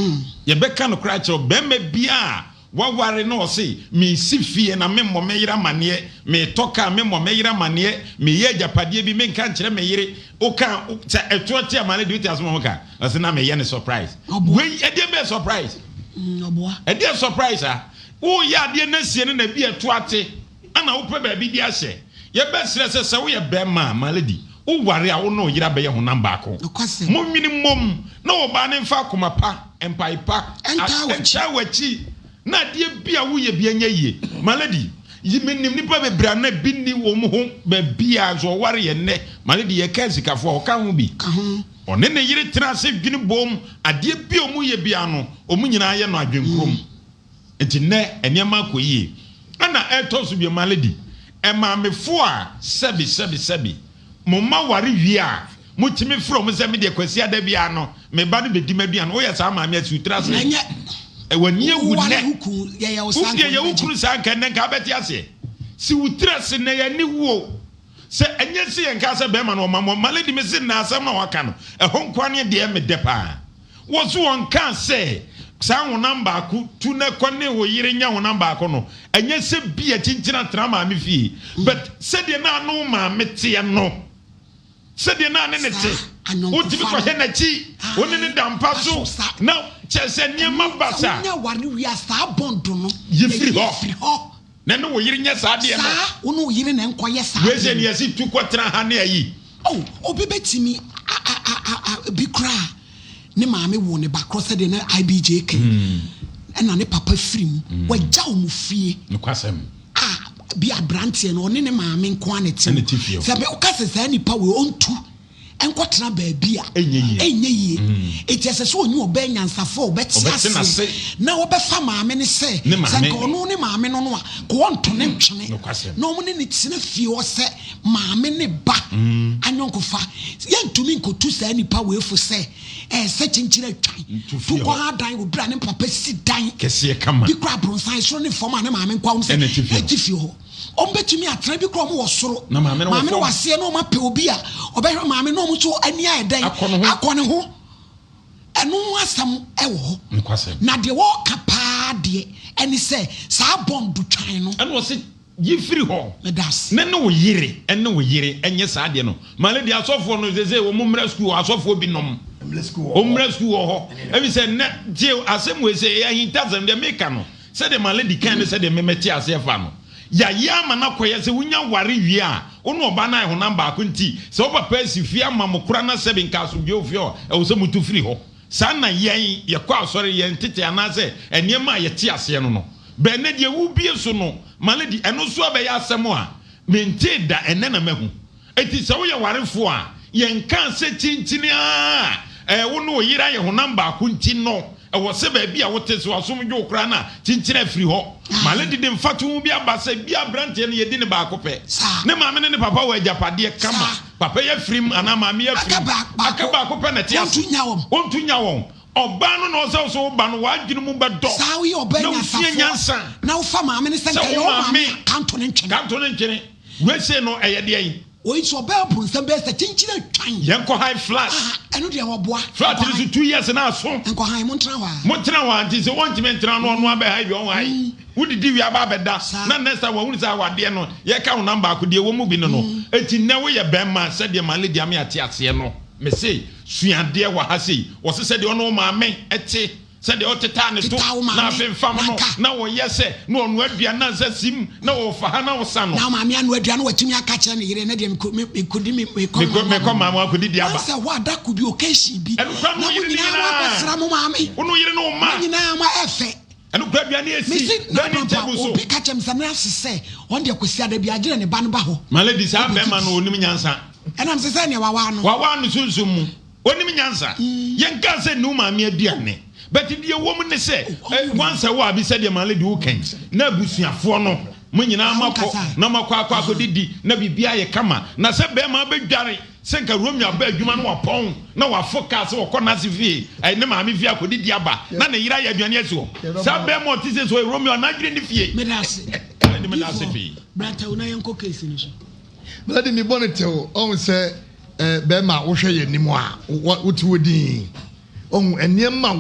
[SPEAKER 14] Yɛbɛka nokorɛ akyerɛ wo, bɛrima biara a waware na ɔse mesi fie na memmɔ me yere amaneɛ, metɔ kaa memmɔ me yere amaneɛ, meyɛ agyapadeɛ bi menka nkyerɛ me yere, woka sɛ ɛtoɔ te a maale de wote asɛm a wɔka, ɔse na meyɛ no surprise. Wei ɛdeɛ bɛyɛ surprise? Ɛdeɛ surprise a woyɛ adeɛ no asie no na bi ɛto ate. Ana wopɛ baabi de ahyɛ? Yɛbɛsrɛ sɛ, sɛ woyɛ barima a, my lady, woware a, wo ne wo yere abɛyɛ honam baako. Monnwene mmom na ɔbaa no mfa akoma pa, mpae pa, ntaa w'akyi, na adeɛ bi a woyɛ bi nyɛ yie. My lady, yi menim nnipa bebree a na bi nni wɔn ho baabiara nso wɔware yɛ nnɛ. My lady, yɛka asikafoɔ a, ɔka ho bi. Ɔne ne yere tena ase dwene bom, adeɛ bi a wɔyɛ biara no, wɔn nyinaa yɛ no adwenkorom. Nti nnɛ nneɛma akɔ yie. Ɛna ɛtɔ so bio Malady, ɛmaamefo a sɛbi sɛbi sɛbi mo mma ware wie a motumi frɛ wɔn sɛ medeɛ Kwasiada biara no me ba no bɛdi m'aduane, woyɛ saa maame a si wo tiri ase. W'ani awu nnɛ. Yɛyɛ wo kunu saa nka nnɛ nka wobɛte aseɛ. Si wo tiri ase nnɛ yɛn ani wu o. Sɛ ɛnyɛ sɛ yɛnkaa sɛ bɛrima no ɔma mo, Malady mese nnɛ asɛm no a waka no ɛhɔ nkoa ne deɛ medɛ paa. Wo so wɔnkaa sɛ saa honam baako tu na kɔ ne wo yere nyɛ honam baako no? Ɛnyɛ sɛ bi a kyinkyin atena maame fie but sɛdeɛ na ano maame teɛ no, sɛdeɛ na ne ne te, wotumi kɔhwɛ n'akyi, wo ne ne da mpa so na kyerɛ sɛ nneɛma basa. Yi firi hɔ. Na ne wo yere nyɛ saa adeɛ no.
[SPEAKER 1] Saa, wo ne wo yere na nkɔyɛ saa
[SPEAKER 14] Wei sɛ nea yɛsi tu kɔtena ha ne ayi.
[SPEAKER 1] Oh, obi bɛtumi a a a a bi koraa ne maame woo ne ba korɔ sɛdeɛ na IBJ ka yi, ɛna ne papa firi mu, wagya wɔn fie.
[SPEAKER 5] Nokwasɛm.
[SPEAKER 1] A bi aberanteɛ no ɔne ne maame nko ara na ɛte
[SPEAKER 5] Ɛna ɛte fie hɔ.
[SPEAKER 1] Sɛ woka sɛ saa nipa wei ɔntu nkɔtena baabi a,
[SPEAKER 5] Ɛnyɛ yie.
[SPEAKER 1] ɛnyɛ yie. Enti ɛsɛ sɛ ɔnyi ɔbaa nyansafoɔ a ɔbɛte
[SPEAKER 5] Ɔbɛte
[SPEAKER 1] aseɛ
[SPEAKER 5] n'ase.
[SPEAKER 1] na ɔbɛfa maame no sɛ,
[SPEAKER 5] Ne
[SPEAKER 1] sɛ
[SPEAKER 5] maame.
[SPEAKER 1] nka ɔno ne maame no no a, ka ɔnto ne ntwene.
[SPEAKER 5] Nokwasɛm.
[SPEAKER 1] Na wɔn ne no tena fie hɔ sɛ maame ne ba ayɔnkofa. Yɛntumi nkɔtu saa nipa wei fo sɛ ɛyɛ sɛ kyenkyere atwan.
[SPEAKER 5] Ntu
[SPEAKER 1] Tu
[SPEAKER 5] fie
[SPEAKER 1] kɔ
[SPEAKER 5] hɔ.
[SPEAKER 1] ha dan wɔ bere a ne papa si dan
[SPEAKER 5] Kɛseɛ kama.
[SPEAKER 1] bi kora abronsan soro ne fam a ne maame nkoa wɔn sɛ
[SPEAKER 5] Ɛna ɛte fie hɔ.
[SPEAKER 1] ɛte fie hɔ. Wɔn bɛtumi atena bi kora wɔn wɔ soro.
[SPEAKER 5] Na maame no wɔ
[SPEAKER 1] Maame no
[SPEAKER 5] fam.
[SPEAKER 1] wɔ aseɛ na wɔn apɛ obi a ɔbɛhwɛ maame na wɔn nso ani ayɛ dɛn?
[SPEAKER 5] Akɔ ne ho.
[SPEAKER 1] Akɔ ne ho. Ɛno ho asɛm wɔ hɔ.
[SPEAKER 5] Nokwasɛm.
[SPEAKER 1] Na deɛ wɔreka paa deɛ ɛne sɛ saa bɔnd twan no.
[SPEAKER 5] Ɛna ɔse yi firi hɔ.
[SPEAKER 1] Meda ase.
[SPEAKER 5] Ne ne wo yere ne wo yere nyɛ saa adeɛ no. Male deɛ asɔfoɔ no sese wɔn mmra sukuu hɔ asɔfoɔ bi nom. Wɔn mmra sukuu wɔ hɔ. Ɛfiri sɛ nnɛ tie asɛm wei sɛ ɛyɛ ahintasɛm deɛ meka no sɛdeɛ Male di kan ne sɛdeɛ me mɛte aseɛ fa no. Yɛayɛ ama no akɔyɛ sɛ wonya ware wie a wo ne ɔbaa no ayɛ honam baako nti sɛ wo papa asi fie ama mo koraa na sɛbe nka asomdwoeɛ wɔ fie hɔ a ɛwɔ sɛ motu firi hɔ. Saa na yɛn, yɛkɔ asɔre, yɛn tete anaasɛ nneɛma a yɛte aseɛ no no. Bɛ ɛnnɛ deɛ wobue so no, Malady, ɛno nso abɛyɛ asɛm a mentee da, ɛnnɛ na mahu. Enti sɛ woyɛ warefoɔ a, yɛnkaa sɛ kyinkyini ara a ɛɛ wo ne wo yere ayɛ honam baako nti no, ɛwɔ sɛ baabi a wote sɛ w'asom dwo wo koraa no a, kyinkyini afiri hɔ. Malady de mfatoho bi aba sɛ bi aberanteɛ no yɛdi no baako pɛ. Ne maame ne ne papa wɔ agyapadeɛ kama. Papa yi afirim anaa maame yi afirim. Aka baako pɛ na ɛte ase. Ɔntu nya wɔn. Ɔbaa no na ɔsɛ wo sɛ wo ba no w'adwene mu bɛdɔ.
[SPEAKER 1] Saa woyɛ ɔbaa
[SPEAKER 5] Na wosua
[SPEAKER 1] nyansafoɔ
[SPEAKER 5] nyansa.
[SPEAKER 1] na wofa maame no sɛ
[SPEAKER 5] Sɛ
[SPEAKER 1] nka
[SPEAKER 5] wo
[SPEAKER 1] ɛyɛ wo maame
[SPEAKER 5] maame.
[SPEAKER 1] a, kanto ne ntwene.
[SPEAKER 5] Kanto ne ntwene. Wei sei no ɛyɛ deɛn?
[SPEAKER 1] Wei nso ɔbaa bronsam bɛyɛ sɛ kyenkyene atwan.
[SPEAKER 5] Yɛnkɔ han flat.
[SPEAKER 1] Ah ɛno deɛ wɔboa.
[SPEAKER 5] Flat no so 2 years na aso.
[SPEAKER 1] Nkɔ han montena hɔ aa.
[SPEAKER 5] Montena hɔ aa nti sɛ wɔntumi ntena no ɔno abɛ han wie ɔnhan. Wodidi wie aba abɛda na next time wahunu sɛ awadeɛ no yɛka honam baako deɛ ɛwɔ mu bi no no. Enti nnɛ woyɛ bɛrima sɛdeɛ my lady ame ate aseɛ no mese sua adeɛ wɔ ha sei wɔse sɛdeɛ ɔne wo maame te sɛdeɛ ɔtetaa ne to na afemfam no na wɔyɛ sɛ na ɔnoa aduane na nsa sim na ɔfa ha na ɔsa no.
[SPEAKER 1] Na maame anoa aduane watumi aka kyerɛ ne yere ne deɛ mekɔ mekɔdi me mekɔ
[SPEAKER 5] mekɔ maame akɔdidi aba.
[SPEAKER 1] Sɛ hɔ adako bi occasion bi
[SPEAKER 5] na
[SPEAKER 1] mo nyinaa mo akɔsra mo maame.
[SPEAKER 5] Wo ne wo yere ne wo mma.
[SPEAKER 1] Mo nyinaa mo ɛfɛ.
[SPEAKER 5] Ɛno kura aduane esi
[SPEAKER 1] Mese na
[SPEAKER 5] dining
[SPEAKER 1] papa
[SPEAKER 5] table so.
[SPEAKER 1] obi ka kyerɛ me sɛ nurse sɛ ɔno deɛ Kwasiada bi agyina ne ba no ba hɔ.
[SPEAKER 5] My lady saa bɛrima no onim nyansa.
[SPEAKER 1] Ɛna mese sɛ neɛ wawaa no.
[SPEAKER 5] Wawaa no sunsum mu. Onim nyansa. Yɛnkaa sɛ nni wo maame aduane. But deɛ ɛwɔ mu ne sɛ once a while bi sɛdeɛ my lady woka yi na abusuafoɔ no mo nyinaa moakɔ na moakɔ akɔ akɔdidi na biribiara ayɛ kama na sɛ bɛrima abɛdware Sɛ nka Romeo aba adwuma na wapɔn na wafo kaa sɛ ɔkɔ n'ase fie, ɛɛ, ne maame fie akɔdidi aba na ne yere ayɛ aduane asi hɔ. Saa bɛrima a ɔte sei sɛ ɔyɛ Romeo a, n'adwene nni fie.
[SPEAKER 1] Meda ase.
[SPEAKER 5] Ɛnde meda ase pii.
[SPEAKER 1] Bra tɛw na yɛnkɔ case no so.
[SPEAKER 2] Melody me bɔ no tɛw ɔhu sɛ eh, bɛrima wohwɛ yɛn anim a wote wo din ɔhu nneɛma.